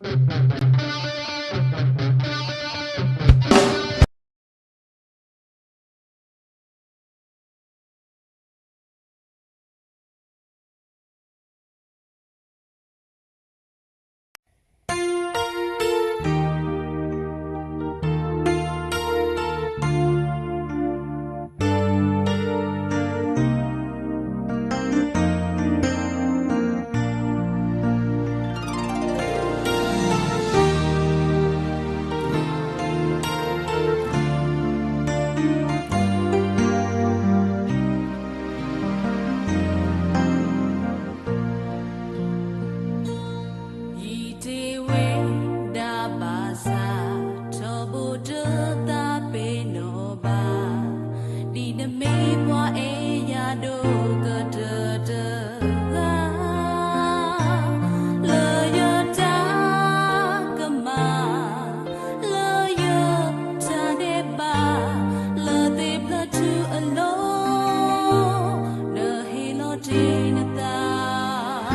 ယံာ်တ့ၢ်ဝဲဒၣ်ဘၣ်ဆၣ် ထီဘိတသးပ့ၤနီၣ်ဘၣ်, ဒ်နမ့ၢ်ပှၤအဲၣ်ယၤဒိၣ်ကတၢၢ်တဂၤ လၢယတၢ်ကမၣ် လၢယတၢ်ဒဲးဘး လၢသ့ၣ်ဖျၢၣ်ထူအလိၤ နဟ့ၣ်လီၤတ့ၢ်နသး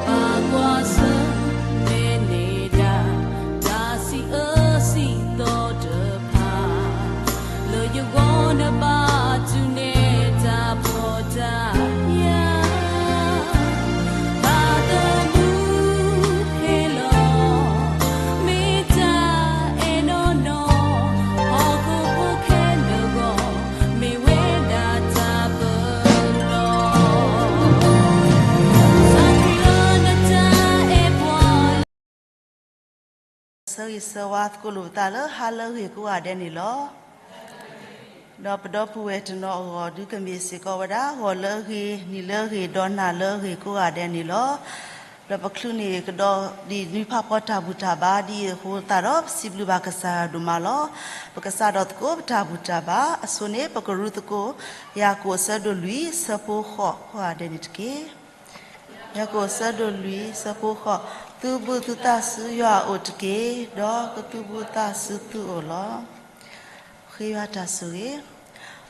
ဘၣ်ကွၢ်ဆၢၣ်မဲာ်န့ၢ်ဒၣ် တၢ်စံးအၢစံးသီတဖၣ် လၢယဂီၢ်နဘၣ်တူၢ်န့ၢ်တၢ်ဖှီၣ်တၢ်ယာ် ဘၣ်သမူဟ့ၣ်လီၤ မ့ၢ်တၢ်အဲၣ်နီၢ်နီၢ် ဟီၣ်ခိၣ်ဖိခဲလၢာ်အဂီၢ် မ့ၢ်ဝဲဒၣ်တၢ်ပနီၣ် သးခုလၢနတၢ်အဲၣ်ပှၤ ဆၢဂ့ၤဆၢဝါသကိးလိာ်ပသးလၢဟါလၢအဂ့ၤကိးဂၤဒဲးန့ၣ်လီၤ. ဒီးပဒီပုၢ်ဝဲၢ်တနီၤအဂီၢ် ဒုးကမ့ၢ်စ့ၢ်ကီးဝဲဒၣ် ဂီၤလၢအဂ့ၤ, နံၤလၢအဂ့ၤ, ဒီးနၤလၢအဂ့ၤကိးဂၤဒဲးန့ၣ်လီၤ. ဒီးပချုးန့ၢ်ကဒီးဒ်နွံဖးဖီတၢ်ဘူၣ်တၢ်ဘါဒ်အံၤအဃိသတးဒီး ပစံးဘျုးဘၣ်ကစၢ်ယွၤဒိၣ်မးလီၤ. ပကစးထီၣ်သကိးပတၢ်ဘူၣ်တၢ်ဘါအဆိန့ၣ် ပကရူသကိး ယၤကိာ်အဆၢဒိၣ်လွံၢ် ဆၢဖိဃိးကိးဂၤဒဲးန့ၣ်တက့ၢ်. ယၤကိာ်အဆၢဒိၣ်လွံၢ် ဆၢဖိဃိး, သုဘူးသုသးဆူယွၤအအိၣ်တက့ၢ်, ဒီးကသုဘူးသးဆူသုအိၣ်လီၤ. ဃ့ယွၤတၢ်ဆိၣ်ဂ့ၤ,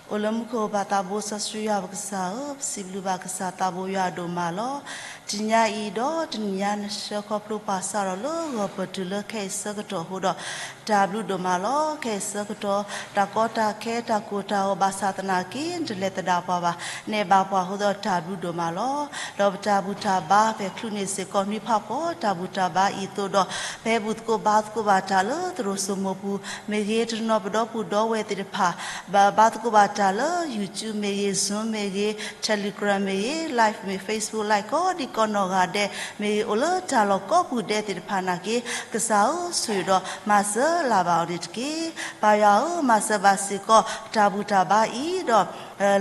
အိၣ်လၢမူခိၣ်ဘၣ်သးဘိစီဆှံယွၤပကစၢ်ဧၢ, ပစံးဘျုးဘၣ်ကစၢ်သးဘိယွၤဒိၣ်မးလီၤ. တနံၤညါအံၤဒီးတနံၤညါ နဆှၢခီဖျိပှၤစးထီၣ်လၢဂီၤပတုၤလၢခဲအံၤဆၢကတီၢ်အဃိဒီး တၢ်ဘျုးဒိၣ်မးလီၤ. ခဲအံၤဆၢကတီၢ် တၢ်ကီတၢ်ခဲ တၢ်ကိၢ်တၢ်ဂီၤဘၣ်ဆၣ်သနာ်က့ နတလဲၤသဒၣ်ပှၤဘၣ်, နအဲၣ်ဘၣ်ပှၤအဃိဒီးတၢ်ဘျုးဒိၣ်မးလီၤ. ဒီးပတၢ်ဘူၣ်တၢ်ဘါ ပချုးန့ၢ်စ့ၢ်ကီးနွံဖးဖီတၢ်ဘူၣ်တၢ်ဘါအံၤအသိးဒီး ပဘူၣ်သကိးဘါသကိးဘၣ်တၢ်လၢသရိာ်စိမိၢ်ပူၤ မ့ၢ်ဂ့ၤ, တနီၤပဒီပုၢ်ဒီဝဲၢ်သ့ၣ်တဖၣ် ဘၣ်ဘါသကိးဘၣ်တၢ်လၢ YouTube မ့ၢ်ဂ့ၤ, Zoom မ့ၢ်ဂ့ၤ, Telegram မ့ၢ်ဂ့ၤ, Live မ့ၢ် Facebook Live ကိးဒံကိးနီၢ်ဂၤဒဲး မ့ၢ်ဂ့ၤ အိၣ်လၢတၢ်လီၢ်ကိးပူၤဒဲးသ့ၣ်တဖၣ်နာ်က့ ကစၢ်ဧၢ ဆိၣ်ဂ့ၤဒီးမၤစၢၤလၢ်ဘၣ်အီၤန့ၣ်တက့ၢ်. ပၢ်ယွၤဧၢ, မၤစၢၤဘၣ်စ့ၢ်ကီး ပတၢ်ဘူၣ်တၢ်ဘါအံၤဒီး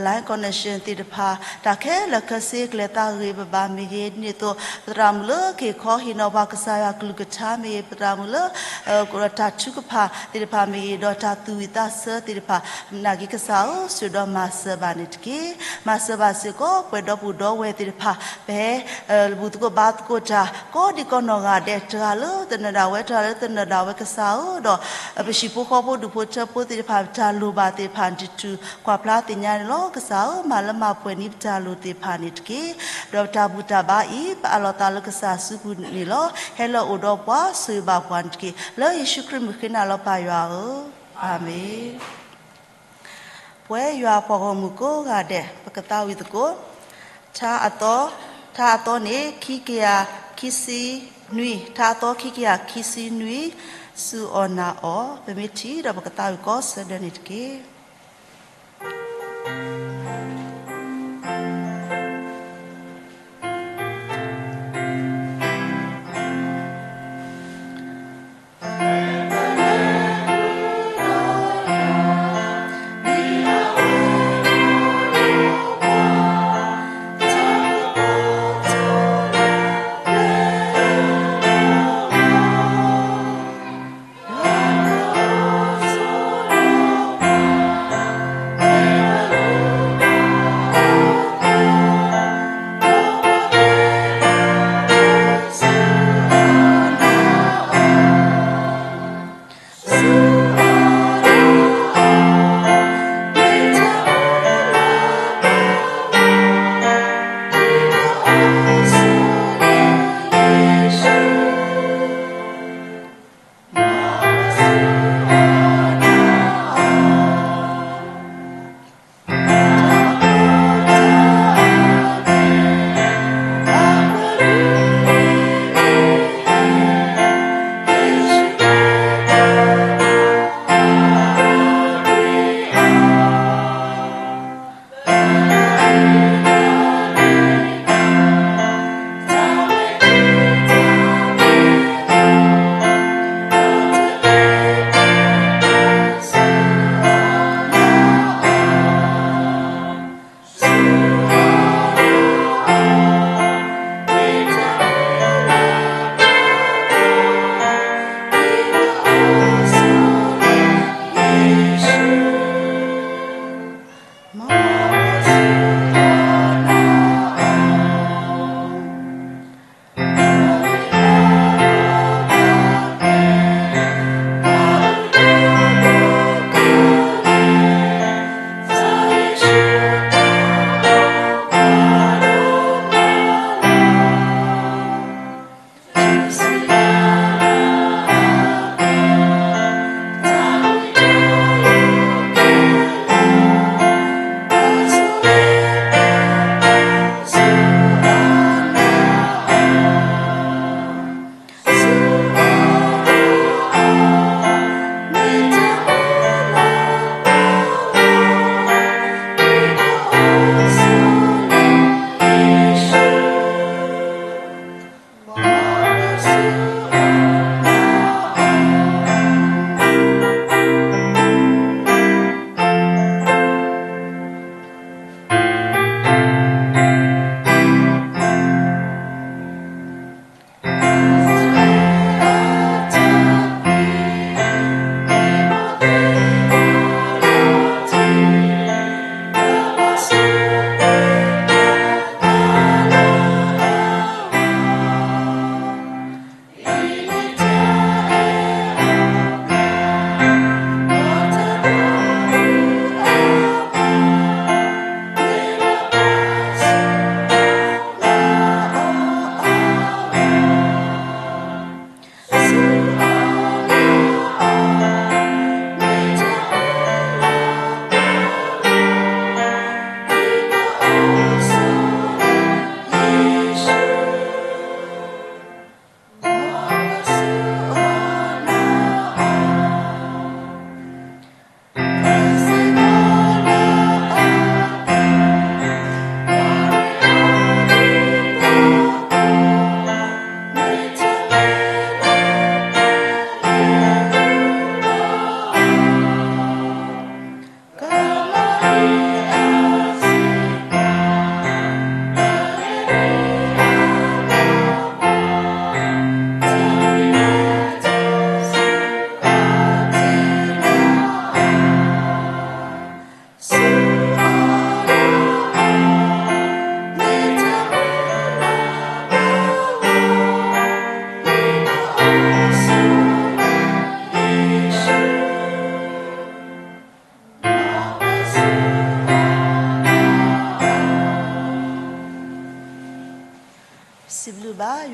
Line connection သ့ၣ်တဖၣ် တၢ်ခဲလၢာ်ခဲဆ့ ကလဲၤသးဂ့ၤဘၣ်ဘၣ်မ့ၢ်ဂ့ၤ, ဒ်န့ၣ်အသိး ပသရၣ်မုၣ်လၢကဟ့ၣ်ခီဟ့ၣ်နီၤပှၤကစၢ်ယွၤကလုၢ်ကထါမ့ၢ်ဂ့ၤ, ပသရၣ်မုၣ်လၢ တၢ်ထုကဖၣ်သ့ၣ်တဖၣ်မ့ၢ်ဂ့ၤ, ဒီးတၢ်သူၣ်ဝံၣ်သးဆၢသ့ၣ်တဖၣ် နာ်က့ကစၢ်ဧၢ, ဆိၣ်ဂ့ၤဒီးမၤစၢၤဘၣ်န့ၣ်တက့ၢ်. မၤစၢၤဘၣ်စ့ၢ်ကီး ပှၤဒီပုၢ်ဒီဝဲၢ်သ့ၣ်တဖၣ် ပဟဲ ဘူၣ်သကိးဘါသကိးတၢ် ကိးဒံကိးနီၢ်ဂၤဒဲး တဂၤလၢသနၢၣ်ဒၣ်ဝဲ တဂၤလၢသနၢၣ်ဒၣ်ဝဲ ကစၢ်ဧၢ, ဒီးပဟံၣ်ဖိဃီဖိ ဒူၣ်ဖိထၢဖိသ့ၣ်တဖၣ် ပတၢ်လိၣ်ဘၣ်သ့ၣ်တဖၣ် နတတူၢ်ကွၢ်ဖျါသ့ၣ်ညါန့ၣ်လီၤ. ကစၢ်ဧၢ, မၤလၢမၤပှဲၤန့ၢ်ပတၢ်လိၣ်သ့ၣ်တဖၣ်န့ၣ်တက့ၢ်. ဒီးပတၢ်ဘူၣ်တၢ်ဘါအံၤ ပအးလီၤသးလၢကစၢ်စုပူၤန့ၣ်လီၤ. ဟဲလၢအအိၣ်ဒီးပှၤ ဆိၣ်ဂ့ၤဘၣ်ပှၤန့ၣ်တက့ၢ်. လၢယ့ၣ်ၡူးခရံာ်မုၣ်ဃ့နၤလီၤ ပၢ်ယွၤဧၢ, အၤမ့ၣ်. ပဝဲယွၤပှၤဂီၢ်မုၢ်ကိးဂၤဒဲး ပကသးဝံၣ်သကိး ထါအသီ, ထါအသီန့ၣ် ခံကယၤခံဆံနွံ, ထါအသီခံကယၤခံဆံနွံ, စူၢ်အီၣ်နာ်အီၣ်, ပမ့ၢ်ထံၣ်ဒီးပကသးဝံၣ်ကိးဆၢဒၢန့ၣ်တက့ၢ်.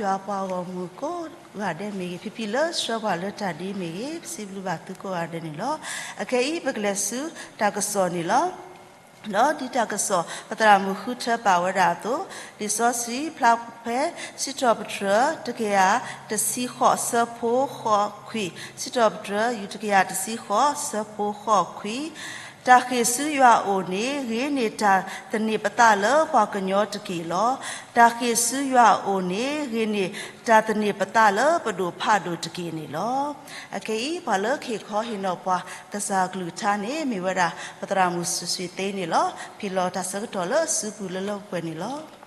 ယွၤပှၤဂီၢ်မုၢ်ကိးဂၤဒဲးမ့ၢ်ဂ့ၤ, ဖံဖံလၢဆှၢပှၤလၢတၢ်ဒ်အံၤမ့ၢ်ဂ့ၤ, ပစံးဘျုးဘၣ်သုကိးဂၤဒဲးန့ၣ်လီၤ. အခဲအံၤ ပကလဲၤဆူတၢ်ကစီၣ်န့ၣ်လီၤ. ဒီးဒ်တၢ်ကစီၣ် ပသရၣ်မုၣ်ဃုထၢပာ်ဝဲဒၣ်အသိး, လံာ်စီဆှံဖျါဖဲ စံးထီၣ်ပတြၢၤ တကယၤတဆံဃိး ဆၢဖိဃိးခွံ, စံးထီၣ်ပတြၢၤ ယူၢ်တကယၤတဆံဃိး ဆၢဖိဃိးခွံ, တၢ်ဃ့ၢ်ဆူယွၤအအိၣ်န့ၣ် ဂ့ၤန့ၢ်တၢ်သန့ၤပသးလၢပှၤကညီတက့ၢ်လီၤ. တၢ်ဃ့ၢ်ဆူယွၤအအိၣ်န့ၣ် ဂ့ၤန့ၢ်တၢ်သန့ၤပသးလၢပဒိၣ်ဖးဒိၣ်တက့ၢ်န့ၣ်လီၤ. အခဲအံၤ ပှၤလၢကဟ့ၣ်ခီဟ့ၣ်နီၤပှၤသးစၢ်ကလုၢ်ကထါန့ၣ် မ့ၢ်ဝဲဒၣ် ပသရၣ်မုၣ်စွ့ၤစွ့ၤသ့န့ၣ်လီၤ. ဖံးလီၤတၢ်ဆၢကတီၢ်လၢအစုပူၤလၢလၢပှဲၤပှဲၤန့ၣ်လီၤ.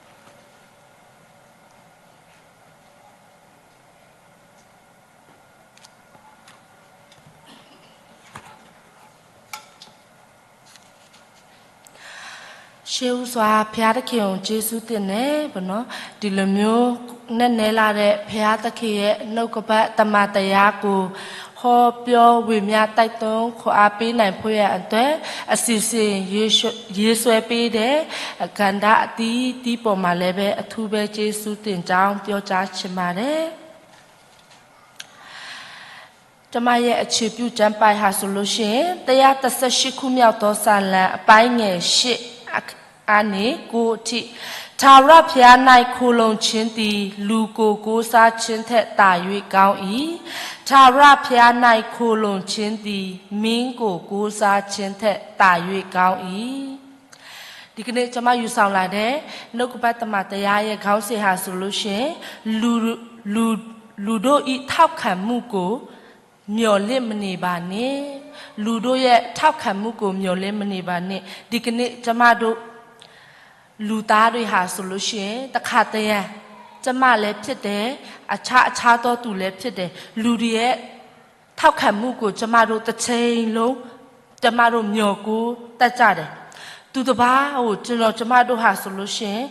ရှေးဦးစွာ ဘုရားသခင်ကို ကျေးဇူးတင်တယ်ပေါ့နော်. ဒီလိုမျိုး နက်နဲလှတဲ့ ဘုရားသခင်ရဲ့ နှုတ်ကပတ် တမန်တရားကို ဟောပြော ဝေမျှ တိုက်တွန်း ခွန်အားပေးနိုင်ဖို့ရန်အတွက် အစီအစဉ် ရေးဆွဲ ရေးဆွဲပေးတဲ့ ကဏ္ဍအသီးသီးပေါ်မှာလည်းပဲ အထူးပဲ ကျေးဇူးတင်ကြောင်း ပြောကြားချင်ပါတယ်. ကျမရဲ့ အခြေပြုကျမ်းပိုဒ်ဟာဆိုလို့ရှိရင် တစ်ရာတစ်ဆယ့်ရှစ်ခုမြောက်သောစာလံ အပိုင်းငယ်ရှစ် အ- ကနေ ကိုးအထိ၊ ထာဝရဘုရား၌ ခိုလှုံခြင်းသည် လူကို ကိုးစားခြင်းထက် သာ၍ ကောင်း၏။ ထာဝရဘုရား၌ ခိုလှုံခြင်းသည် မင်းကို ကိုးစားခြင်းထက် သာ၍ ကောင်း၏။ ဒီကနေ့ ကျွန်မယူဆောင်လာတဲ့ နှုတ်ကပတ်သမ္မာတရားရဲ့ ခေါင်းစဉ်ဟာဆိုလို့ရှိရင် လူ- လူ- လူတို့၏ ထောက်ခံမှုကို မျှော်လင့်မနေပါနှင့်။ လူတို့ရဲ့ ထောက်ခံမှုကို မျှော်လင့်မနေပါနှင့်။ ဒီကနေ့ ကျမတို့ လူသားတွေဟာဆိုလို့ရှိရင် တခါတရံ ကျမလည်းဖြစ်တယ်၊ အခြားအခြားသောသူလည်းဖြစ်တယ်။ လူတွေရဲ့ ထောက်ခံမှုကို ကျမတို့တစ်ချိန်လုံး ကျမတို့မျှော်ကိုတတ်ကြတယ်။ သူတစ်ပါးကို ကျွန်တော်ကျမတို့ဟာဆိုလို့ရှိရင်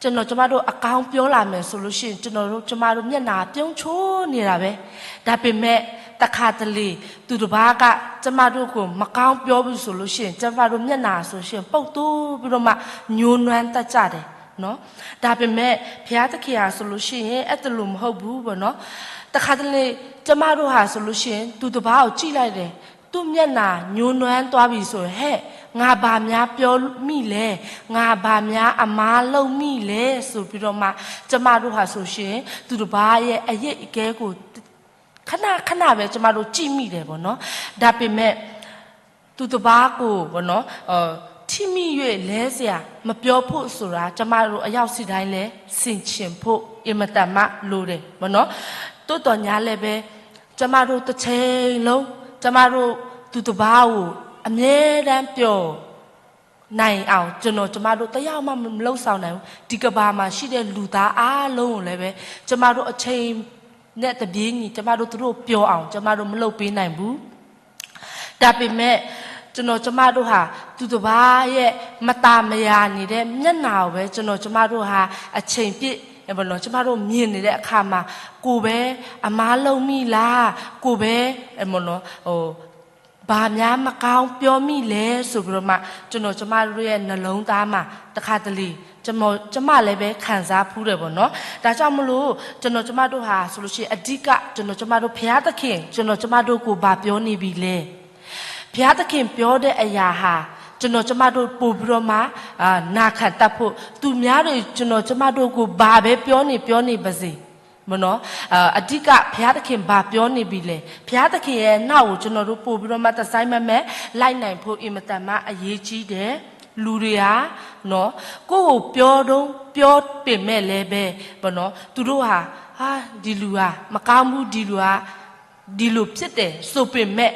ကျွန်တော်ကျမတို့အကောင်းပြောလာမယ်ဆိုလို့ရှိရင် ကျွန်တော်တို့ကျမတို့မျက်နှာပြုံးချိုးနေတာပဲ။ ဒါပေမဲ့ တစ်ခါတလေ သူတစ်ပါးက ကျမတို့ကို မကောင်းပြောဘူးဆိုလို့ရှိရင် ကျမတို့မျက်နှာဆိုရှင် ပုပ်သိုပြီးတော့မှ ညှိုးနွမ်းတတ်ကြတယ်နော်။ ဒါပေမဲ့ ဘုရားသခင်ဟာဆိုလို့ရှိရင် အဲ့ဒါလိုမဟုတ်ဘူးပေါ့နော်။ တစ်ခါတလေ ကျမတို့ဟာဆိုလို့ရှိရင် သူတစ်ပါးကိုကြည့်လိုက်တယ်။ သူ့မျက်နှာညှိုးနွမ်းသွားပြီဆိုရင် ဟဲ့ ငါဘာများပြောမိလဲ၊ ငါဘာများအမှားလုပ်မိလဲဆိုပြီးတော့မှ ကျမတို့ဟာဆိုရှင် သူတစ်ပါးရဲ့အရိပ်အကဲကို ခဏခဏပဲ ကျမတို့ကြည့်မိတယ်ပေါ့နော်။ ဒါပေမဲ့ သူတစ်ပါးကိုပေါ့နော် ထိမိ၍လဲစရာ မပြောဖို့ဆိုတာ ကျမတို့အယောက်စီတိုင်းလည်း ဆင်ခြင်ဖို့ အင်မတန်မှလိုတယ်ပေါ့နော်။ သို့သော်ငြားလည်းပဲ ကျမတို့တစ်ချိန်လုံး ကျမတို့သူတစ်ပါးကို အမြဲတမ်းပျော် နိုင်အောင် ကျွန်တော်ကျမတို့တစ်ယောက်မှမလုပ်ဆောင်နိုင်ဘူး။ ဒီကမ္ဘာမှာရှိတဲ့လူသားအားလုံးကိုလည်းပဲ ကျမတို့အချိန်နဲ့တပြေးညီ ကျမတို့သူတို့ပျော်အောင် ကျမတို့မလုပ်ပေးနိုင်ဘူး။ ဒါပေမဲ့ ကျွန်တော်ကျမတို့ဟာ သူတစ်ပါးရဲ့မတာမယာ်နေတဲ့မျက်နှာကိုပဲ ကျွန်တော်ကျမတို့ဟာ အချိန်ပြည့်ပေါ့နော် ကျမတို့မြင်နေတဲ့အခါမှာ ကိုယ်ပဲအမှားလုပ်မိလား၊ ကိုယ်ပဲပေါ့နော် ဟို ဘာများမကောင်းပြောမိလဲဆိုပြီးတော့မှ ကျွန်တော်ကျမတို့ရဲ့နှလုံးသားမှာ တစ်ခါတလေ ကျွန်တော်ကျမလည်းပဲခံစားဖူးတယ်ပေါ့နော်။ ဒါကြောင့်မလို့ ကျွန်တော်ကျမတို့ဟာဆိုလို့ရှိရင် အဓိက ကျွန်တော်ကျမတို့ ဘုရားသခင် ကျွန်တော်ကျမတို့ကိုဘာပြောနေပြီလဲ။ ဘုရားသခင်ပြောတဲ့အရာဟာ ကျွန်တော်ကျမတို့ပို့ပြီးတော့မှ အာ နာခံတတ်ဖို့ သူများတွေ ကျွန်တော်ကျမတို့ကိုဘာပဲပြောနေ ပြောနေပါစေ မနော် အဓိက ဘုရားသခင်ဘာပြောနေပြီလဲ။ ဘုရားသခင်ရဲ့နောက်ကို ကျွန်တော်တို့ပို့ပြီးတော့မှ တစိုက်မတ်မတ် လိုက်နိုင်ဖို့ အင်မတန်မှ အရေးကြီးတယ်။ လူတွေဟာ နော် ကိုယ့်ကိုပြောတုန်း ပြောပေမဲ့လည်းပဲ မနော် သူတို့ဟာ ဟာ ဒီလူဟာ မကောင်းဘူး ဒီလူဟာ ဒီလိုဖြစ်တယ်ဆိုပေမဲ့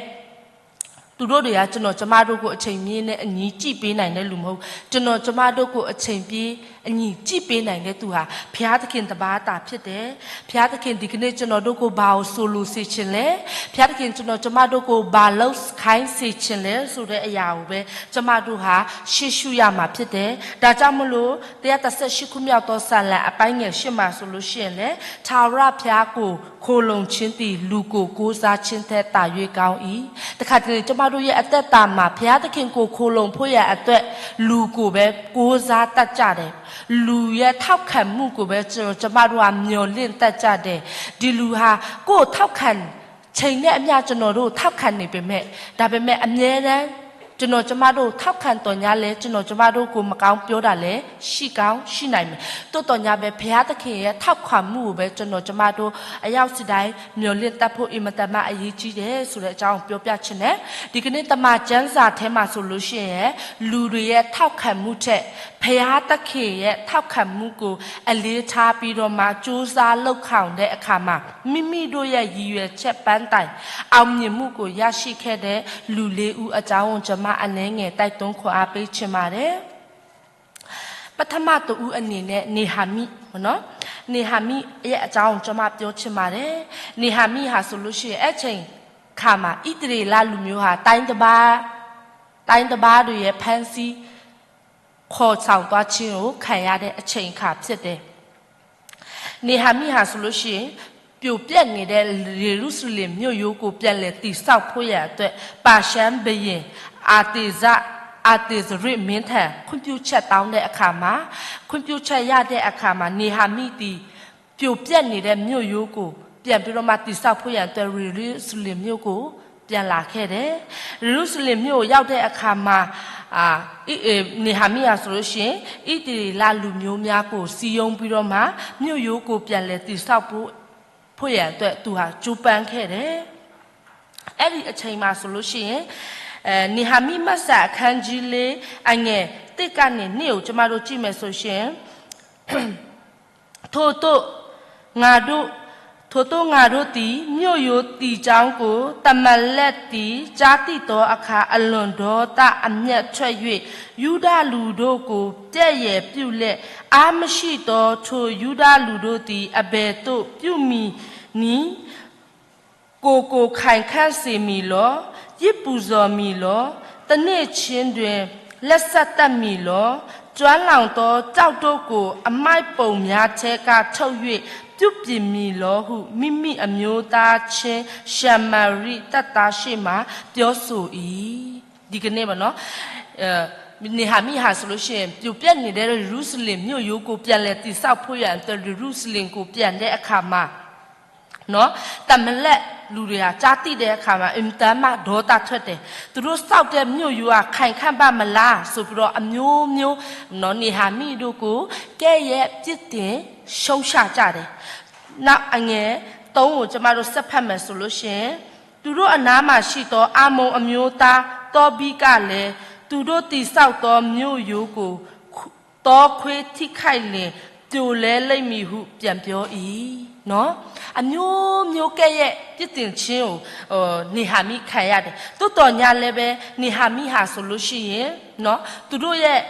သူတို့တွေက ကျွန်တော်ကျမတို့ကို အချိန်ပြည့်နဲ့အညီ ကြည့်ပေးနိုင်တဲ့လူမဟုတ်ဘူး။ ကျွန်တော်ကျမတို့ကို အချိန်ပြည့်အညီ ကြည့်ပေးနိုင်တဲ့သူဟာ ဘုရားသခင်တစ်ပါးသာဖြစ်တယ်။ ဘုရားသခင် ဒီကနေ့ ကျွန်တော်တို့ကို ဘာကိုဆိုလိုစေချင်လဲ။ ဘုရားသခင် ကျွန်တော်ကျမတို့ကို ဘာလုပ်ခိုင်းစေချင်လဲဆိုတဲ့အရာကိုပဲ ကျမတို့ဟာ ရှေ့ရှုရမှာဖြစ်တယ်။ ဒါကြောင့်မလို့ တစ်ရာတစ်ဆယ့်ရှစ်ခုမြောက်သောစာလံ အပိုင်းငယ်ရှစ်မှာဆိုလို့ရှိရင်လည်း ထာဝရဘုရားကို ခိုလှုံခြင်းသည် လူကို ကိုးစားခြင်းထက် သာ၍ ကောင်း၏။ တခါတလေ ကျမတို့ရဲ့အသက်တာမှာ ဘုရားသခင်ကို ခိုလှုံဖို့ရန်အတွက် လူကိုပဲ ကိုးစားတတ်ကြတယ်။ လူရဲ့ထောက်ခံမှုကိုပဲ ကျွန်တော်ကျမတို့ကမျှော်လင့်တတ်ကြတယ်. ဒီလူဟာ ကိုယ့်ကိုထောက်ခံ ချိန်နဲ့အမျှကျွန်တော်တို့ထောက်ခံနေပေမဲ့ ဒါပေမဲ့ အမြဲတမ်း ကျွန်တော်ကျမတို့ထောက်ခံသော်ငြားလည်း ကျွန်တော်ကျမတို့ကိုမကောင်းပြောတာလည်းရှိကောင်းရှိနိုင်မယ်. သို့သော်ငြားပဲ ဘုရားသခင်ရဲ့ထောက်ခံမှုကိုပဲ ကျွန်တော်ကျမတို့အယောက်စီတိုင်းမျှော်လင့်တတ်ဖို့အင်မတန်မှအရေးကြီးတယ်ဆိုတဲ့အကြောင်းကိုပြောပြချင်တယ်. ဒီကနေ့တမန်ကျမ်းစာထဲမှာဆိုလို့ရှိရင် လူတွေရဲ့ထောက်ခံမှုထက် ဘုရားသခင်ရဲ့ထောက်ခံမှုကိုအလေးထားပြီးတော့မှ ကြိုးစားလုပ်ဆောင်တဲ့အခါမှာ မိမိတို့ရဲ့ရည်ရွယ်ချက်ပန်းတိုင် အောင်မြင်မှုကိုရရှိခဲ့တဲ့လူလေးဦးအကြောင်းကို ကျွန်မအနည်းငယ်တိုက်တွန်းခွန်အားပေးချင်ပါတယ်. ပထမတဦးအနေနဲ့ နေဟမိပေါ့နော်။ နေဟမိရဲ့အကြောင်းကို ကျွန်မပြောချင်ပါတယ်. နေဟမိဟာဆိုလို့ရှိရင် အဲ့ချိန်ခါမှာ ဣသရေလလူမျိုးဟာ တိုင်းတစ်ပါး တိုင်းတစ်ပါးတွေရဲ့ဖမ်းဆီး ခေါ်ဆောင်သွားခြင်းကိုခံရတဲ့အချိန်အခါဖြစ်တယ်. နေဟမိဟာဆိုလို့ရှိရင် ပြိုပျက်နေတဲ့ယေရုရှလင်မြို့ရိုးကိုပြန်လည်တည်ဆောက်ဖို့ရန်အတွက် ပါရှန်ဘုရင်အာတေဇာ အာတေဇရဇ်မင်းထံခွင့်ပြုချက်တောင်းတဲ့အခါမှာ ခွင့်ပြုချက်ရတဲ့အခါမှာ နေဟမိသည် ပြိုပျက်နေတဲ့မြို့ရိုးကိုပြန်ပြီးတော့မှတည်ဆောက်ဖို့ရန်အတွက်ယေရုရှလင်မြို့ကိုပြန်လာခဲ့တယ်. ယေရုရှလင်မြို့ကိုရောက်တဲ့အခါမှာ အာ နေဟမိဟာဆိုလို့ရှိရင် ဣသရေလလူမျိုးများကိုစည်းရုံးပြီးတော့မှ မြို့ရိုးကိုပြန်လည်တည်ဆောက်ဖို့ ဖို့ရန်အတွက်သူဟာကြိုးပမ်းခဲ့တယ်. အဲ့ဒီအချိန်မှာဆိုလို့ရှိရင် အဲ နေဟမိမတ်စာအခန်းကြီးလေး အငယ်တစ်ကနေနှစ်ကိုကျမတို့ကြည့်မယ်ဆိုရှင် ထိုသို့ငါတို့ ထိုသို့ငါတို့သည်မြို့ရိုးတည်ကြောင်းကို သမလၢတ်သည်ကြားသိသောအခါ အလွန်ဒေါသအမျက်ထွက်၍ ယူဒလူတို့ကို ပြက်ယယ်ပြုလျက် အားမရှိသောထိုယူဒလူတို့သည် အဘယ်သို့ပြုမည်နည်း ကိုယ်ကိုခိုင်ခံ့စေမည်လော။ ယဇ်ပူဇော်မည်လော။ တနေ့ခြင်းတွင် လက်ဆက်သတ်မည်လော။ ကျွမ်းလောင်သောကျောက်တို့ကို အမှိုက်ပုံများထဲကထုတ်၍ ပြုပြင်မည်လောဟု မိမိအမျိုးသားချင်းရှမာရိတပ်သားရှေ့မှာ ပြောဆို၏။ ဒီကနေ့ပေါ့နော်။ အဲ နေဟမိဟာဆိုလို့ရှိရင် ပြိုပျက်နေတဲ့ယေရုရှလင်မြို့ရိုးကိုပြန်လည်တည်ဆောက်ဖို့ရန်အတွက်ယေရုရှလင်ကိုပြန်တဲ့အခါမှာ နော် သမလက်လူတွေဟာကြားသိတဲ့အခါမှာ အင်မတန်မှဒေါသထွက်တယ်။ သူတို့ဆောက်တဲ့မြို့ရိုးဟာခိုင်ခံ့ပါ့မလားဆိုပြီးတော့အမျိုးမျိုးနော် နေဟမိတို့ကိုကဲ့ရဲ့ပြစ်တင်ရှုံ့ချကြတယ်။ နောက်အငယ်သုံးကိုကျမတို့ဆက်ဖတ်မယ်ဆိုလို့ရှိရင် သူတို့အနားမှာရှိသောအမ္မုန်အမျိုးသားတောဘိကလည်း သူတို့တည်ဆောက်သောမြို့ရိုးကို သောခွေးထိခိုက်လျှင် ပြိုလဲလိမ့်မည်ဟုပြန်ပြော၏. နော် အမျိုးမျိုးကဲ့ရဲ့ပြစ်တင်ခြင်းကို နေဟမိခံရတယ်. သို့သော်ငြားလည်းပဲ နေဟမိဟာဆိုလို့ရှိရင် နော် သူတို့ရဲ့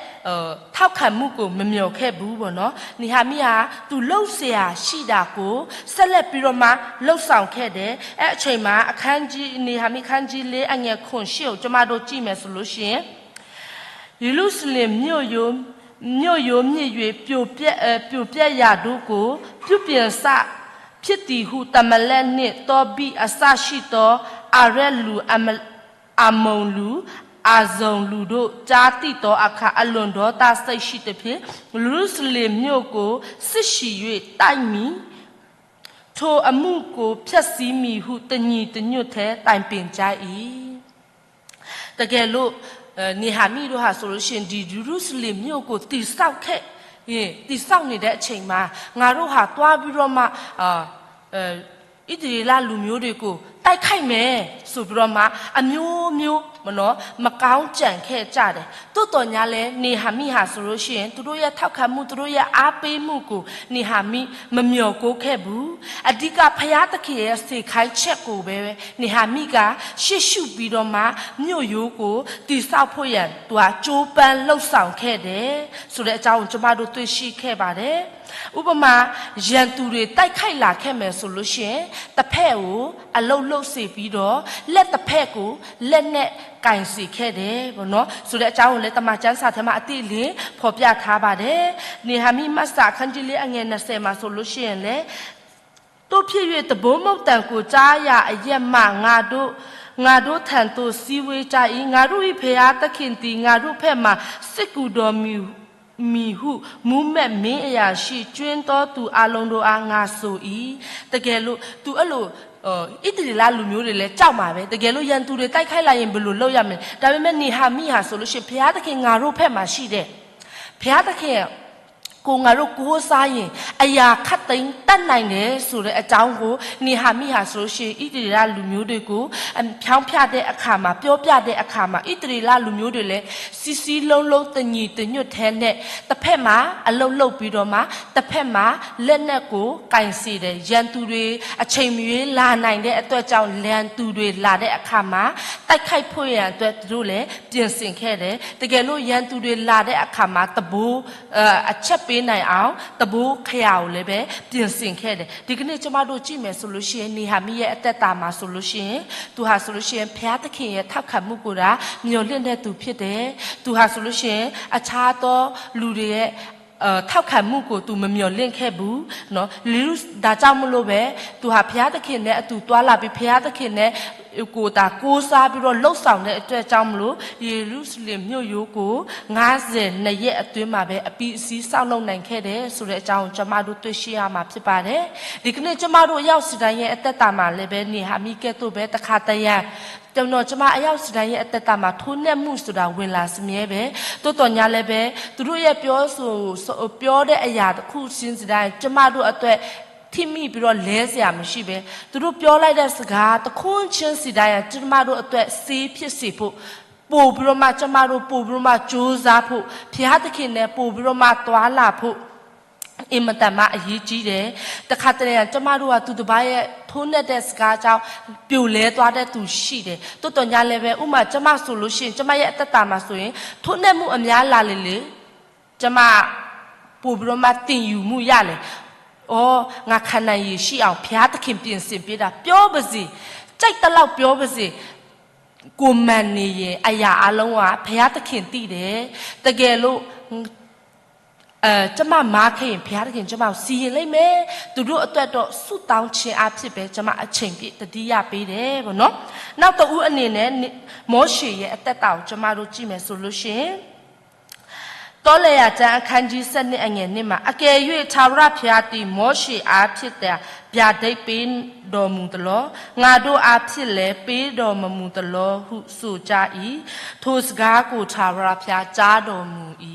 ထောက်ခံမှုကိုမမျှော်ခဲ့ဘူးပေါ့နော်. နေဟမိဟာ သူလုပ်စရာရှိတာကို ဆက်လက်ပြီးတော့မှ လုပ်ဆောင်ခဲ့တယ်. အဲ့အချိန်မှာ အခန်းကြီး နေဟမိခန်းကြီးလေး အငယ်ခွန်ရှစ်ကို ကျမတို့ကြည့်မယ်ဆိုလို့ရှိရင် ယေရုရှလင်မြို့ရိုး မြို့ရိုးမြစ်၍ ပြိုပျက် အဲ ပြိုပျက်ရာတို့ကို ပြုပြင်စဖြစ်သည်ဟု သမလက်နှင့် တောဘိအစရှိသော အာရတ်လူ အမ အမ္မုန်လူ အာဇုန်လူတို့ ကြားသိသောအခါ အလွန်ဒေါသစိတ်ရှိသဖြင့် ယေရုရှလင်မြို့ကို စစ်ချီ၍တိုက်မည် ထိုအမှုကိုဖျက်ဆီးမည်ဟု တညီတညွတ်ထဲတိုင်ပင်ကြ၏. တကယ်လို့ အဲ နေဟမိတို့ဟာဆိုလို့ရှိရင် ဒီယေရုရှလင်မြို့ကိုတည်ဆောက်ခဲ့ရင် တည်ဆောက်နေတဲ့အချိန်မှာ ငါတို့ဟာသွားပြီးတော့မှ အာ အဲ ဣသရေလလူမျိုးတွေကိုတိုက်ခိုက်မယ်ဆိုပြီးတော့မှ အမျိုးမျိုး မနော် မကောင်းကြံခဲ့ကြတယ်. သို့သော်ငြားလည်း နေဟမိဟာဆိုလို့ရှိရင် သူတို့ရဲ့ထောက်ခံမှု သူတို့ရဲ့အားပေးမှုကို နေဟမိမမျှော်ကိုးခဲ့ဘူး. အဓိက ဘုရားသခင်ရဲ့စေခိုင်းချက်ကိုပဲ နေဟမိက ရှေ့ရှုပြီးတော့မှ မြို့ရိုးကိုတည်ဆောက်ဖို့ရန် သူကကြိုးပမ်းလုပ်ဆောင်ခဲ့တယ်ဆိုတဲ့အကြောင်းကို ကျွန်မတို့တွေ့ရှိခဲ့ပါတယ်. ဥပမာ ရန်သူတွေတိုက်ခိုက်လာခဲ့မယ်ဆိုလို့ရှိရင် တစ်ဖက်ကိုအလုပ်လုပ်စေပြီးတော့ လက်တစ်ဖက်ကိုလက်နဲ့ကိုင်စေခဲ့တယ်ပေါ့နော်ဆိုတဲ့အကြောင်းကိုလည်း တမန်ကျမ်းစာထဲမှာအတိအလင်းဖော်ပြထားပါတယ်. နေဟမိမတ်စာအခန်းကြီးလေးအငယ်နှစ်ဆယ်မှာဆိုလို့ရှိရင်လည်း သို့ဖြစ်၍ တံပိုးမုန့်သံကိုကြားရာအရပ်မှ ငါတို့ ငါတို့ထံသို့စည်းဝေးကြ၏။ ငါတို့၏ဘုရားသခင်သည် ငါတို့ဘက်မှာစစ်ကူတော်မူ မည်ဟု မူးမတ်မင်းအရာရှိ ကၠိန်းတီသူ အာလုံးတို့အား ငါဆို၏. တကယ်လို့ သူ အဲ့လို အံၣ်စရ့လးလူမျိုးတွေလည်း ကြောက်မှာပဲ. တကယ်လို့ ရန်သူတွေ တိုက်ခိုက်လာရင် ဘယ်လိုလုပ်ရမလဲ. ဒါပေမဲ့ နေဟမိဟ ဆိုလို့ရှိရင် ဘုရားသခင် ငါတို့ဘက်မှာရှိတယ်. ဘုရားသခင်ကို ငါတို့ကိုးစားရင် အရာခပ်သိမ်းတတ်နိုင်တယ်ဆိုတဲ့အကြောင်းကို နေဟမိဟ ဆိုလို့ရှိရင် ဣသရေလလူမျိုးတွေကို အ- ဖျောင်းဖျတဲ့အခါမှာ ပြောပြတဲ့အခါမှာ ဣသရေလလူမျိုးတွေလည်း စည်းစည်းလုံးလုံး တညီတညွတ်ထဲနဲ့ တစ်ဖက်မှာ အလုပ်လုပ်ပြီးတော့မှ တစ်ဖက်မှာ လက်နက်ကို ကိုင်စေတယ်. ရန်သူတွေ အချိန်မရွေးလာနိုင်တဲ့အတွက်ကြောင့် ရန်သူတွေလာတဲ့အခါမှာ တိုက်ခိုက်ဖို့ရန်အတွက် သူတို့လည်း ပြင်ဆင်ခဲ့တယ်. တကယ်လို့ ရန်သူတွေလာတဲ့အခါမှာ တံပိုး အချက်ပေးနိုင်အောင် တံပိုးခရာကိုလည်းပဲ ပြင်ဆင်ခဲ့တယ်. ဒီကနေ့ ကျမတို့ ကြည့်မယ်ဆိုလို့ရှိရင် နေဟမိရဲ့အသက်တာမှာဆိုလို့ရှိရင် သူဟာဆိုလို့ရှိရင် ဘုရားသခင်ရဲ့ ထောက်ခံမှုကိုသာ မျှော်လင့်တဲ့သူဖြစ်တယ်. သူဟာဆိုလို့ရှိရင် အခြားသောလူတွေရဲ့ ထောက်ခံမှုကို သူမမျှော်လင့်ခဲ့ဘူးနော်. လီရု- ဒါကြောင့်မလို့ပဲ သူဟာ ဘုရားသခင်နဲ့အတူ သွားလာပြီး ဘုရားသခင်နဲ့ ကိုယ်သာ ကိုးစားပြီးတော့ လုပ်ဆောင်တဲ့အတွက်ကြောင့်မလို့ ယေရုရှလင်မြို့ရိုးကို ငါးဆယ်နှစ်ရက်အတွင်းမှာပဲ အပြီးအစီး ဆောက်လုပ်နိုင်ခဲ့တယ်ဆိုတဲ့အကြောင်းကို ကျမတို့ တွေ့ရှိရမှာ ဖြစ်ပါတယ်. ဒီကနေ့ ကျမတို့ အယောက်စီတိုင်းရဲ့ အသက်တာမှာလည်းပဲ နေဟမိကဲ့သို့ပဲ တခါတရံ ကျွန်တော် ကျမ အယောက်စီတိုင်းရဲ့ အသက်တာမှာ ထိုးနှက်မှုဆိုတာ ဝင်လာစမြဲပဲ. သို့သော်ငြားလည်းပဲ သူတို့ရဲ့ ပြောဆို- ပြောတဲ့အရာတစ်ခုချင်းစီတိုင်း ကျမတို့အတွက် ထိမိပြီးတော့ လဲစရာမရှိပဲ သူတို့ပြောလိုက်တဲ့စကားတစ်ခွန်းချင်းစီတိုင်းဟာ ကျမတို့အတွက် ဆေးဖြစ်စေဖို့ ပိုပြီးတော့မှ ကျမတို့ ပိုပြီးတော့မှ ကြိုးစားဖို့ ဘုရားသခင်နဲ့ ပိုပြီးတော့မှ သွားလာဖို့ အင်မတန်မှ အရေးကြီးတယ်. တခါတလေ ကျမတို့က သူတစ်ပါးရဲ့ ထိုးနှက်တဲ့စကားကြောင့် ပြိုလဲသွားတဲ့သူရှိတယ်. သို့သော်ငြားလည်းပဲ ဥပမာ ကျမဆိုလို့ရှိရင် ကျမရဲ့အသက်တာမှာဆိုရင် ထိုးနှက်မှုအများလာလေလေ ကျမ ပိုပြီးတော့မှ သင်ယူမှုရတယ်. အော် ငါခံနိုင်ရည်ရှိအောင် ဘုရားသခင် ပြင်ဆင်ပေးတာ ပြောပါစေ, ကြိုက်သလောက်ပြောပါစေ, ကိုယ်မှန်နေရင် အရာအားလုံးက ဘုရားသခင်သိတယ်. တကယ်လို့ အဲ- ကျမ မှားခဲ့ရင် ဘုရားသခင် ကျမကို စီရင်လိမ့်မယ်. သူတို့အတွက်တော့ ဆုတောင်းခြင်းအားဖြင့်ပဲ ကျမ အချိန်ပြည့် သတိရပေးတယ်ပေါ့နော်. နောက်တစ်ဦးအနေနဲ့ မောရှေရဲ့အသက်တာကို ကျမတို့ ကြည့်မယ်ဆိုလို့ရှိရင် သောလယ်ယာကျမ်း အခန်းကြီးဆယ့်နှစ် အငယ်နှစ်မှာ အကယ်၍ ထာဝရဘုရားသည် မောရှေအားဖြင့်သာ ဗျာဒိတ်ပေးတော်မူသလော။ ငါတို့အားဖြင့်လည်း ပေးတော်မမူသလောဟု ဆိုကြ၏. ထိုစကားကို ထာဝရဘုရား ကြားတော်မူ၏.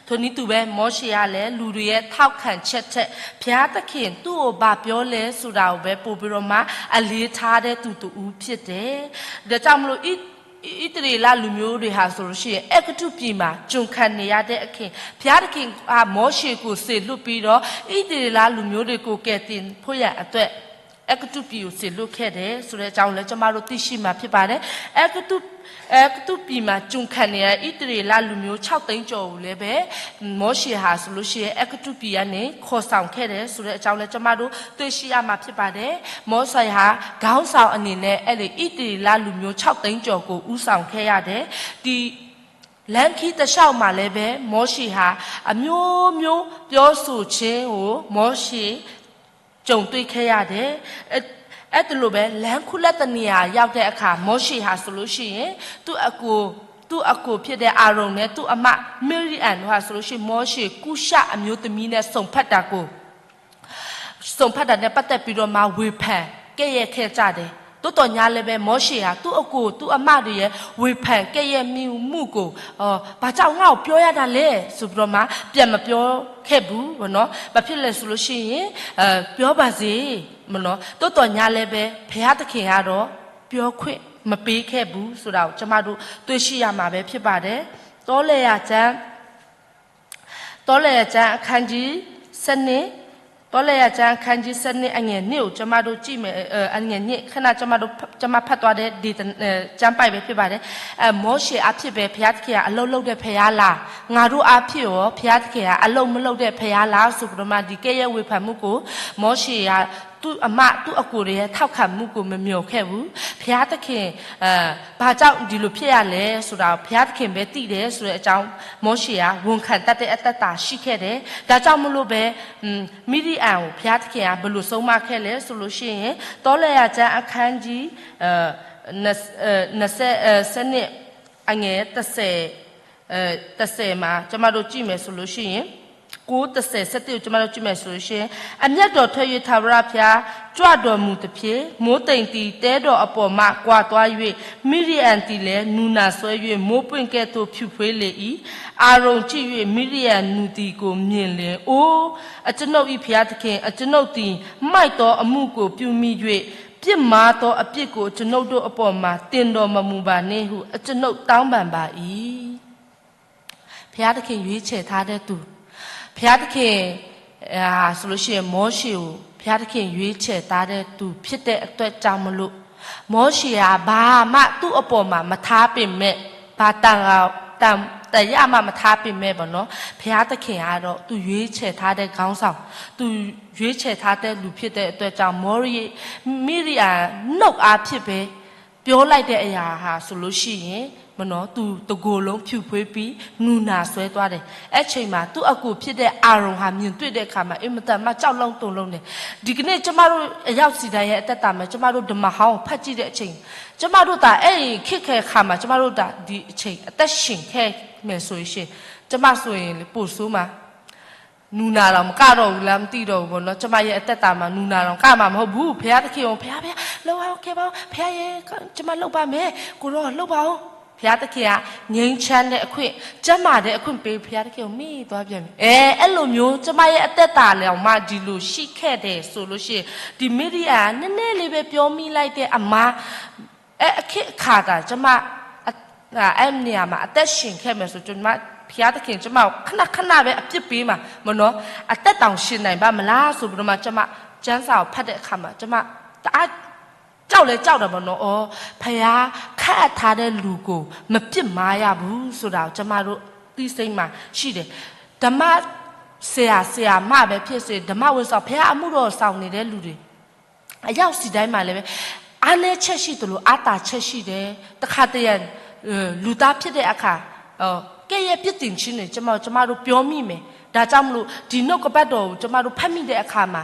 ထိုနည်းတူပဲ မောရှေကလည်း လူတွေရဲ့ ထောက်ခံချက်ထက် ဘုရားသခင် သူ့ကို ဘာပြောလဲဆိုတာကိုပဲ ပိုပြီးတော့မှ အလေးထားတဲ့သူ တစ်ဦးဖြစ်တယ်. ဒါကြောင့်မလို့ ဣ- ဣသရေလလူမျိုးတွေဟာဆိုလို့ရှိရင် အဲဂုတ္တုပြည်မှာ ကျွန်ခံနေရတဲ့အခင် ဘုရားသခင်က မောရှေကို စေလွှတ်ပြီးတော့ ဣသရေလလူမျိုးတွေကို ကယ်တင်ဖို့ရန်အတွက် အဲဂုတ္တုပြည်ကို စေလွှတ်ခဲ့တယ်ဆိုတဲ့အကြောင်းကိုလည်း ကျမတို့ သိရှိမှာ ဖြစ်ပါတယ်. အဲဂုတ္တု- အဲဂုတ္တုပြည်မှာ ကျွန်ခံနေရတဲ့ ဣသရေလလူမျိုး ခြောက်သိန်းကျော်ကိုလည်းပဲ မောရှေဟာဆိုလို့ရှိရင် အဲဂုတ္တုပြည်ကနေ ခေါ်ဆောင်ခဲ့တယ်ဆိုတဲ့အကြောင်းလည်း ကျမတို့ တွေ့ရှိရမှာ ဖြစ်ပါတယ်. မောရှေဟာ ခေါင်းဆောင်အနေနဲ့ အဲ့ဒီ ဣသရေလလူမျိုး ခြောက်သိန်းကျော်ကို ဦးဆောင်ခဲ့ရတယ်. ဒီလမ်းခရီးတလျှောက်မှာလည်းပဲ မောရှေဟာ အမျိုးမျိုးပြောဆိုခြင်းကို မောရှေ ကြုံတွေ့ခဲ့ရတယ်. အဲ- အဲ့ဒါလိုပဲ လမ်းခူလက်တနေရာ ရောက်တဲ့အခါ မောရှေဟာဆိုလို့ရှိရင် သူ့အကို- သူ့အကိုဖြစ်တဲ့ အာရုန်နဲ့ သူ့အမ မီရိအမ်တို့ဟာဆိုလို့ရှိရင် မောရှေ ကုရှအမျိုးသမီးနဲ့ စုံဖက်တာကို- စုံဖက်တာနဲ့ ပတ်သက်ပြီးတော့မှ ဝေဖန်ကဲ့ရဲ့ခဲ့ကြတယ်. သို့သော်ငြားလည်းပဲ မောရှေဟာ သူ့အကို- သူ့အမတွေရဲ့ ဝေဖန်ကဲ့ရဲ့မှု- မှုကို ဘာကြောင့် ငါ့ကို ပြောရတာလဲ ဆိုပြီးတော့မှ ပြန်မပြောခဲ့ဘူးပေါ့နော်. ဘာဖြစ်လဲဆိုလို့ရှိရင် ပြောပါစေပေါ့နော်. သို့သော်ငြားလည်းပဲ ဘုရားသခင်ကတော့ ပြောခွင့်မပေးခဲ့ဘူးဆိုတာကို ကျမတို့ တွေ့ရှိရမှာပဲ ဖြစ်ပါတယ်. တောလယ်ယာကျမ်း- တောလယ်ယာကျမ်း အခန်းကြီးဆယ့်နှစ်- တောလယ်ယာကျမ်း အခန်းကြီးဆယ့်နှစ် အငယ်နှစ်ကို ကျမတို့ ကြည့်မယ်- အငယ်နှစ် ခုန ကျမတို့- ကျမ ဖတ်သွားတဲ့ ဒေသ- ကျမ်းပိုဒ်ပဲ ဖြစ်ပါတယ်. မောရှေအားဖြင့်ပဲ ဘုရားသခင်က အလုပ်လုပ်တဲ့ ဘုရားလား? ငါတို့အားဖြင့်ရော ဘုရားသခင်က အလုပ်မလုပ်တဲ့ ဘုရားလား ဆိုပြီးတော့မှ ဒီကဲ့ရဲ့ဝေဖန်မှုကို မောရှေက သူ့အမ- သူ့အကိုတွေရဲ့ ထောက်ခံမှုကို မမျှော်ခဲ့ဘူး. ဘုရားသခင် ဘာကြောင့် ဒီလိုဖြစ်ရလဲဆိုတာကို ဘုရားသခင်ပဲ သိတယ်ဆိုတဲ့အကြောင်း မောရှေက ဝန်ခံတတ်တဲ့ အသက်တာ ရှိခဲ့တယ်. ဒါကြောင့်မလို့ပဲ မီရိအမ်ကို ဘုရားသခင်က ဘယ်လို ဆုံးမခဲ့လဲဆိုလို့ရှိရင် တောလယ်ယာကျမ်း အခန်းကြီး နှစ်- အဲ- နှစ်- အဲ- ဆယ့်နှစ် အငယ်တစ်ဆယ် အဲ တစဲးမး ကျွန်မတို့ကြည့်မယ်ဆိုလို့ရှိရင် ကိုး တစဲး ဆယ့်တစ်ကို ကျွန်မတို့ကြည့်မယ်ဆိုလို့ရှိရင် အမျက်တော်ထွက်၍ ထာဝရဘုရားကြွတော်မူသဖြင့် မိုဃ်းတိမ်သည် တဲတော်အပေါ်မှ ကွာသွား၍ မီရိယံသည်လည်း နူနာစွဲ၍ မိုးပွင့်ကဲ့သို့ ဖြူဖွေးလေ၏။ အာရုန်ကြည့်၍ မီရိယံနူသည်ကို မြင်လျှင်၊ အိ အကျွန်ုပ်၏ဘုရားသခင်၊ အကျွန်ုပ်သည် မိုက်သောအမှုကို ပြုမိ၍ ပြစ်မှားသောအပြစ်ကို အကျွန်ုပ်တို့အပေါ်မှာ တင်တော်မမူပါနှင့်ဟု အကျွန်ုပ်တောင်းပန်ပါ၏။ ဘုရားသခင်ရွေးချယ်ထားတဲ့သူ၊ ဘုရားသခင် အာဆိုလို့ရှိရင် မောရှေကို ဘုရားသခင်ရွေးချယ်ထားတဲ့သူဖြစ်တဲ့အတွက်ကြောင့်မလို့ မောရှေဟာ ဘာမှသူ့အပေါ်မှာ မထားပေမဲ့ ဘာတန်ရာ တန်တရာမှ မထားပေမဲ့ပေါ့နော် ဘုရားသခင်ကတော့ သူရွေးချယ်ထားတဲ့ခေါင်းဆောင်၊ သူရွေးချယ်ထားတဲ့လူဖြစ်တဲ့အတွက်ကြောင့် မောရိ မီရိယံ နှုတ်အားဖြင့်ပဲ ပြောလိုက်တဲ့အရာဟာဆိုလို့ရှိရင် မနော် သူတကိုယ်လုံးဖြူဖွေးပြီး နူနာစွဲသွားတယ်။ အဲ့ချိန်မှာ သူ့အကိုဖြစ်တဲ့အာရုန်ဟာ မြင်တွေ့တဲ့အခါမှာ အင်မတန်မှ ကြောက်လန့်တုန်လှုပ်နေ။ ဒီကနေ့ ကျမတို့ အယောက်စီတိုင်းရဲ့ အသက်တာမှာ ကျမတို့ ဓမ္မဟောင်းကို ဖတ်ကြည့်တဲ့အချိန် ကျမတို့သာ အဲ့ဒီခေတ်အခါမှာ ကျမတို့သာ ဒီအချိန် အသက်ရှင်ခဲ့မယ်ဆိုရင် ကျမဆိုရင် ပိုဆိုးမှာ နူနာတောင်မကတော့ဘူးလား မသိတော့ဘူးပေါ့နော်။ ကျမရဲ့အသက်တာမှာ နူနာတောင်ကမှာမဟုတ်ဘူး။ ဘုရားသခင်ကို ဘုရား ဘုရား လုပ်ပါဦး ကယ်ပါဦး ဘုရားရဲ့ ကျမလုပ်ပါမယ် ကိုယ်တော်လုပ်ပါဦး။ ဘုရားသခင်က ငြိမ်းချမ်းတဲ့အခွင့် ကျန်းမာတဲ့အခွင့်ပေး ဘုရားသခင်ကို မေ့သွားပြန်ပြီ။ အဲ အဲ့လိုမျိုး ကျမရဲ့အသက်တာလည်း အမ ဒီလိုရှိခဲ့တယ်ဆိုလို့ရှိရင် ဒီမီရိယံက နည်းနည်းလေးပဲပြောမိလိုက်တဲ့အမှား အဲ အခက်အခါသာ ကျမ အ အဲ့နေရာမှာ အသက်ရှင်ခဲ့မယ်ဆို ကျမ ဘုရားသခင် ကျမကို ခဏခဏပဲ အပြစ်ပေးမှာ မနော်။ အသက်တောင်ရှင်နိုင်ပါ့မလားဆိုပြီးတော့မှ ကျမ ကျမ်းစာကို ဖတ်တဲ့အခါမှာ ကျမ တအား ကြောက်လဲကြောက်တာပေါ့နော်။ အော် ဘုရားခန့်အပ်ထားတဲ့လူကို မပြစ်မှားရဘူးဆိုတာကို ကျမတို့ သိစိတ်မှာရှိတယ်။ ဓမ္မဆရာ ဆရာမပဲဖြစ်စေ ဓမ္မဝန်ဆောင် ဘုရားအမှုတော်ဆောင်နေတဲ့လူတွေ အယောက်စီတိုင်းမှာလည်းပဲ အားနည်းချက်ရှိသလို အားသာချက်ရှိတယ်။ တခါတရံ လူသားဖြစ်တဲ့အခါ ကဲ့ရဲ့ပြစ်တင်ခြင်းနဲ့ ကျမ ကျမတို့ပြောမိမယ်။ ဒါကြောင့်မလို့ ဒီနှုတ်ကပတ်တော်ကို ကျမတို့ဖတ်မိတဲ့အခါမှာ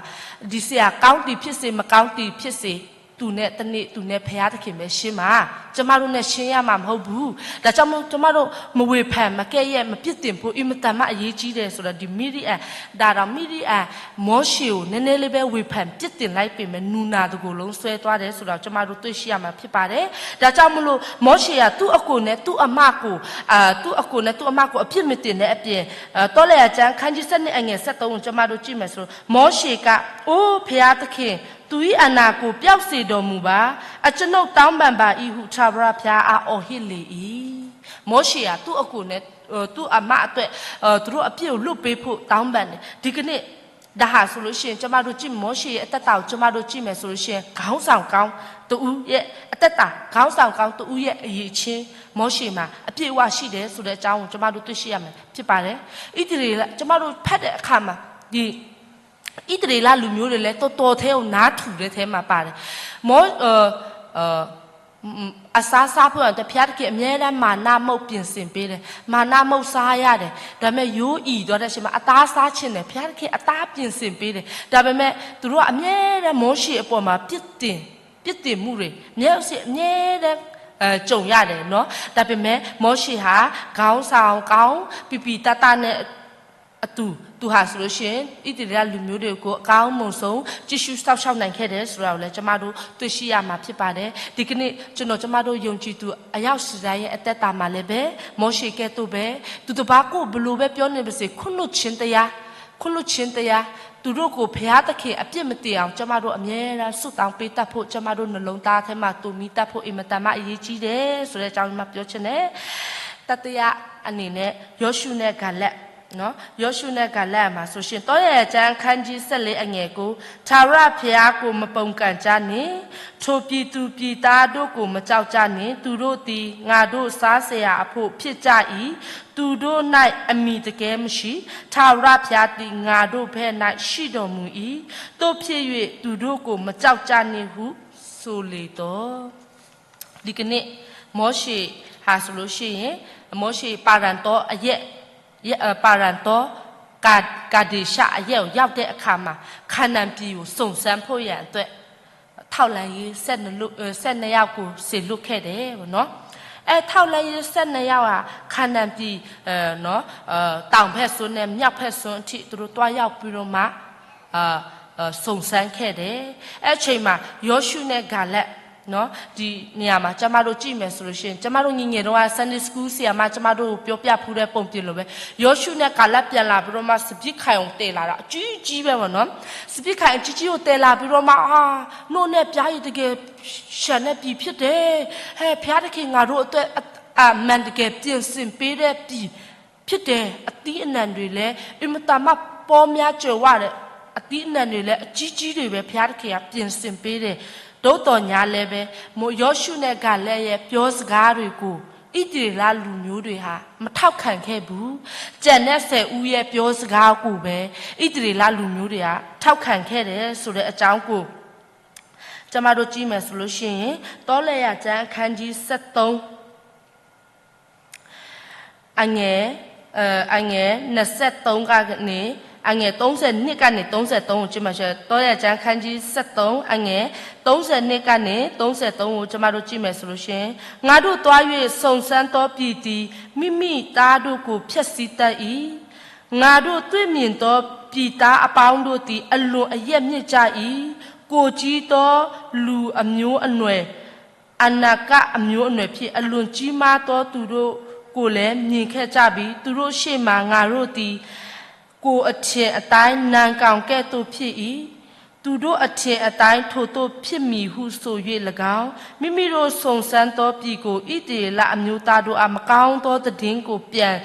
ဒီဆရာကောင်းသည်ဖြစ်စေ မကောင်းသည်ဖြစ်စေ သူနဲ့တနေ့ သူနဲ့ဘုရားသခင်ပဲရှင်းမှာ။ ကျမတို့နဲ့ရှင်းရမှာမဟုတ်ဘူး။ ဒါကြောင့်မလို့ ကျမတို့ မဝေဖန် မကဲ့ရဲ့ မပြစ်တင်ဖို့ အင်မတန်မှ အရေးကြီးတယ်ဆိုတာ ဒီမီရိယံ ဒါတောင် မီရိယံ မောရှေကို နည်းနည်းလေးပဲ ဝေဖန်ပြစ်တင်လိုက်ပေမဲ့ နူနာတကိုယ်လုံးစွဲသွားတယ်ဆိုတာကို ကျမတို့တွေ့ရှိရမှာဖြစ်ပါတယ်။ ဒါကြောင့်မလို့ မောရှေက သူ့အကိုနဲ့ သူ့အမကို အာ သူ့အကိုနဲ့ သူ့အမကို အပြစ်မတင်တဲ့အပြင် အာ တောလျာကျမ်း ခန်းကြီးဆယ့်နှစ် အငယ်ဆယ့်သုံးကို ကျမတို့ကြည့်မယ်ဆို မောရှေက အိ ဘုရားသခင် သူ၏အနာကို ပျောက်စေတော်မူပါ။ အကျွန်ုပ်တောင်းပန်ပါ၏ဟု ထာဝရဘုရားအား အော်ဟစ်လေ၏။ မောရှေက သူ့အကိုနဲ့ သူ့အမအတွက် သူတို့အပြစ်ကိုလွှတ်ပေးဖို့ တောင်းပန်တယ်။ ဒီကနေ့ ဒါဟာဆိုလို့ရှိရင် ကျမတို့ကြည့် မောရှေရဲ့အသက်တာကို ကျမတို့ကြည့်မယ်ဆိုလို့ရှိရင် ခေါင်းဆောင်ကောင်းတစ်ဦးရဲ့အသက်တာ ခေါင်းဆောင်ကောင်းတစ်ဦးရဲ့အရည်အချင်း မောရှေမှာ အပြည့်အဝရှိတယ်ဆိုတဲ့အကြောင်းကို ကျမတို့တွေ့ရှိရမယ်ဖြစ်ပါတယ်။ ဣသရေလ ကျမတို့ဖတ်တဲ့အခါမှာ ဒီ ဣသရေလလူမျိုးတွေလည်း တော်တော်ထဲကို နားထူတဲ့ထဲမှာပါတယ်။ မော- အာ- အစားစားဖို့အတွက် ဘုရားသခင် အမြဲတမ်း မန္နမုန့် ပြင်ဆင်ပေးတယ်။ မန္နမုန့် စားရတယ်။ ဒါပေမဲ့ ယိုးအီသွားတဲ့အချိန်မှာ အသားစားချင်တယ်။ ဘုရားသခင် အသား ပြင်ဆင်ပေးတယ်။ ဒါပေမဲ့ သူတို့က အမြဲတမ်း မောရှေအပေါ်မှာ ပြစ်တင်- ပြစ်တင်မှုတွေ မောရှေ အမြဲတမ်း ကြုံရတယ်နော်။ ဒါပေမဲ့ မောရှေဟာ ခေါင်းဆောင်ကောင်း ပီပီသၣ်သၣ်နဲ့ အတူ သူဟာဆိုလို့ရှိရင် ဣသရေလလူမျိုးတွေကို အကောင်းမွန်ဆုံး ကြည့်ရှုစောင့်ရှောက်နိုင်ခဲ့တယ်ဆိုတာကိုလည်း ကျမတို့တွေ့ရှိရမှာဖြစ်ပါတယ်။ ဒီကနေ့ ကျွန်တော် ကျမတို့ယုံကြည်သူ အယောက်စီတိုင်းရဲ့အသက်တာမှာလည်းပဲ မောရှေကဲ့သို့ပဲ သူတစ်ပါးကို ဘယ်လိုပဲပြောနေပါစေ ခွင့်လွှတ်ခြင်းတရား ခွင့်လွှတ်ခြင်းတရား သူတို့ကို ဘုရားသခင် အပြစ်မတင်အောင် ကျမတို့ အမြဲတမ်း ဆုတောင်းပေးတတ်ဖို့ ကျမတို့ နှလုံးသားထဲမှာ သိုမှီတတ်ဖို့ အင်မတန်မှ အရေးကြီးတယ်ဆိုတဲ့အကြောင်း ကျွန်မ ပြောချင်တယ်။ တတိယအနေနဲ့ ယောရှုနဲ့ ကာလက်နော်။ ယောရှုနဲ့ ကာလက်မှာဆိုရှင် တောလျာကျမ်း အခန်းကြီးဆယ့်လေး အငယ်ကို ထာဝရဘုရားကို မပုန်ကန်ကြနှင့်။ ထိုပြည်သူပြည်သားတို့ကို မကြောက်ကြနှင့်။ သူတို့သည် ငါတို့စားစရာအဖို့ ဖြစ်ကြ၏။ သူတို့၌ အမည်တကဲမရှိ။ ထာဝရဘုရားသည် ငါတို့ဘက်၌ ရှိတော်မူ၏။ သို့ဖြစ်၍ သူတို့ကို မကြောက်ကြနှင့်ဟု ဆိုလေသော် ဒီကနေ့ မောရှေဟာဆိုလို့ရှိရင် မောရှေ ပါရန်တောအရက် ရ- ပါရန်တော ကာ- ကာဒေရှအရက်ကို ရောက်တဲ့အခါမှာ ခါနန်ပြည်ကို စုံစမ်းဖို့ရန်အတွက် ထောက်လှမ်းရေး ဆယ့်နှစ်ယောက်ကို စေလွှတ်ခဲ့တယ်ပေါ့နော်။ အဲ ထောက်လှမ်းရေး ဆက်နေရအောင် ခါနန်ပြည် เอ่อ เนาะ เอ่อ တောင်ဘက်စွန်းနဲ့ မြောက်ဘက်စွန်းအထိ သူတို့ သွားရောက်ပြီးတော့မှ เอ่อ เอ่อ စုံစမ်းခဲ့တယ် အဲ့အချိန်မှာ ယောရှုနဲ့ ကာလက် နော် ဒီနေရာမှာ ကျမတို့ ကြည့်မယ်ဆိုလို့ရှိရင် ကျမတို့ ငယ်ငယ်တုန်းက Sunday School ဆရာမ ကျမတို့ကို ပြောပြဖူးတဲ့ ပုံပြင်လိုပဲ ယောရှုနဲ့ ကာလက် ပြန်လာပြီးတော့မှ စပစ်ခိုင်ကို တည်လာတာ အကြီးကြီးပဲပေါ့နော် စပစ်ခိုင် အကြီးကြီးကို တည်လာပြီးတော့မှ အာ နှုတ်နဲ့ ပြားရည် တကယ် ဆန်တဲ့ ပြည်ဖြစ်တယ် ဟဲ ဘုရားသခင် ငါတို့အတွက် အ အမှန်တကယ် ပြင်ဆင်ပေးတဲ့ ပြည် ဖြစ်တယ် အသီးအနှံတွေလည်း အင်မတန်မှ ပေါများကြွယ်ဝတဲ့ အသီးအနှံတွေလည်း အကြီးကြီးတွေပဲ ဘုရားသခင်က ပြင်ဆင်ပေးတယ် သို့သော်ငြားလည်းပဲ မိ- ယောရှုနဲ့ ကာလက်ရဲ့ ပြောစကားတွေကို ဣသရေလလူမျိုးတွေဟာ မထောက်ခံခဲ့ဘူး ကျန်တဲ့ ဆယ်ဦးရဲ့ ပြောစကားကိုပဲ ဣသရေလလူမျိုးတွေက ထောက်ခံခဲ့တယ်ဆိုတဲ့အကြောင်းကို ကျမတို့ ကြည့်မယ်ဆိုလို့ရှိရင် တောလရာကျမ်း အခန်းကြီး ဆယ့်သုံး အငယ် အငယ် နှစ်ဆယ့်သုံး ကနေ အငယ် သုံးဆယ့်နှစ် ကနေ သုံးဆယ့်သုံး ကို ကြည့်မယ်ဆိုရင် တောလရာကျမ်း အခန်းကြီး ဆယ့်သုံး အငယ် သုံးဆယ့်နှစ် ကနေ သုံးဆယ့်သုံး ကို ကျမတို့ ကြည့်မယ်ဆိုလို့ရှိရင် ငါတို့သွား၍ စုံစမ်းသောပြည်သည် မိမိသားတို့ကို ဖျက်ဆီးတတ်၏။ ငါတို့တွေ့မြင်သော ပြည်သားအပေါင်းတို့သည် အလွန်အယက်မြင့်ကြ၏။ ကိုယ်ကြီးသော လူအမျိုးအနွယ် အနာဂတ်အမျိုးအနွယ်ဖြင့် အလွန်ကြီးမားသော သူတို့ကိုလည်း မြင်ခဲ့ကြပြီ။ သူတို့ရှေ့မှာ ငါတို့သည် ကိုယ်အထင်အတိုင်း နံကောင်ကဲ့သို့ဖြစ်၏။ သူတို့အထင်အတိုင်း ထိုသို့ဖြစ်မည်ဟုဆို၍၎င်း၊ မိမိတို့စုံစမ်းသောပြည်ကို ဣသရေလအမျိုးသားတို့အား မကောင်းသောသတင်းကို ပြန်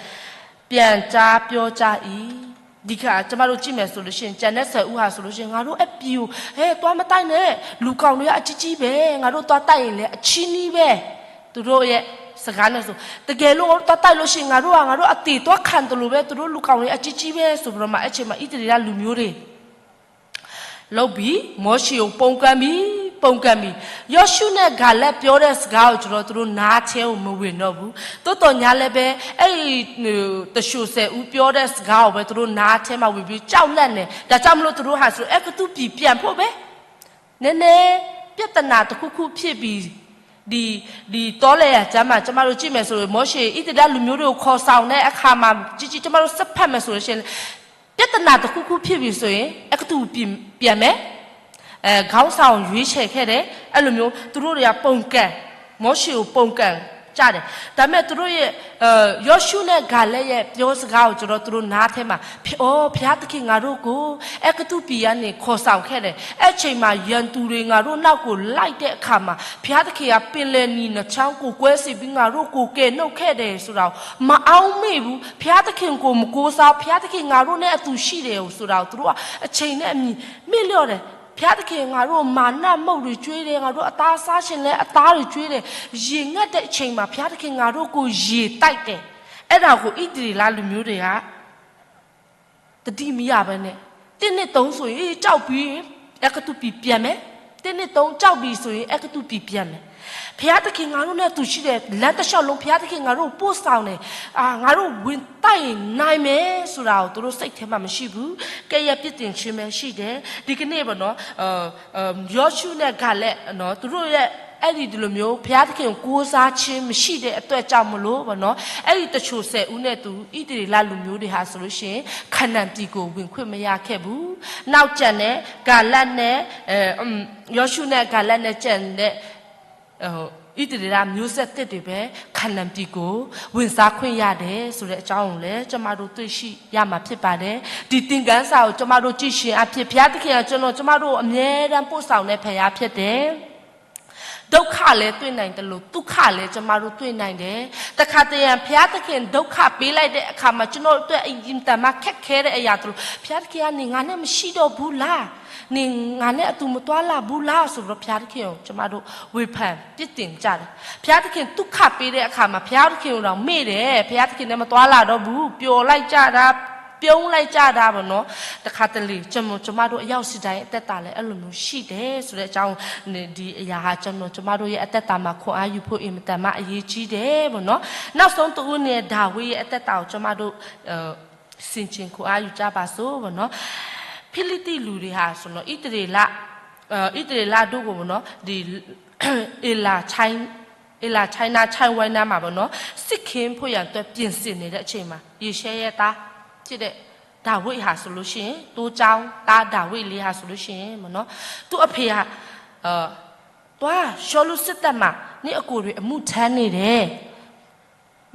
ပြန်ကြားပြောကြ၏။ ဒီခါ ကျမတို့ ကြည့်မယ်ဆိုလို့ရှိရင် ကျန်တဲ့ ဆယ်ဦးဟာဆိုလို့ရှိရင် ငါတို့အပြည်ကို ဟဲ သွားမတိုက်နဲ့ လူကောင်တွေက အကြီးကြီးပဲ ငါတို့သွားတိုက်ရင်လည်း အချည်းနှီးပဲ သူတို့ရဲ့ စကားနဲ့ဆို တကယ်လို့ ငါတို့သွားတိုက်လို့ရှိရင် ငါတို့က ငါတို့အသေသွားခံသလိုပဲ သူတို့လူကောင်တွေ အကြီးကြီးပဲ ဆိုပြီးတော့မှ အဲ့ချိန်မှာ ဣသရေလလူမျိုးတွေ လုပ်ပြီး မောရှေကို ပုန်ကန်ပြီ ပုန်ကန်ပြီ။ ယောရှုနဲ့ ကာလက် ပြောတဲ့စကားကို ကျတော့ သူတို့ နားထဲကို မဝင်တော့ဘူး။ သို့သော်ငြားလည်းပဲ အဲ့ဒီ တချို့ ဆယ်ဦး ပြောတဲ့စကားကိုပဲ သူတို့ နားထဲမှာ ဝင်ပြီး ကြောက်လန့်နေ။ ဒါကြောင့်မလို့ သူတို့ဟာဆို အဲကတုပီ ပြန်ဖို့ပဲ နည်းနည်း ပြဿနာတစ်ခုခုဖြစ်ပြီ ဒီ ဒီတောလရာကျမ်းမှာ ကျမတို့ ကြည့်မယ်ဆိုရင် မောရှေ ဣသရေလလူမျိုးတွေကို ခေါ်ဆောင်တဲ့အခါမှာ ကြည့်ကြည့် ကျမတို့ ဆက်ဖတ်မယ်ဆိုလို့ရှိရင် ပြဿနာတစ်ခုခုဖြစ်ပြီဆိုရင် အဲကတုပီ ပြန်မယ် အဲ ခေါင်းဆောင်ရွေးချယ်ခဲ့တယ် အဲ့လိုမျိုး သူတို့တွေက ပုန်ကန် မောရှေကို ပုန်ကန်ကြတယ် ဒါပေမဲ့ သူတို့ရဲ့ အဲ ယောရှုနဲ့ ကာလက်ရဲ့ ပြောစကားကို ကျတော့ သူတို့ နားထဲမှာ ဖ- အော် ဘုရားသခင် ငါတို့ကို အဲကတုပီကနေ ခေါ်ဆောင်ခဲ့တယ် အဲ့ချိန်မှာ ရန်သူတွေ ငါတို့နောက်ကို လိုက်တဲ့အခါမှာ ဘုရားသခင်က ပင်လယ်နီ နှစ်ချောင်းကို ကွဲစေပြီး ငါတို့ကို ကယ်နှုတ်ခဲ့တယ်ဆိုတာကို မအောက်မေ့ဘူး ဘုရားသခင်ကို မကိုးစား ဘုရားသခင် ငါတို့နဲ့အတူရှိတယ်ဆိုတာကို သူတို့က အချိန်နဲ့အညီ မေ့လျော့တယ် ဘုရားသခင် ငါတို့ မၤနးမုန့်တွေကျွေးတယ် ငါတို့ အသားစားချင်လဲ အသားတွေကျွေးတယ် ရေငတ်တဲ့အချိန်မှာ ဘုရားသခင် ငါတို့ကို ရေတိုက်တယ် အဲ့ဒါကို ဣသရေလလူမျိုးတွေက သတိမရဘဲနဲ့ တစ်နှစ်သုံးဆိုရင် ကြောက်ပြီ အဲကတုပီ ပြန်မယ် တစ်နှစ်သုံး ကြောက်ပြီဆိုရင် အဲကတုပီ ပြန်မယ် ဘုရားသခင် ငါတို့နဲ့အတူရှိတယ် လမ်းတစ်လျှောက်လုံး ဘုရားသခင် ငါတို့ကို ပို့ဆောင်တယ် အာ ငါတို့ ဝင်တိုက်ရင် နိုင်မယ်ဆိုတာကို သူတို့ စိတ်ထဲမှာ မရှိဘူး ကဲ့ရဲ့ ပြစ်တင်ခြင်းပဲ ရှိတယ် ဒီကနေ့ပေါ့နော် အဲ အဲ ယောရှုနဲ့ ကာလက် နော် သူတို့ရဲ့ အဲ့ဒီဒီလိုမျိုး ဘုရားသခင်ကို ကိုးစားခြင်း မရှိတဲ့အတွက်ကြောင့်မလို့ပေါ့နော် အဲ့ဒီတချို့ ဆယ်ဦးနဲ့သူ ဣသရေလလူမျိုးတွေဟာဆိုလို့ရှိရင် ခါနန်ပြည်ကို ဝင်ခွင့်မရခဲ့ဘူး။ နောက်ကျန်တဲ့ ကာလက်နဲ့ အဲ အမ် ယောရှုနဲ့ ကာလက်နဲ့ ကျန်တဲ့ အဲ ဣသရေလမျိုးဆက်သစ်တွေပဲ ခါနန်ပြည်ကို ဝင်စားခွင့်ရတယ်ဆိုတဲ့အကြောင်းကိုလည်း ကျမတို့ တွေ့ရှိရမှာဖြစ်ပါတယ်။ ဒီသင်ခန်းစာကို ကျမတို့ ကြည့်ခြင်းအားဖြင့် ဘုရားသခင်က ကျွန်တော် ကျမတို့ကို အမြဲတမ်း ပို့ဆောင်တဲ့ ဘုရားဖြစ်တယ်။ ဒုက္ခလည်း တွေ့နိုင်သလို သုခလည်း ကျမတို့ တွေ့နိုင်တယ်။ တခါတရံ ဘုရားသခင် ဒုက္ခပေးလိုက်တဲ့အခါမှာ ကျွန်တော်တို့အတွက် အင်မတန်မှ ခက်ခဲတဲ့အရာသလို ဘုရားသခင်က နင် ငါနဲ့ မရှိတော့ဘူးလား။ နင် ငါနဲ့အတူ မသွားလာဘူးလားဆိုပြီးတော့ ဘုရားသခင်ကို ကျမတို့ ဝေဖန် ပြစ်တင်ကြတယ်။ ဘုရားသခင် ဒုက္ခပေးတဲ့အခါမှာ ဘုရားသခင်ကိုတောင် မေ့တယ်။ ဘုရားသခင်နဲ့ မသွားလာတော့ဘူး။ ပျော်လိုက်ကြတာ ပြုံးလိုက်ကြတာပေါ့နော်။ တခါတလေ ကျွန်တော် ကျမတို့ အယောက်စီတိုင်း အသက်တာလည်း အဲ့လိုမျိုး ရှိတယ်ဆိုတဲ့အကြောင်း ဒီအရာဟာ ကျွန်တော် ကျမတို့ရဲ့ အသက်တာမှာ ခွန်အားယူဖို့ အင်မတန်မှ အရေးကြီးတယ်ပေါ့နော်။ နောက်ဆုံးတစ်ဦးနဲ့ ဒါဝိဒ်ရဲ့ အသက်တာကို ကျမတို့ အဲ ဆင်ခြင်ခွန်အားယူကြပါစို့ပေါ့နော်။ ဖိလိသ်လူတွေဟာဆိုတော့ ဣသရေလ အဲ ဣသရေလတို့ကိုပေါ့နော် ဒီ အ့လာချိုင်း လၢ China ချိုင့်ဝဲနားမှာပေါ့နော် စစ်ခင်းဖို့ရန်အတွက်ပြင်ဆင်နေတဲ့အချိန်မှာ ယေရှဲရဲ့သားဖြစ်တဲ့ ဒါဝိဒ်ဟာဆိုလို့ရှိရင် သိုးကျောင်းသား ဒါဝိဒ်လေးဟာဆိုလို့ရှိရင်ပေါ့နော် သူ့အဖေက သွား ရှောလုစစ်တပ်မှာ နင့်အကိုတွေအမှုထမ်းနေတယ်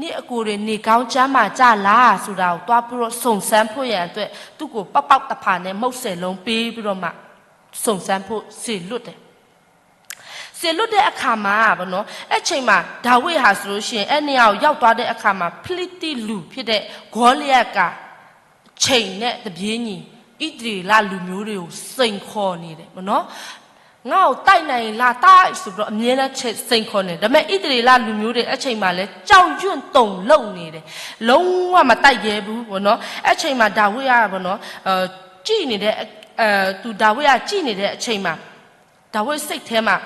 နင့်အကိုတွေနေကောင်းကျန်းမာကြလားဆိုတာကိုသွားပြီးတော့ စုံစမ်းဖို့ရန်အတွက် သူ့ကိုပေါက်ပေါက်တဖာနဲ့ မုန့်ဆယ်လုံးပေးပြီးတော့မှ စုံစမ်းဖို့စေလွှတ်တယ် စေလွှတ်တဲ့အခါမှာပေါ့နော် အဲ့ချိန်မှာ ဒါဝိဒ်ဟာဆိုလို့ရှိရင် အဲ့နေရာကိုရောက်သွားတဲ့အခါမှာ ဖလိတ္တိလူဖြစ်တဲ့ ဂေါလိယတ်က ချိန်နဲ့တပြေးညီ ဣသရေလလူမျိုးတွေကိုစိန်ခေါ်နေတယ်ပေါ့နော် ငါ့ကိုတိုက်နိုင်ရင်လာတိုက်ဆိုပြီးတော့ အမြဲတမ်းစိန်ခေါ်နေတယ် ဒါပေမဲ့ ဣသရေလလူမျိုးတွေအဲ့ချိန်မှာလည်း ကြောက်ရွံ့တုန်လှုပ်နေတယ် လုံးဝမတိုက်ရဲဘူးပေါ့နော် အဲ့ချိန်မှာ ဒါဝိဒ်ကပေါ့နော် ကြည့်နေတဲ့ သူ ဒါဝိဒ်ကကြည့်နေတဲ့အချိန်မှာ ဒါဝိဒ်စိတ်ထဲမှာ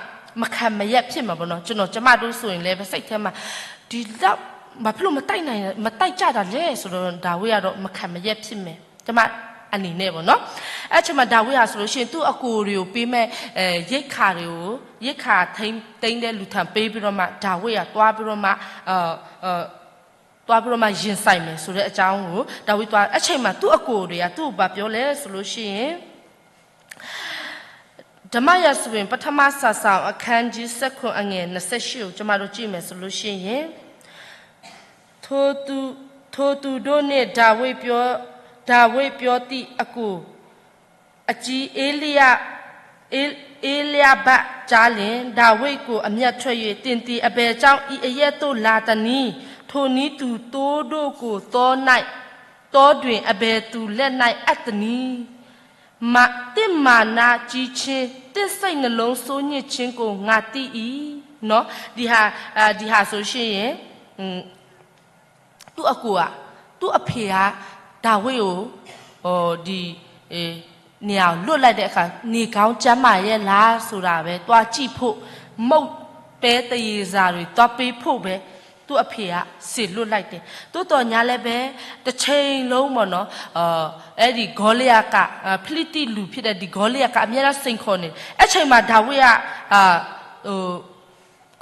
မခံမရပ်ဖြစ်မှာပေါ့နော် ကျွန်တော်ကျမတို့ဆိုရင်လည်းပဲစိတ်ထဲမှာ ဒီလောက် ဘာဖြစ်လို့မတိုက်နိုင် မတိုက်ကြတာလဲဆိုတော့ ဒါဝိဒ်ကတော့ မခံမရပ်ဖြစ်မယ် ကျမအနေနဲ့ပေါ့နော် အဲ့ချိန်မှာ ဒါဝိဒ်ဟာဆိုလို့ရှိရင် သူ့အကိုတွေကိုပေးမဲ့ အဲ ရိက္ခာတွေကို ရိက္ခာထိန်းသိမ်းတဲ့လူထံပေးပြီးတော့မှ ဒါဝိဒ်ကသွားပြီးတော့မှ အဲ အဲ သွားပြီးတော့မှ ရင်ဆိုင်မယ်ဆိုတဲ့အကြောင်းကို ဒါဝိဒ်သွား အဲ့ချိန်မှာ သူ့အကိုတွေက သူ့ကိုဘာပြောလဲဆိုလို့ရှိရင် ဓမ္မရာဇဝင် ပထမစာစောင် အခန်းကြီးဆယ့်ခုနစ် အငယ်နှစ်ဆယ့်ရှစ်ကို ကျမတို့ကြည့်မယ်ဆိုလို့ရှိရင် ထိုသူထိုသူတို့နှင့် ဒါဝိဒ်ပြောဒါဝိဒ်ပြောသည့်အကို အကြီးဧလိယဧဧလျာဘကြားလျှင် ဒါဝိဒ်ကိုအမျက်ထွက်၍ သင်သည်အဘယ်ကြောင့် ဤအရပ်သို့လာသနည်း။ ထိုနည်းသူသိုးတို့ကိုသော သောတွင် အဘယ်သူလက်၌အပ်သနည်း။ မသင့်မာနကြီးခြင်း သင့်စိတ်နှလုံးဆိုးညစ်ခြင်းကိုငါသိ၏နော် ဒီဟာအာဒီဟာဆိုရှင်ရင် သူ့အကိုက သူ့အဖေက ဒါဝိဒ်ကို ဒီနေရာကိုလွတ်လိုက်တဲ့အခါ နေကောင်းကျန်းမာရဲ့လားဆိုတာပဲ သွားကြည့်ဖို့ မုန့်ပဲသရေစာတွေသွားပေးဖို့ပဲ သူ့အဖေက စေလွှတ်လိုက်တယ်။ သို့သော်ငြားလည်းပဲ တစ်ချိန်လုံးပေါ့နော် အဲဒီဂေါလိယက ဖလိတိလူဖြစ်တဲ့ဒီဂေါလိယကအမြဲတမ်းစိန်ခေါ်နေတယ်။ အဲ့ချိန်မှာဒါဝိဒ်က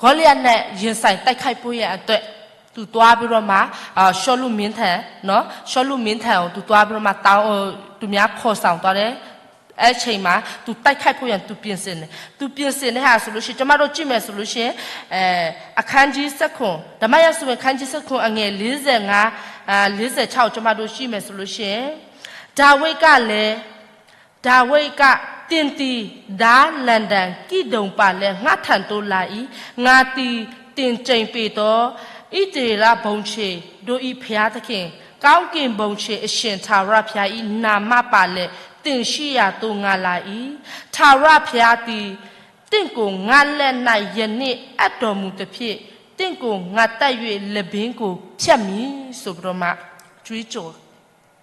ဂေါလိယနဲ့ရင်ဆိုင်တိုက်ခိုက်ဖို့ရန်အတွက် သူသွားပြီးတော့မှ ရှောလုမင်းထံနော် ရှောလုမင်းထံကို သူသွားပြီးတော့မှ တောင်း သူများခေါ်ဆောင်သွားတယ်။ အဲ့ချိန်မှာ သူတိုက်ခိုက်ဖို့ရန် သူပြင်ဆင်တယ်။ သူပြင်ဆင်တဲ့ဟာဆိုလို့ရှိရင် ကျမတို့ကြည့်မယ်ဆိုလို့ရှိရင် အခန်းကြီးဆယ့်ခုနစ် ဓမ္မရာဇဝင် အခန်းကြီးဆယ့်ခုနစ် အငယ်လေးဆယ့်ငါး အာလေးဆယ့်ခြောက်ကို ကျမတို့ကြည့်မယ်ဆိုလို့ရှိရင် ဒါဝိဒ်ကလည်း ဒါဝိဒ်က သင်သည် ဒါလန်ဒန် ကိဒုန်ပါလၢငါထံသို့လာ၏။ ငါသည် သင်ကျိန်ပေသော ဣသရေလဘုံချေတို့၏ဘုရားသခင် ကောင်းကင်ဘုံချေအရှင်ထာဝရဘုရား၏နာမပါလျက် သင်ရှိရာသို့ငါလာ၏။ ထာဝရဘုရားသည် သင့်ကိုငါ့လက်၌ယနေ့အပ်တော်မူသဖြင့် သင့်ကိုငါသတ်၍လည်ပင်းကိုဖြတ်မည်ဆိုပြီးတော့မှ ကြွေးကြော်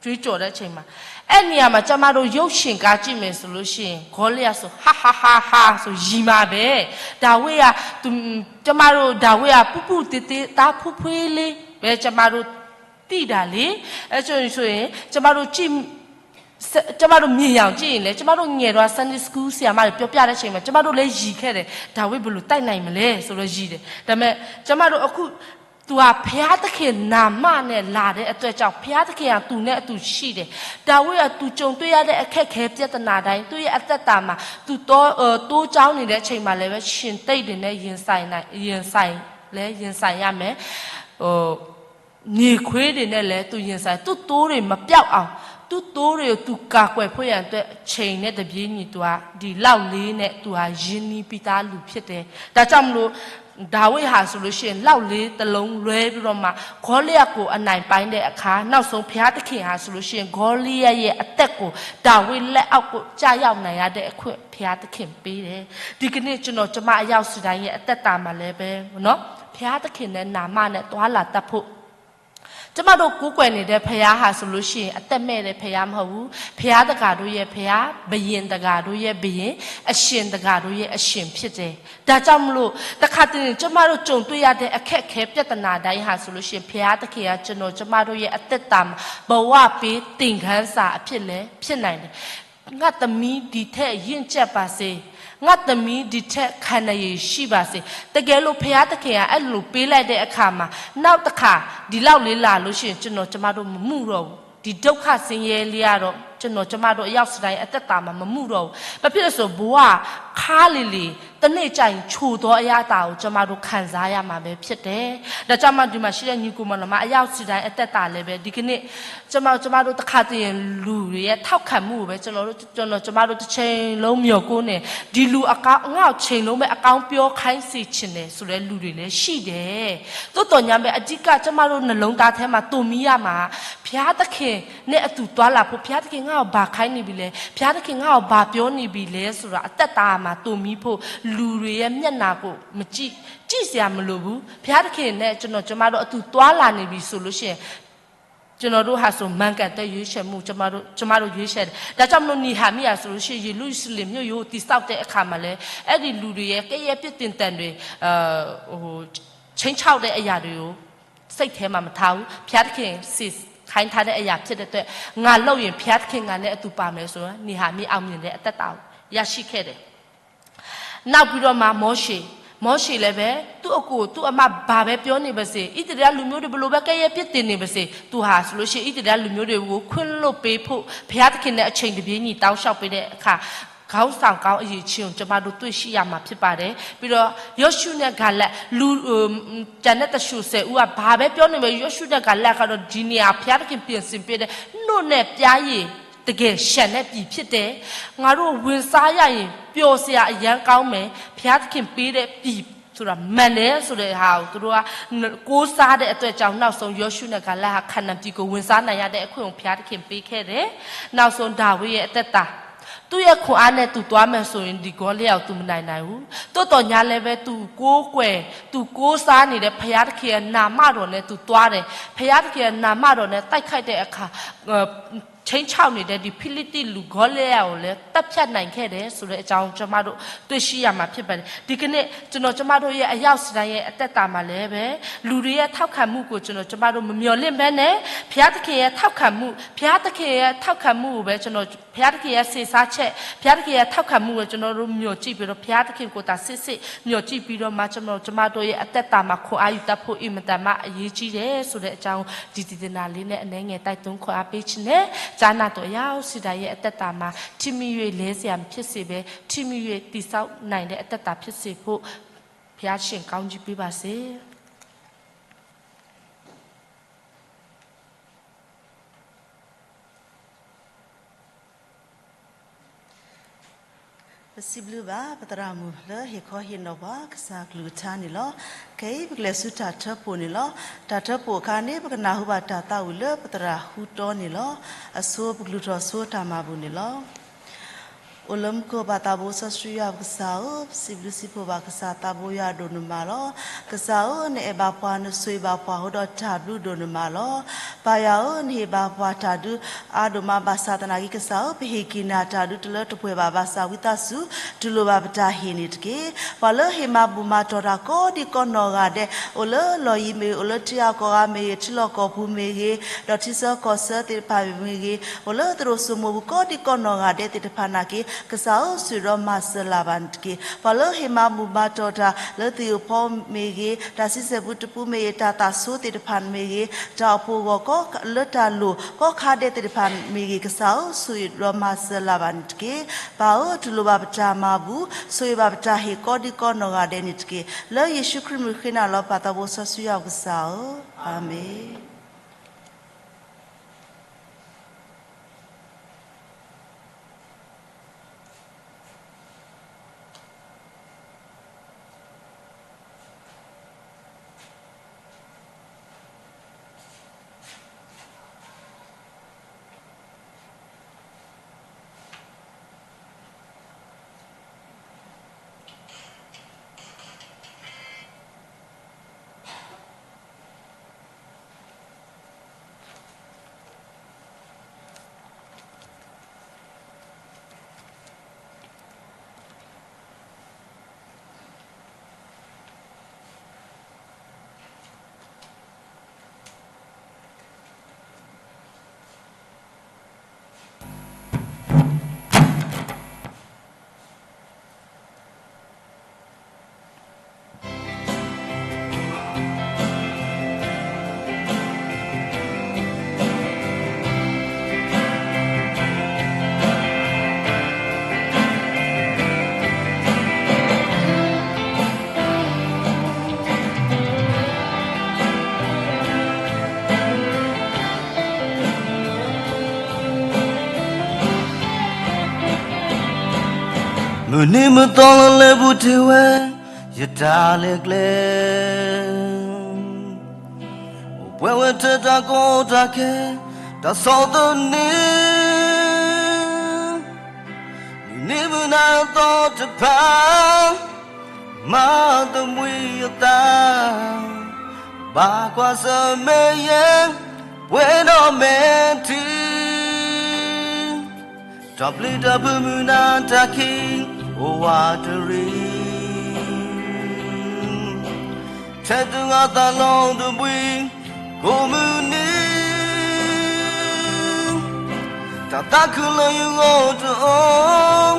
ကြွေးကြော်တဲ့အချိန်မှာ အဲ့နေရာမှာကျမတို့ရုပ်ရှင်ကားကြည့်မယ်ဆိုလို့ရှိရင် ဂေါလိယဆို ဟာဟာဟာဟာဆို ရီမှာပဲ ဒါဝိဒ်က သူ ကျမတို့ဒါဝိဒ်က ပူပူသေးသေး သားဖူဖွေးလေးပဲ ကျမတို့သိတာလေ အဲ့ဆိုရင် ကျမတို့ကြည့် ကျမတို့မြင်အောင်ကြည့်ရင်လည်း ကျမတို့ငယ်တော့ Sunday School ဆရာမတွေပြောပြတဲ့အချိန်မှာ ကျမတို့လည်းရည်ခဲ့တယ် ဒါဝိဒ်ဘယ်လိုတိုက်နိုင်မလဲဆိုတော့ရည်တယ် ဒါပေမဲ့ ကျမတို့အခု သူဟာဘုရားသခင်နာမနဲ့လာတဲ့အတွက်ကြောင့် ဘုရားသခင်ကသူနဲ့အတူရှိတယ်။ ဒါဝိဒ်ကသူကြုံတွေ့ရတဲ့အခက်အခဲပြဿနာတိုင်း သူ့ရဲ့အသက်တာမှာ သူတော အဲ သိုးကျောင်းနေတဲ့အချိန်မှာလည်းပဲ ရှင်သစ်တွေနဲ့ရင်ဆိုင်နိုင် ရင်ဆိုင် လဲရင်ဆိုင်ရမယ်။ အဲ မြေခွေးတွေနဲ့လည်းသူရင်ဆိုင် သူ့သိုးတွေမပျောက်အောင် သူ့သိုးတွေကိုသူကာကွယ်ဖို့ရန်အတွက် ချိန်နဲ့တပြေးညီ သူက ဒီလောက်လေးနဲ့ သူဟာရင်းနှီးပြီးသားလူဖြစ်တယ်။ ဒါကြောင့်မလို့ ဒါဝိဒ်ဟာဆိုလို့ရှိရင် လောက်လေးတစ်လုံးလွဲပြီးတော့မှ ဂေါလိယကိုအနိုင်ပိုင်းတဲ့အခါ နောက်ဆုံးဘုရားသခင်ဟာဆိုလို့ရှိရင် ဂေါလိယရဲ့အသက်ကို ဒါဝိဒ်လက်အောက်ကိုကျရောက်နိုင်ရတဲ့အခွင့် ဘုရားသခင်ပေးတယ်။ ဒီကနေ့ကျွန်တော်ကျမအယောက်စီတိုင်းရဲ့အသက်တာမှာလည်းပဲနော် ဘုရားသခင်နဲ့နာမနဲ့တွာလာတတ်ဖို့ ကျမတို့ကိုးကွယ်နေတဲ့ဘုရားဟာဆိုလို့ရှိရင် အသက်မဲ့တဲ့ဘုရားမဟုတ်ဘူး။ ဘုရားတကာတို့ရဲ့ဘုရား၊ ဘုရင်တကာတို့ရဲ့ဘုရင်၊ အရှင်တကာတို့ရဲ့အရှင်ဖြစ်တယ်။ ဒါကြောင့်မလို့ တခါတလေကျမတို့ကြုံတွေ့ရတဲ့အခက်အခဲပြဿနာတိုင်းဟာဆိုလို့ရှိရင် ဘုရားသခင်ကကျွန်တော်ကျမတို့ရဲ့အသက်တာမှာ ဘဝပေးသင်ခန်းစာအဖြစ်လည်းဖြစ်နိုင်တယ်။ ငါ့သမီး ဒီထက်ရင့်ကျက်ပါစေ။ ငါ့သမီး ဒီထက်ခံနိုင်ရည်ရှိပါစေ တကယ်လို့ ဘုရားသခင်က အဲ့လိုပေးလိုက်တဲ့အခါမှာ နောက်တစ်ခါ ဒီလောက်လေးလာလို့ရှိရင် ကျွန်တော် ကျမတို့ မမူတော့ဘူး ဒီဒုက္ခဆင်းရဲလေးကတော့ ကျွန်တော် ကျမတို့ အယောက်တိုင်း အသက်တာမှာ မမူတော့ဘူး ဘာဖြစ်လို့ဆို ဘဝ ခါလီလီ တစ်နေ့ကျရင် ချိုသောအရသာကို ကျမတို့ ခံစားရမှာပဲ ဖြစ်တယ် ဒါကြောင့်မှ ဒီမှာရှိတဲ့ ညီအစ်ကိုမောင်နှမ အယောက်တိုင်း အသက်တာလည်းပဲ ဒီကနေ့ ကျမ ကျမတို့ တစ်ခါတည်း လူတွေရဲ့ ထောက်ခံမှုကိုပဲ ကျွန်တော်တို့ ကျွန်တော် ကျမတို့ တစ်ချိန်လုံး မျှော်ကိုးနေ ဒီလူအကောင်း ငါ့ကို ချိန်လုံးပဲ အကောင်းပြောခိုင်းစေချင်တယ်ဆိုတဲ့ လူတွေလည်း ရှိတယ် သို့သော်ငြားပဲ အဓိက ကျမတို့ နှလုံးသားထဲမှာ သိုမှီရမှာ ဘုရားသခင်နဲ့ အတူသွားလာဖို့ ဘုရားသခင် ငါ့ကို ဘာခိုင်းနေပြီလဲ ဘုရားသခင် ငါ့ကို ဘာပြောနေပြီလဲဆိုတာ အသက်တာမှာ သိုမှီဖို့ လူတွေရဲ့ မျက်နှာကို မကြည့် ကြည့်စရာ မလိုဘူး ဘုရားသခင်နဲ့ ကျွန်တော် ကျမတို့ အတူသွားလာနေပြီဆိုလို့ရှိရင် ကျွန်တော်တို့ဟာဆို မှန်ကန်တဲ့ ရွေးချယ်မှု ကျမတို့ ကျမတို့ ရွေးချယ်တယ် ဒါကြောင့်မလို့ နေဟမီယၤ ဆိုလို့ရှိရင် ယေရုရှလင်မြို့ရိုး တည်ဆောက်တဲ့အခါမှာလည်း အဲ့ဒီလူတွေရဲ့ ကဲ့ရဲ့ပြစ်တင်သံတွေ ဟို ခြိမ်းခြောက်တဲ့အရာတွေကို စိတ်ထဲမှာ မထားဘူး ဘုရားသခင် စေခိုင်းထားတဲ့အရာ ဖြစ်တဲ့အတွက် ငါလုပ်ရင် ဘုရားသခင် ငါနဲ့အတူပါမယ်ဆိုတော့ နေဟမီယၤ အောင်မြင်တဲ့ အသက်တာကို ရရှိခဲ့တယ် နောက်ပြီးတော့မှ မောရှေ မောရှေလည်းပဲ သူ့အကို သူ့အမ ဘာပဲပြောနေပါစေ ဣသရေလလူမျိုးတွေ ဘယ်လိုပဲ ကဲ့ရဲ့ပြစ်တင်နေပါစေ သူဟာဆိုလို့ရှိရင် ဣသရေလလူမျိုးတွေကို ခွင့်လွှတ်ပေးဖို့ ဘုရားသခင်နဲ့ အချိန်တပြေးညီ တောင်းလျှောက်ပေးတဲ့အခါ ခေါင်းဆောင်ကောင်း အရည်အချင်းကို ကျမတို့ တွေ့ရှိရမှာ ဖြစ်ပါတယ် ပြီးတော့ ယောရှုနဲ့ ကာလပ် လူ ကျန်တဲ့ တဆူဆယ်ဦးက ဘာပဲပြောနေပါစေ ယောရှုနဲ့ ကာလပ်ကတော့ ဒီနေရာ ဘုရားသခင် ပြင်ဆင်ပေးတဲ့ နှုတ်နဲ့ ပျားရည် တကယ် လျှံတဲ့ပြည်ဖြစ်တယ် ငါတို့ ဝင်စားရရင် ပျော်စရာ အရမ်းကောင်းမယ် ဘုရားသခင် ပေးတဲ့ ပြည်ဆိုတာ မှန်တယ်ဆိုတဲ့ဟာကို သူတို့က ကိုးစားတဲ့အတွက်ကြောင့် နောက်ဆုံး ယောရှုနဲ့ ကာလပ်ဟာ ခါနန်ပြည်ကို ဝင်စားနိုင်ရတဲ့ အခွင့်ကို ဘုရားသခင် ပေးခဲ့တယ် နောက်ဆုံး ဒါဝိဒ်ရဲ့ အသက်တာ သူ့ရဲ့ခွန်အားနဲ့ သူသွားမယ်ဆိုရင် ဒီဂိလိယတ်ကို သူမနိုင်နိုင်ဘူး သို့သော်ငြားလည်းပဲ သူကိုးကွယ် သူကိုးစားနေတဲ့ ဘုရားသခင်ရဲ့ နာမတော်နဲ့ သူသွားတယ် ဘုရားသခင်ရဲ့ နာမတော်နဲ့ တိုက်ခိုက်တဲ့အခါ ခြိမ်းခြောက်နေတဲ့ ဒီဖိလိသ်လူ ဂိလိယတ်ကိုလည်း သတ်ဖြတ်နိုင်ခဲ့တယ်ဆိုတဲ့အကြောင်း ကျမတို့ တွေ့ရှိရမှာ ဖြစ်ပါတယ် ဒီကနေ့ ကျွန်တော် ကျမတို့ရဲ့ အယောက်တိုင်းရဲ့ အသက်တာမှာလည်းပဲ လူတွေရဲ့ ထောက်ခံမှုကို ကျွန်တော် ကျမတို့ မမျှော်လင့်ဘဲနဲ့ ဘုရားသခင်ရဲ့ ထောက်ခံမှု ဘုရားသခင်ရဲ့ ထောက်ခံမှုကိုပဲ ကျွန်တော် ဘုရားသခင်ရဲ့ စေစားချက် ဘုရားသခင်ရဲ့ ထောက်ခံမှုကို ကျွန်တော်တို့ မျှော်ကြည့်ပြီးတော့ ဘုရားသခင်ကိုသာ စစ်စစ် မျှော်ကြည့်ပြီးတော့မှ ကျွန်တော် ကျမတို့ရဲ့ အသက်တာမှာ ခွန်အားယူတတ်ဖို့ အင်မတန်မှ အရေးကြီးတယ်ဆိုတဲ့အကြောင်း ဒီဒေသနာလေးနဲ့ အနည်းငယ် တိုက်တွန်းခွန်အားပေးခြင်းနဲ့ ကြားနာတော် အယောက်တိုင်းရဲ့ အသက်တာမှာ ထိမိ၍ လဲစရာ မဖြစ်စေဘဲ ထိမိ၍ တည်ဆောက်နိုင်တဲ့ အသက်တာ ဖြစ်စေဖို့ ဘုရားရှင် ကောင်းကြီးပေးပါစေ။ ပစံးဘျုးဘၣ် ပသရၣ်မုၣ်လၢ ဟ့ၣ်ခီဟ့ၣ်နီၤပှၤ ကစၢ်ကလုၢ်ကထါန့ၣ်လီၤ. ခဲအံၤ ပကလဲၤဆူတၢ်ထၢဖှိၣ်န့ၣ်လီၤ. တၢ်ထၢဖှိၣ်အခါန့ၣ် ပကနၢ်ဟူဘၣ်တၢ်သးဝံၣ်လၢ ပသရၣ်ဟူတီန့ၣ်လီၤ. အဆိ ပကလုၢ်ထီၣ်ဆိတၢ်မၤဘူၣ်န့ၣ်လီၤ. အိၣ်လၢမူခိၣ် ပၢ်သးဘိစီဆှံယွၤပကစၢ်ဧၢ, ပစံးဘျုးစံးဖှိၣ်ဘၣ်ကစၢ်သးဘိယွၤဒိၣ်န့ၣ်မးလီၤ. ကစၢ်ဧၢ, နအဲၣ်ဘၣ်ပှၤ နဆိၣ်ဂ့ၤဘၣ်ပှၤ အိၣ်ဒီးတၢ်ဘျုးဒိၣ်န့ၣ်မးလီၤ. ပၢ်ယွၤဧၢ, နဟ့ၣ်ဘၣ်ပှၤတၢ်ဒုးအါဒိၣ်မး ဘၣ်ဆၣ်သနာ်က့ ကစၢ်ဧၢ, ပဟ့ၣ်က့ၤနၤတၢ်ဒုးတလၢတပှဲၤဘၣ် ဘၣ်ဆၣ်ဝံသးစူၤ တူၢ်လိာ်ဘၣ်ပတၢ်ဟ့ၣ်န့ၣ်တက့ၢ်. ပှၤလၢဟ့ၣ်မၤဘူၣ်မၤတီၢ်တၢ်ကိးဒံကိးနီၢ်ဂၤဒဲး အိၣ်လၢလီၢ်ယံၤမ့ၢ်ဂ့ၤ, အိၣ်လၢထံဂၤကီၢ်ဂၤမ့ၢ်ဂ့ၤ, ထံလီၢ်ကီၢ်ပူၤမ့ၢ်ဂ့ၤ, ဒီးထံဆၢကီၢ်ဆၢသ့ၣ်တဖၣ်မ့ၢ်ဂ့ၤ, အိၣ်လၢသရိာ်စိမိၤပူၤကိးဒံကိးနီၢ်ဂၤဒဲးသ့ၣ်တဖၣ်နာ်က့ ကစၢ်ဧၢ, ဆိၣ်ဂ့ၤဒီးမၤစၢၤလၢ်ဘၣ်န့ၣ်တက့ၢ်. ပှၤလၢဟ့ၣ်မၤဘူၣ်မၤတီၢ်တၢ်လၢသ့ၣ်အိၣ်ဖီမ့ၢ်ဂ့ၤ, တၢ်ဆံဆဲၣ်ပူတပူမ့ၢ်ဂ့ၤ, တၢ်သးဆိသ့ၣ်တဖၣ်မ့ၢ်ဂ့ၤ, တၢ်အိၣ်ဖှိၣ်ဂီၢ်ကီ လၢတၢ်လိၣ်ကီခါဒဲးသ့ၣ်တဖၣ်မ့ၢ်ဂ့ၤ, ကစၢ်ဧၢ, ဆိၣ်ဂ့ၤဒီးမၤစၢၤလၢ်ဘၣ်န့ၣ်တက့ၢ်. ပၢ်ဧၢ, တူၢ်လိာ်ဘၣ်ပတၢ်မၤဘူၣ်, ဆိၣ်ဂ့ၤဘၣ်ပတၢ်ဟ့ၣ်ကိးဒံကိးနီၢ်ဂၤဒဲးန့ၣ်တက့ၢ်. လၢယ့ၣ်ၡူးခရံာ်မုၣ်ဃ့နၤလီၤ ပၢ်သးဘိစီဆှံယွၤပကစၢ်ဧၢ, အၤမ့ၣ်. မုၢ်နံၤမုၢ်သီလၢလဲၤပူၤတ့ၢ်ဝဲ ယတၢ်လဲၤကျဲ အိၣ်ပှဲၤဝဲထဲတၢ်ကီတၢ်ခဲ တၢ်ဆီၣ်သနံး မုၢ်နံၤမုၢ်နၤအသီတဖၣ် မၤသဘှံးယသး ဘၣ်ကွၢ်ဆၢၣ်မဲာ်ယဲ ပှဲၤဒီးမဲာ်ထံ တၢ်ပျံၤတၢ်ဖုးမုၢ်နၤတၢ်ခံး အိၣ်ဝးတရံး ထဲသုဂၤသးလီၤသဘှံး ကိးမုၢ်နံၤ တၢ်သးခုလၢယဂီၢ်တအိၣ်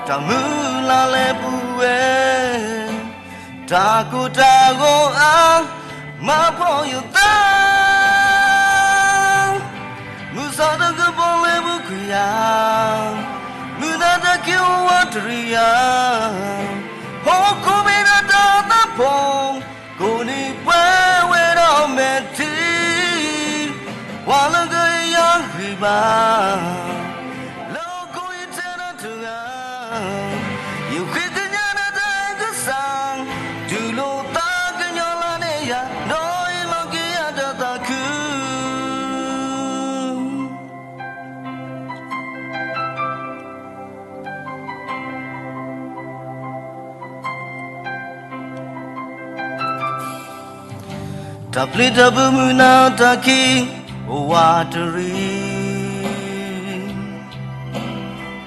တၢ်မုၢ်လၢ်လဲၤပူၤဝဲ တၢ်ကိၢ်တၢ်ဂီၤအါ မၤဖှီၣ်ယသး မုၢ်ဆါတကပီၤလၢပူၤကွံာ်ယၤ မုၢ်နၤတၢ်ခံးအိၣ်ဝးတရံးယၤ ဟီၣ်ခိၣ်မ့ၢ်ဒၣ်တၢ်သးဖီ ကိးနံၤပှဲၤဝဲဒီးမဲာ်ထံ ပှၤလၢကယၤဂံၢ်ဘါ လၢဟီၣ်ခိၣ်အံၤထဲတဂၤ ယဃ့ကညးနတၢ်အဲၣ်ကစၢ် တူၢ်လိာ်သးကညီၤလၢန့ၢ်ယၤ ဒီးအ့ၣ်လိာ်က့ၤယၤတၢ်သးခု တၢ်ပျံၤတၢ်ဖုးမုၢ်နၤတၢ်ခံး အိၣ်ဝးတရံး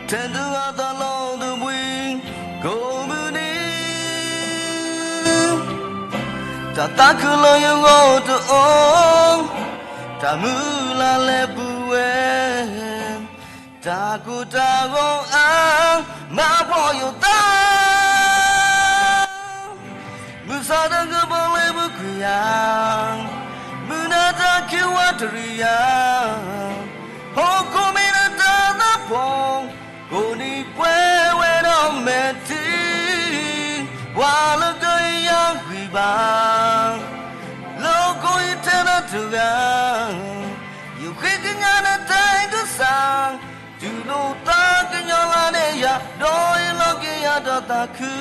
ထဲသုဂၤသးလီၤသဘှံး ကိးမုၢ်နံၤ တၢ်သးခုလၢယဂီၢ်တအိၣ် တၢ်မုၢ်လၢ်လဲၤပူၤဝဲ တၢ်ကိၢ်တၢ်ဂီၤအါ မၤဖှီၣ်ယသး မုၢ်ဆါတကပီၤလၢပူၤကွံာ်ယၤ မုၢ်နၤတၢ်ခံးဝးတရံးယၤ ဟီၣ်ခိၣ်မ့ၢ်ဒၣ်တၢ်သးဖီ ကိးနံၤပှဲၤဝဲဒီးမဲာ်ထံ ပှၤလၢကယၤဂံၢ်ဘါ လၢဟီၣ်ခိၣ်အံၤထဲတဂၤ ယဃ့ကညးနတၢ်အဲၣ်ကစၢ် တူၢ်လိာ်သးကညီၤလၢန့ၢ်ယၤ ဒီးအ့ၣ်လိာ်က့ၤယၤတၢ်သးခု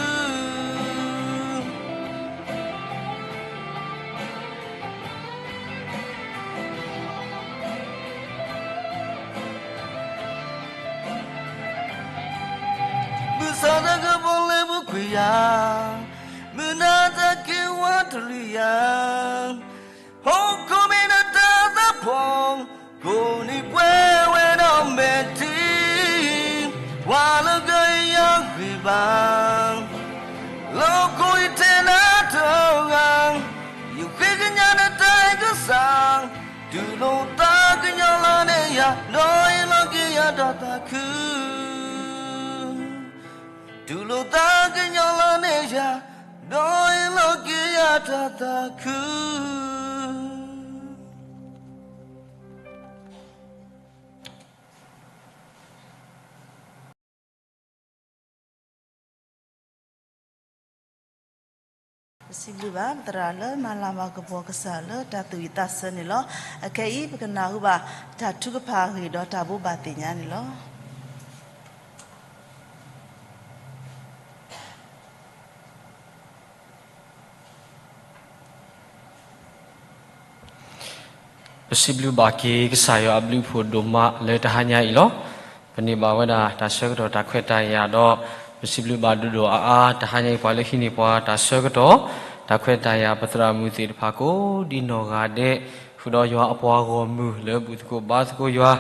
မုၢ်ဆါတကပီၤလၢပူၤကွံာ်ယၤ မုၢ်နၤတၢ်ခံးဝးတရံးယၤ ဟီၣ်ခိၣ်မ့ၢ်ဒၣ်တၢ်သးဖီ ကိးနံၤပှဲၤဝဲဒီးမဲာ်ထံ ပှၤလၢကယၤဂံၢ်ဘါ လၢဟီၣ်ခိၣ်အံၤထဲတဂၤ ယဃ့ကညးနတၢ်အဲၣ်ကစၢ် တူၢ်လိာ်သးကညီၤလၢန့ၢ်ယၤ ဒီးအ့ၣ်လိာ်က့ၤယၤတၢ်သးခု တူၢ်လိာ်သးကညီၤလၢန့ၢ်ယၤ ဒီးအ့ၣ်လိာ်က့ၤယၤတၢ်သးခု ပစံးဘျုးဘၣ် ပသရၣ်လၢမၤလၤမၤကပီၤကစၢ်လၢတၢ်သူၣ်ဝံၣ်သးဆၢန့ၣ်လီၤ. အခဲအံၤ ပကနၢ်ဟူဘၣ်တၢ်ထုကဖၣ်အဂ့ၢ်ဒီးတၢ်ဘိးဘၣ်သ့ၣ်ညါန့ၣ်လီၤ. ပစံးဘျုးဘၣ်က့ၤကစၢ်ယွၤအဘျုးအဖှိၣ်ဒိၣ်မးလၢတဟါညါအံၤလီၤ. ပန့ၢ်ဘၣ်ဝဲဒၣ်တၢ်ဆၢကတီၢ်တၢ်ခွဲးတၢ်ယာ်ဒီး ပစံးဘျုးဘၣ်ဒိၣ်ဒိၣ်အါအါ တဟါညါအံၤ ပှၤလၢဟံးန့ၢ်ပှၤတၢ်ဆၢကတီၢ် တၢ်ခွဲးတၢ်ယာ် ပသရၣ်မုၣ်သ့ၣ်တဖၣ်ကိးဒ်နီၢ်ဂၤဒဲး ဃုာ်ဒီးယွၤအပှၤဂီၢ်မုၢ်လၢဘူၣ်သကိးဘါသကိးယွၤ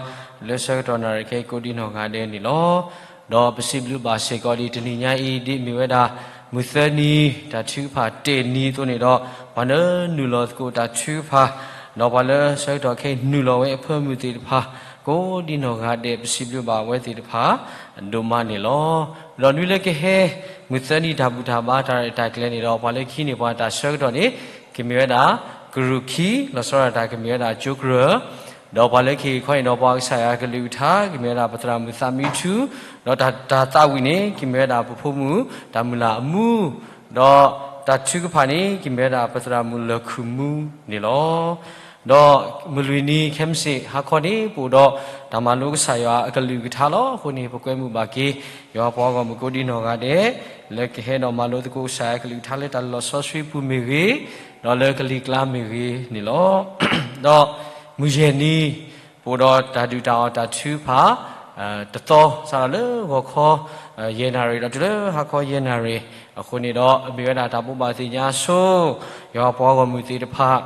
လၢဆၢကတီၢ်နၣ်ရံၣ်ခဲအံၤကိးဒ်နီၢ်ဂၤဒဲးန့ၣ်လီၤ. ဒီးပစံးဘျုးဘၣ်စ့ၢ်ကီးဒ်တနံၤညါအံၤ ဒ်မ့ၢ်ဝဲဒၣ် မုၢ်သၢနံၤ တၢ်ထုကဖၣ်တ့ၢ်နံၤအသိးန့ၣ်ဒီး ပှၤလၢနုာ်လီၤသကိးတၢ်ထုကဖၣ် ဒီးပှၤလၢဆၢကတီၢ်ခဲအံၤနုာ်လီၤဝဲအဖၢမုၢ်သ့ၣ်တဖၣ် ကိးဒ်နီၢ်ဂၤဒဲး ပစံးဘျုးဘၣ်အဝဲသ့ၣ်တဖၣ် ဒိၣ်မးန့ၣ်လီၤ. ဒီးနွံလၢကဟဲ မုၢ်သၢနံၤတၢ်ဘူၣ်တၢ်ဘါတၢ်ရဲၣ်တၢ်ကျဲၤန့ၣ်ဒီး ပှၤလၢကဟံးန့ၢ်ပှၤတၢ်ဆၢကတီၢ်န့ၣ် ကမ့ၢ်ဝဲဒၣ် ကရူၢ်ခံ လီၤဆီဒၣ်တၢ်ကမ့ၢ်ဝဲဒၣ်ကၠိကရၢ ဒီးပှၤလၢကဟ့ၣ်ခီဟ့ၣ်နီၤပှၤကစၢ်ယွၤကလုၢ်ကထါ ကမ့ၢ်ဝဲဒၣ်ပသရၣ်မုၣ်သးမံထူ ဒီးတၢ်သးဝံၣ်န့ၣ် ကမ့ၢ်ဝဲဒၣ်ပဖိမုၣ်တၢ်မုၢ်လၢ်အမူ ဒီးတၢ်ထုကဖၣ်န့ၣ် ကမ့ၢ်ဝဲဒၣ်ပသရၣ်မုၣ်လၢၢ်ခုၣ်မူန့ၣ်လီၤ. ဒီးမုၢ်လွံၢ်နံၤခဲမုၢ်ဆ့ၣ်ဟါခီန့ၣ် ပအိၣ်ဒီးတၢ်မၤလိကစၢ်ယွၤအကလုၢ်ကထါလီၤ. အဃိန့ၣ် ပကွဲမုာ်ဘၣ်က့ၤ ယွၤပှၤဂီၢ်မုၢ်ကိးဒံနီၢ်ဂၤဒဲး လၢကဟဲဒီးမၤလိသကိးကစၢ်ယွၤအကလုၢ်ကထါလၢတၢ်လၢလီၢ်စီဆှံပူၤမ့ၢ်ဂ့ၤ, ဒီးလၢကလံၤကျါမ့ၢ်ဂ့ၤန့ၣ်လီၤ. ဒီးမုၢ်ယဲၢ်နံၤ ပအိၣ်ဒီးတၢ်ဒုၣ်တၢ်အီၣ်တၢ်ထုကဖၣ် တသီ စးထီၣ်လၢဂီၤခီ ယဲၢ်နၣ်ရံၣ် ဒီးတုၤလၢဟါခီယဲၢ်နၣ်ရံၣ် အဃိန့ၣ်ဒီး မ့ၢ်ဝဲဒၣ်တၢ်ဘိးဘၣ်သ့ၣ်ညါဆိ ယွၤပှၤဂီၢ်မုၢ်သ့ၣ်တဖၣ်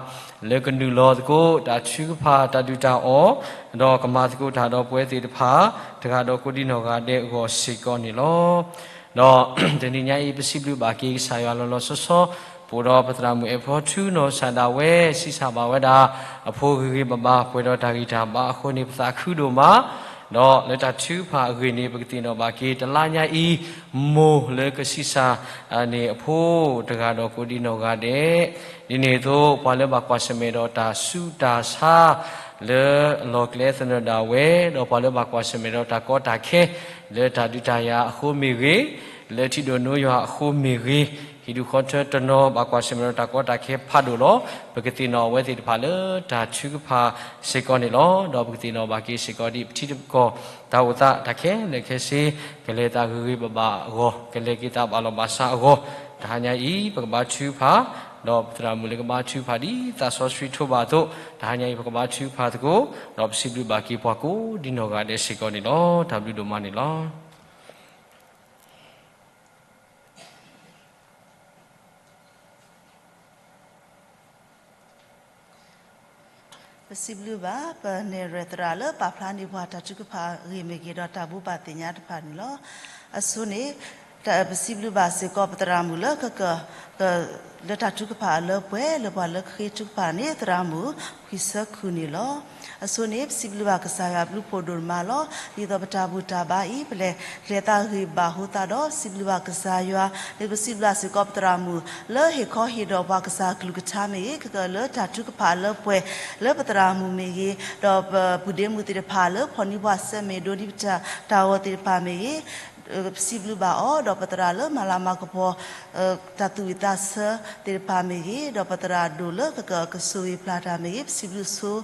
လၢကနုာ်လီၤသကိး တၢ်ထုကဖၣ်တၢ်ဒုၣ်တၢ်အီၣ် ဒီးကမၤသကိးတၢ်ဒီးပဝဲသ့ၣ်တဖၣ် တဂၤဒီးကိးဒံနီၢ်ဂၤဒဲးအဂီၢ်စ့ၢ်ကီးန့ၣ်လီၤ. ဒီးတနံၤညါအံၤ ပစံးဘျုးဘၣ်က့ၤကစၢ်ယွၤလီၤလီၤဆီဆီ ပအိၣ်ဒီးပသရၣ်မုၣ်အဲၣ်ဖီထူနီၢ်ကစၢ်ဒၣ်ဝဲ ဆံးစၢ်ဘၣ်ဝဲဒၣ် အဖိဂ့ၤဂ့ၤဘၣ်ဘၣ် ပှဲၤဒီးတၢ်ဂံၢ်တၢ်ဘါအဃိန့ၣ် ပသးခုဒိၣ်မး ဒီးလၢတၢ်ထုကဖၣ်အဂ့ၢ်န့ၣ် ပကသ့ၣ်နီၣ်ဘၣ်က့ၤ တလါညါအံၤ မိၢ်လၢကဆံးစၢ်န့ၣ်အဖိ တဂၤဒီးကိးဒံနီၢ်ဂၤဒဲး ဒ်န့ၣ်အသိး ပှၤလၢဘၣ်ကွၢ်ဆၢၣ်မဲာ်ဒီးတၢ်ဆူးတၢ်ဆါ လၢအလီၢ်ကျဲသနၢၣ်ဒၣ်ဝဲ ဒီးပှၤလၢဘၣ်ကွၢ်ဆၢၣ်မဲာ်ဒီးတၢ်ကီတၢ်ခဲ လၢတၢ်ဒုးတၢ်ယၤအဃိမ့ၢ်ဂ့ၤ, လၢထံဒိၣ်နိယွၤအဃိမ့ၢ်ဂ့ၤ, ဟံၣ်ဒူၣ်ဃီထၢတနီၤဘၣ်ကွၢ်ဆၢၣ်မဲာ်ဒီးတၢ်ကီတၢ်ခဲဖးဒိၣ်လီၤ. ပကသ့ၣ်နီၣ်အဝဲသ့ၣ်တဖၣ်လၢတၢ်ထုကဖၣ်စ့ၢ်ကီးန့ၣ်လီၤ. ဒီးပကသ့ၣ်နီၣ်ဘၣ်က့ၤစ့ၢ်ကီးဒ်ပထံပကီၢ်တၢ်အိၣ်သးတၢ်ခဲလၢာ်ခဲဆ့ ကလဲၤသးဂ့ၤဂ့ၤဘၣ်ဘၣ်အဂီၢ်, ကလဲၤက့ၤသးဘၣ်လီၢ်ဘၣ်စးအဂီၢ်, တဟါညါအံၤ ပကဘါထုကဖၣ်, ဒီးပသရၣ်မုၣ်လၢကဘါထုကဖၣ်ဒ်သးစီဆှံထိးဘၣ်အသိး, တဟါညါအံၤ ပကဘါထုကဖၣ်သကိး, ဒီးပစံးဘျုးဘၣ်က့ၤပှၤကိးဒံနီၢ်ဂၤဒဲးစ့ၢ်ကီးန့ၣ်လီၤ. တၢ်ဘျုးဒိၣ်မးန့ၣ်လီၤ. ပစံးဘျုးဘၣ် ပနဲၣ်ရွဲၣ်သရၣ်လၢပာ်ဖျါန့ၢ်ပှၤတၢ်ထုကဖၣ်အဂ့ၢ်မ့ၢ်ဂ့ၤ ဒီးတၢ်ဘိးဘၣ်သ့ၣ်ညါတဖၣ်န့ၣ်လီၤ. အဆိန့ၣ် ပစံးဘျုးဘၣ်စ့ၢ်ကီးပသရၣ်မုၣ်လၢကက လၢတၢ်ထုကဖၣ်အလၢပှဲၤ လၢပှၤလၢကဃ့ထုကဖၣ်န့ၣ် သရၣ်မုၣ်ခွံဆၢခုၣ်န့ၣ်လီၤ. အဆိန့ၣ် ပစံးဘျုးဘၣ်ကစၢ်ယွၤဘျုးဖှိၣ်ဒိၣ်မးလီၤ. ဒ်သိးပတၢ်ဘူၣ်တၢ်ဘါအံၤ ပလဲၤကျဲၤသးဂ့ၤဘၣ်အဃိသတးဒီး စံးဘျုးဘၣ်ကစၢ်ယွၤ, လၢပစံးဘျုးစ့ၢ်ကီးပသရၣ်မုၣ် လၢဟ့ၣ်ခီဟ့ၣ်ဒီးပှၤကစၢ်အကလုၢ်ကထါမ့ၢ်ဂ့ၤ, ကကလၢတၢ်ထုကဖၣ်အလၢပှဲၤ လၢပသရၣ်မုၣ်မ့ၢ်ဂ့ၤ, ဒီးပပုၢ်ဒ့မုၣ်သ့ၣ်တဖၣ်လၢဖီၣ်န့ၢ်ပှၤဆၢမဲာ်ဒိၣ်ဒ်ပတၢ်အိၣ်သးသ့ၣ်တဖၣ်မ့ၢ်ဂ့ၤ, ပစံးဘျုးဘၣ်အီၤ, ဒီးပသရၣ်လၢမၤလၤမၤကပီၤ တၢ်သူၣ်ဝံၣ်သးဆၢသ့ၣ်တဖၣ်မ့ၢ်ဂ့ၤ, ဒီးပသရၣ်ဒိၣ်လၢကကဆိၣ်ဂ့ၤဖျါတၢ်မ့ၢ်ဂ့ၤ, ပစံးဘျုးဆိစ့ၢ်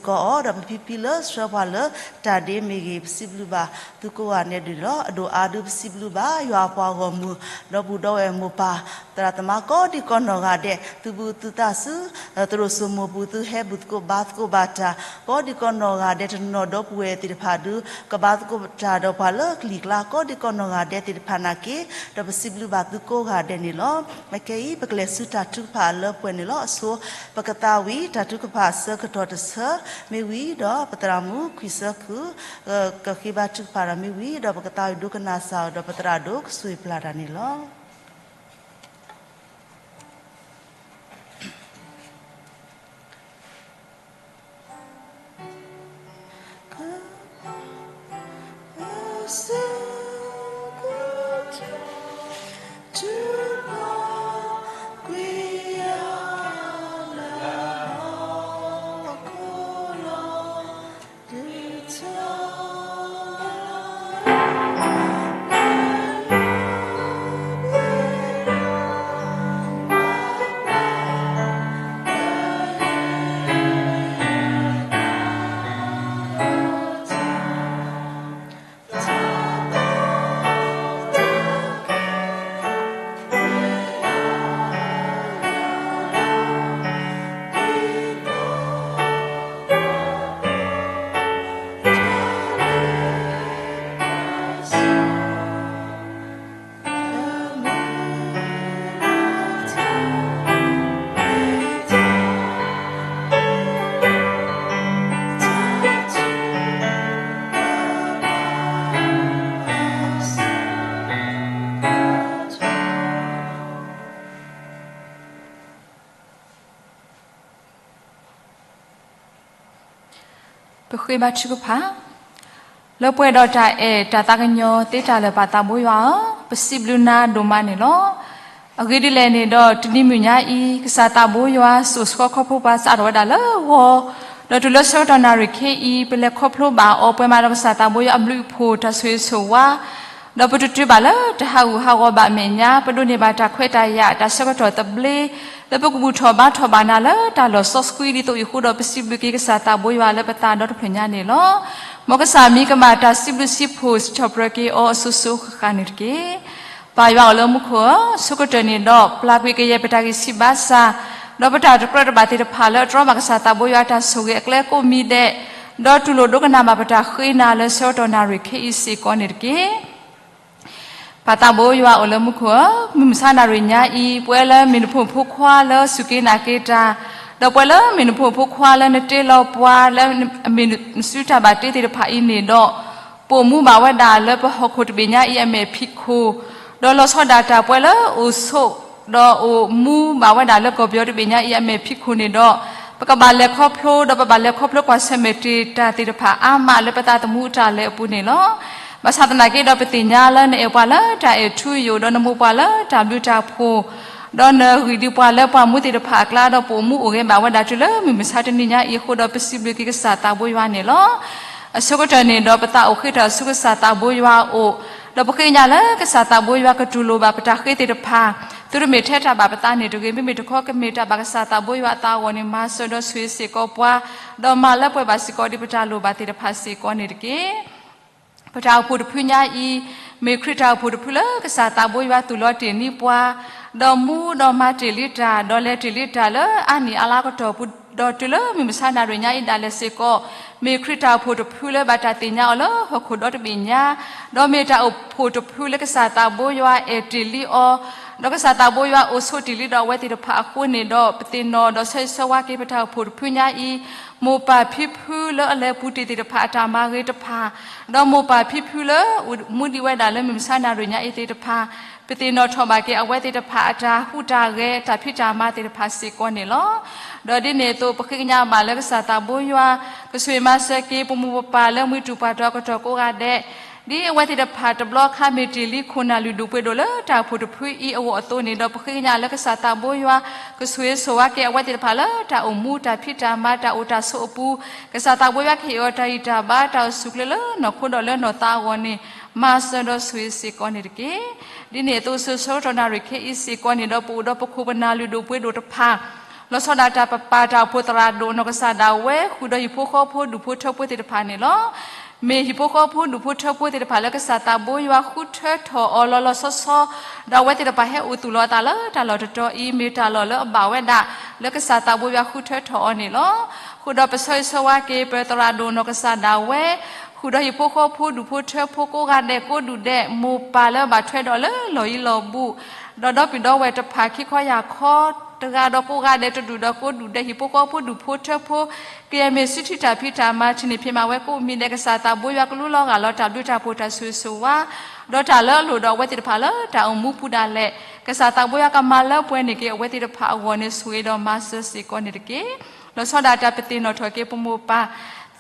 ကီးအီၤ, ဒီးပဖံဖံလၢဆှၢပှၤလၢတၢ်ဒ့မ့ၢ်ဂ့ၤ, ပစံးဘျုးဘၣ်သုကိးဂၤဒဲးန့ၣ်လီၤ. အဒိၣ်အါဒုးပစံးဘျုးဘၣ် ယွၤအပှၤဂီၢ်မုၢ် ဒီပုၢ်ဒီဝဲၢ်မိၢ်ပၢ် သရၣ်သမါကိးဒံကီၢ်နီၢ်ဂၤဒဲး, သုဘုသုသးဆူ သရိာ်စိမိၢ်ပူၤ သုဟဲဘူၣ်သကိးဘါသကိးဘၣ်တၢ် ကိးဒံကီၢ်နီၢ်ဂၤဒဲး တနီၤဒီပုၢ်ဝဲၢ်သ့ၣ်တဖၣ်ဒုး ကဘါသကိးတၢ်ဒီးပှၤလၢကလံၤကျါ ကိးဒံကီၢ်နီၢ်ဂၤဒဲးသ့ၣ်တဖၣ်နာ်က့, ဒီးပစံးဘျုးဘၣ်သုကိးဂၤဒဲးန့ၣ်လီၤ. အခဲအံၤ ပကလဲၤဆူတၢ်ထုကဖၣ်အလၢပှဲၤန့ၣ်လီၤ. အဆိ ပကသးဝံၣ်တၢ်ထုကဖၣ်အဆၢကတီၢ်တဆၢ မ့ၢ်ဝံၤဒီး ပသရၣ်မုၣ်ခွံဆၢခုၣ် ကဃ့ဘါထုကဖၣ်ဒီးမ့ၢ်ဝံၤဒီး ပကသးဝံၣ်ဒိကနၣ်စၢ်အီၤဒီး ပသရၣ်ဒိၣ်ကဆိၣ်ဂ့ၤဖျါတၢ်န့ၣ်လီၤ. ပဃ့ဘါထုကဖၣ်, လၢပှဲၤဒီးတၢ်အဲၣ်တၢ်သးကညီၤသ့တၢ်လၢာ်ပာ်သးဘိယွၤဧၢ, ပစံးဘျုးနၤဒိၣ်မးန့ၣ်လီၤ. အဂ့ၢ်ဒ်လဲၣ်န့ၣ်ဒီး တနံၤမုၢ်ညါအံၤ ကစၢ်သးဘိယွၤစိာ်ဆှၢခီဖျိပှၤစးထီၣ်ဝဲဒၣ်လၢဂီၤ, ဒီးတုၤလၢဆၢကတီၢ်နၣ်ရံၣ်ခဲအံၤ ပလဲၤခီဖျိဘၣ်အီၤပှဲၤမးဒီးကစၢ်သးဘိယွၤအဘျုးအဖှိၣ် တၢ်ဆိၣ်ဂ့ၤဆိၣ်ဝါ ဒီးပတတုၤဘၣ်လၢတၢ်ဟးဂူာ်ဟးဂီၤဘၣ်အမဲာ်ညါ, ပဒိးန့ၢ်ဘၣ်တၢ်ခွဲးတၢ်ယာ် တၢ်ဆၢကတီၢ်သဘျ့ လၢပကဘူၣ်ထီၣ်ဘါထီၣ်ဘၣ်နၤလၢတၢ်လီၢ်စီဆှံ ဒ်သိးအံၤအဃိဒီး ပစံးဘျုးက့ၤကစၢ်သးဘိယွၤလၢပသးဒီတဖျၢၣ်ညါန့ၣ်လီၤ. မ်ကစၢ်မံကမၣ်တၢ်စံးဘျုးစံးဖှိၣ် စံးထီၣ်ပတြၢၤက့ၤအီၤအစိၤစိၤဃၣ်ဃၣ်န့ၣ်တက့ၢ်. ပၢ်ယွၤအိၣ်လၢမူခိၣ်ဧၢ, အဆိကတၢၢ်န့ၣ်ဒီး ပျၢ်ကွံာ်ကယဲၢ်ပတၢ်ဂံၢ်ဆံးဘါစၢ်, ဒီးပတၢ်တကြၢးတဘၣ်သ့ၣ်တဖၣ်လၢအတြီဘၣ်ကစၢ်သးဘိယွၤအတၢ်ဆိၣ်ဂ့ၤအကျဲကိးမံၤဒဲး, ဒီးတူၢ်လိာ်ဒိကနၣ်ဘၣ်ပတၢ်ဃ့နၤလၢဆၢကတီၢ်နၣ်ရံၣ်ခဲအံၤစ့ၢ်ကီးန့ၣ်တက့ၢ်. ပၢ်သးဘိယွၤအိၣ်လၢမူခိၣ်ဧၢ, မုၢ်မဆါနၣ်ရံၣ်ညါအံၤ ပဝဲလၢမ့ၢ်နဖိမုၣ်ဖိခွါလၢစူၢ်က့ၤနာ်က့ၤတၢ်, ဒီးပဝဲလၢမ့ၢ်နဖိမုၣ်ဖိခွါလၢနတ့လီၤပှၤလၢအမ့ၢ်နစုတၢ်ဘၣ်တ့သ့ၣ်တဖၣ်အံၤန့ၣ်ဒီး, ပအိၣ်မူဘၣ်ဝဲဒၣ်လၢပဟီၣ်ခိၣ်တဘ့ၣ်ညါအံၤအမဲာ်ဖံးခိၣ်, ဒီးလီၤဆီဒၣ်တၢ်ပဝဲလၢအိၣ်ဆိး ဒီးအိၣ်မူဘၣ်ဝဲဒၣ်လၢကီၢ်ပယီၤတဘ့ၣ်ညါအံၤအမဲာ်ဖံးခိၣ်န့ၣ်ဒီး, ပကဘၣ်လဲၤခီဖျိ ဒီးပဘၣ်လဲၤခီဖျိကွၢ်ဆၢၣ်မဲာ်တ့ၢ်တၢ်သ့ၣ်တဖၣ်အါမးလၢပသးသမူအတၢ်လဲၤအပူၤန့ၣ်လီၤ. ဘၣ်ဆၣ်သနာ်က့ဒီးပသ့ၣ်ညါလၢနအဲၣ်ပှၤလၢတၢ်အဲၣ်ထူယိာ် ဒီးနမိၢ်ပှၢ်လၢတၢ်ဘျုးတၢ်ဖှိၣ်, ဒီးနဂံၢ်ဒံးပှၤလၢပှၢ်မူသ့ၣ်တဖၣ်အကျါ ဒီးပအိၣ်မူအိၣ်ဂဲၤဘၣ်ဝဲဒၣ်တုၤလၢမုၢ်မဆါတနံၤညါအံၤအဃိဒီး ပစံးဘျုးက့ၤကစၢ်သးဘိယွၤန့ၣ်လီၤ. အဆိကတၢၢ်န့ၣ်ဒီးပသးအိၣ်ဃ့ထီၣ်ဆူကစၢ်သးဘိယွၤအအိၣ်, ဒီးပဃ့ကညးလၢကစၢ်သးဘိယွၤကတူၢ်လိာ်ဘၣ်ပတၢ်ဃ့သ့ၣ်တဖၣ်, သုတမ့ၢ်ထဲတၢ်ဘၣ်ပသးန့ၣ်တဂ့ၤ, မ့မ့ၢ်တခီကမ့ၢ်တၢ်ဘၣ်ကစၢ်သးဘိယွၤအသးအဂီၢ်န့ၣ် မၤစၢၤဒီးဆိၣ်ဂ့ၤစ့ၢ်ကီးပှၤ, ဒီးမၤလၢပှဲၤဘၣ်စ့ၢ်ကီးဒ်ပတၢ်လိၣ်ဘၣ်သ့ၣ်တဖၣ်စ့ၢ်ကီးန့ၣ်တက့ၢ်. ပတၢ်အိၣ်ဖှိၣ်တဖုညါအံၤ, မ့ၢ်ခရံာ်တၢ်အိၣ်ဖှိၣ်တဖုလၢကစၢ်သးဘိယွၤသူၣ်လီၤတ့ၢ်န့ၢ်ပှၤ, ဒီးမူဒီးမၤတ့ၢ်လံတၢ်, ဒီးလဲၤတ့ၢ်လံတၢ်လၢအါနံၣ်အါလါကတီၢ်ပူၤ, ဒီးတုၤလၢမုၢ်မဆါနၣ်ရံၣ်ညါအံၤဒၣ်လဲာ်စ့ၢ်ကီး, မ့ၢ်ခရံာ်တၢ်အိၣ်ဖှိၣ်တဖုလၢဘၣ်တၢ်သ့ၣ်ညါအီၤလၢဟီၣ်ခိၣ်ဒီတဘ့ၣ်ညါ, ဒီးမ့ၢ်တၢ်အိၣ်ဖှိၣ်တဖုလၢကစၢ်သးဘိယွၤအဲၣ်တ့ၢ်လံအီၤ, ဒီးကစၢ်သးဘိယွၤအိၣ်ဆိးတ့ၢ်လံဒီးအဝဲသ့ၣ်တဖၣ်အဃိန့ၣ်ဒီး ပသ့ၣ်နီၣ်ဒီးဆၢဂ့ၤဆၢဝါက့ၤပတၢ်အိၣ်ဖှိၣ်တဖုညါအံၤ, မိၢ်ပၢ်ဖံဖုလၢအလဲၤပူၤတ့ၢ်သ့ၣ်တဖၣ်အတၢ်မၤဂ့ၤတဖၣ်, ဒီးမိၢ်ပၢ်ဖံဖုလၢအိၣ်မူဒံးဝဲဒၣ်လၢမုၢ်မဆါနၣ်ရံၣ်ညါအံၤသ့ၣ်တဖၣ်, ပသ့ၣ်နီၣ်ထီၣ်ဘၣ်က့ၤအဝဲသ့ၣ်တဖၣ်အတၢ်ဟူးတၢ်ဂဲၤတၢ်ဖံးတၢ်မၤသ့ၣ်တဖၣ်စ့ၢ်ကီးန့ၣ်လီၤ. ဒီးဒ်န့ၣ်အသိး ပဃ့ကညးဘၣ်လၢကစၢ်သးဘိယွၤ ကဆိၣ်ဂ့ၤမၤစၢၤက့ၤ ပမိၢ်ပပၢ်လၢမှံတူၢ်ပှၢ်တီၤအကတီၢ်ကိးဂၤဒဲး, ဒ်အဝဲသ့ၣ်တဖၣ်တဘျီခါမ့ၢ်တ့ၢ်လံခိၣ်နၢ်လုၢ်ဒိၣ်ပှ့ၤဒိၣ်လၢတၢ်အိၣ်ဖှိၣ်တဖုအံၤအဂီၢ်အသိးန့ၣ်ဒီး ပဃ့ကညးလၢကစၢ်သးဘိယွၤ ကဆိၣ်ဂ့ၤဆိၣ်ဝါက့ၤအဝဲသ့ၣ်တဖၣ်လၢတၢ်အိၣ်မူတၢ်ဖံးတၢ်မၤတၢ်အိၣ်တၢ်ဆိးအပူၤ, ကစၢ်သးဘိယွၤကဟ့ၣ်အီၤတၢ်ဂံၢ်တၢ်ဘါတၢ်အိၣ်ဆူၣ်အိၣ်ချ့လၢနီၢ်ခိဒီးလၢနီၢ်သးအဂီၢ်န့ၣ် မၤစၢၤဒီးဆိၣ်ဂ့ၤစ့ၢ်ကီးန့ၣ်တက့ၢ်. ဒ်န့ၣ်အသိး ဆၢကတီၢ်နၣ်ရံၣ်ခဲအံၤစ့ၢ်ကီးန့ၣ်ဒီး ပအိၣ်ဒီးပခိၣ်ပနၢ်လုၢ်ဒိၣ်ပှ့ၤဒိၣ်တဖၣ်, လီၤဆီဒၣ်တၢ်ပပၢ်တၢ်အိၣ်ဖှိၣ်သရၣ်ဒိၣ်နီၢ်ကစၢ်ဒၣ်ဝဲ ဃုာ်ဒီးဟံၣ်ဖိဃီဖိဒူၣ်ဖိထၢဖိသ့ၣ်တဖၣ်န့ၣ်လီၤ. မ့ၢ်ဟံၣ်ဖိဃီဖိဒူၣ်ဖိထၢဖိသ့ၣ်တဖၣ်လၢကစၢ်သးဘိယွၤဃုထၢထီၣ်အီၤလီၤလီၤဆီဆီ, ဒီးအဝဲသ့ၣ်တဖၣ်ဟဲအိၣ်သူၣ်လီၤအသးလၢတၢ်လီၢ်တတီၤအံၤ မ့ၢ်တၢ်လီၢ်လၢအဘၣ်ဝဲဒၣ် လၢကစၢ်သးဘိယွၤဃုထၢထီၣ်အီၤန့ၣ်လီၤ. ဃုာ်ဒီးပဆၢဂ့ၤဆၢဝါက့ၤ ပသရၣ်ဒိၣ်နီၢ်ကစၢ်ဒၣ်ဝဲ ဃုာ်ဒီးဟံၣ်ဖိဃီဖိဒူၣ်ဖိထၢဖိကိးဂၤဒဲးကိးဒူၣ်ဒဲး မိၢ်ပၢ်လၢဘၣ်ထွဲဒီးလၢလီၢ်ယံၤလီၢ်ဘူး, ဒီးဒီပုၢ်ဒီဝဲၢ်တဖၣ်ခံခီယၢ်ခီ တဂၤဒီးကိးဂၤဒဲးတဒူၣ်ဒီးကိးဒူၣ်ဒဲး ဟံၣ်ဖိဃီဖိဒူၣ်ဖိထၢဖိ ကယဲၢ်မ့ၢ်စုထံၣ်တၢ်ဖံးတၢ်မၤ ထံၣ်န့ၢ်ဖံးမၤဝဲကိးမံၤဒဲး ကစၢ်သးဘိယွၤကလူလီၤဂာ်လီၤတၢ်ဘျုးတၢ်ဖှိၣ်တၢ်ဆိၣ်ဂ့ၤဆိၣ်ဝါ, ဒီးတၢ်လၢအလိၣ်ဒီးအဝဲသ့ၣ်တဖၣ်လၢတၢ်အိၣ်မူပူၤဒၣ်လဲာ် ကစၢ်သးဘိယွၤကမၤလၢပှဲၤန့ၢ်က့ၤအဝဲသ့ၣ်တဖၣ်အဂီၢ်န့ၣ် ဆိၣ်ဂ့ၤဒီးမၤစၢၤစ့ၢ်ကီးန့ၣ်တက့ၢ်. လီၤဆီဒၣ်တၢ်ပသ့ၣ်နီၣ်ထီၣ်က့ၤပမိၢ်ပၢ်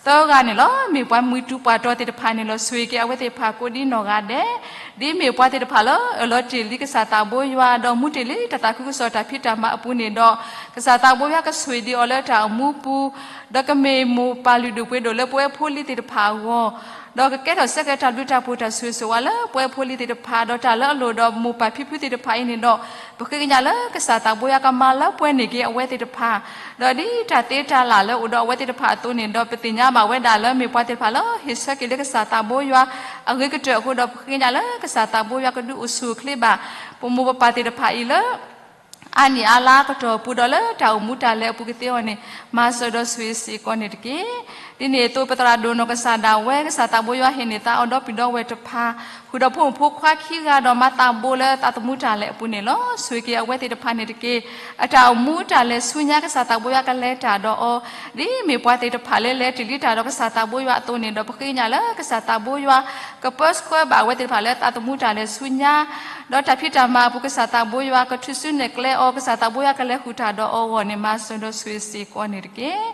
သၢဂၤန့ၣ်လီၤ. မ့ၢ်ပှၤမှံတူၢ်ပှၢ်တီၤသ့ၣ်တဖၣ်န့ၣ်လီၤ. ဆိၣ်ဂ့ၤက့ၤအဝဲသ့ၣ်တဖၣ်ကိးဒ်နီၢ်ဂၤဒဲး, ဒ်မ့ၢ်ပှၤသ့ၣ်တဖၣ်လၢအၢၣ်လီၤတ့ၢ်လံကစၢ်သးဘိယွၤ ဒီးမူတ့ၢ်လံတၢ်သးခုကစီၣ်တၢ်ဖံးတၢ်မၤအပူၤန့ၣ်ဒီး, ကစၢ်သးဘိယွၤကဆိၣ်ဂ့ၤဒံးအီၤလၢတၢ်အိၣ်မူပူၤ, ဒီးကမ့ၢ်မိၢ်ပၢ်လုၢ်ဒိၣ်ပှ့ၤဒိၣ်လၢပဝဲဖိလံၤသ့ၣ်တဖၣ်အဂီၢ် ဒီးကကဲထီၣ်ဆၢက့ၤတၢ်ဘျုးတၢ်ဖှိၣ်တၢ်ဆိၣ်ဂ့ၤဆိၣ်ဝါလၢပဝဲဖိလံၤသ့ၣ်တဖၣ် ဒီးတၢ်လၢအလိၣ်ဒီးမိၢ်ပၢ်ဖံဖုသ့ၣ်တဖၣ်အံၤန့ၣ်ဒီး, ပဃ့ကညးလၢကစၢ်သးဘိယွၤကမၤလၢပှဲၤန့ၢ်က့ၤအဝဲသ့ၣ်တဖၣ်, ဒီးဒ်တၢ်သ့တၢ်လၢ်လၢအိၣ်ဒီးအဝဲသ့ၣ်တဖၣ်အသိးန့ၣ်ဒီး ပသ့ၣ်ညါဘၣ်ဝဲဒၣ်လၢမ့ၢ်ပှၤသ့ၣ်တဖၣ်လၢဟ့ၣ်ဆၢက့ၤလၢကစၢ်သးဘိယွၤအဂ့ၤကတၢၢ်အဃိဒီး ပဃ့ကညးလၢကစၢ်သးဘိယွၤကဒုးအိၣ်ဆူၣ်အိၣ်ချ့ဘၣ် ပမိၢ်ပပၢ်သ့ၣ်တဖၣ်အံၤလၢ အါနံၣ်အါလါကတီၢ်ပူၤဒီးလၢတၢ်အိၣ်မူတၢ်လဲၤအပူၤကသ့အဂီၢ်န့ၣ် မၤစၢၤဒီးဆိၣ်ဂ့ၤစ့ၢ်ကီးန့ၣ်တက့ၢ်. ဒ်န့ၣ်အသိး ပသရၣ်ဒိၣ်နီၢ်ကစၢ်ဒၣ်ဝဲ ကစၢ်သးဘိယွၤဟ့ၣ်န့ၢ်သးအီၤဒီပုၢ်ဒီဝဲၢ်တဖၣ်, ဃုာ်ဒီးဖိမုၣ်ဖိခွါခံဂၤဒီးမၤသးဘိလၢသးသမူတၢ်လဲၤအပူၤန့ၣ်လီၤ. ဆိၣ်ဂ့ၤက့ၤအဝဲသ့ၣ်တဖၣ်န့ၣ်တက့ၢ်. အတၢ်အိၣ်မူတၢ်လဲၤဆူညါ ကစၢ်သးဘိယွၤကလဲၤတၢ်ဒီးအီၤ, ဒ်မ့ၢ်ပှၤသ့ၣ်တဖၣ်လၢလဲၤတ့ၢ်လံတၢ်ဒီးကစၢ်သးဘိယွၤအသိးန့ၣ်ဒီး ပဃ့ကညးလၢကစၢ်သးဘိယွၤ ကပၢဆှၢဘၣ်အဝဲသ့ၣ်တဖၣ်လၢသးသမူတၢ်လဲၤဆူညါ, ဒီးတၢ်ဖံးတၢ်မၤအပူၤ ကစၢ်သးဘိယွၤကထုးစုနဲၣ်ကျဲအီၤ, ကစၢ်သးဘိယွၤကလဲၤဃုာ်တၢ်ဒီးအီၤအဂီၢ်န့ၣ် မၤစၢၤဒီးဆိၣ်ဂ့ၤစ့ၢ်ကီးန့ၣ်တက့ၢ်.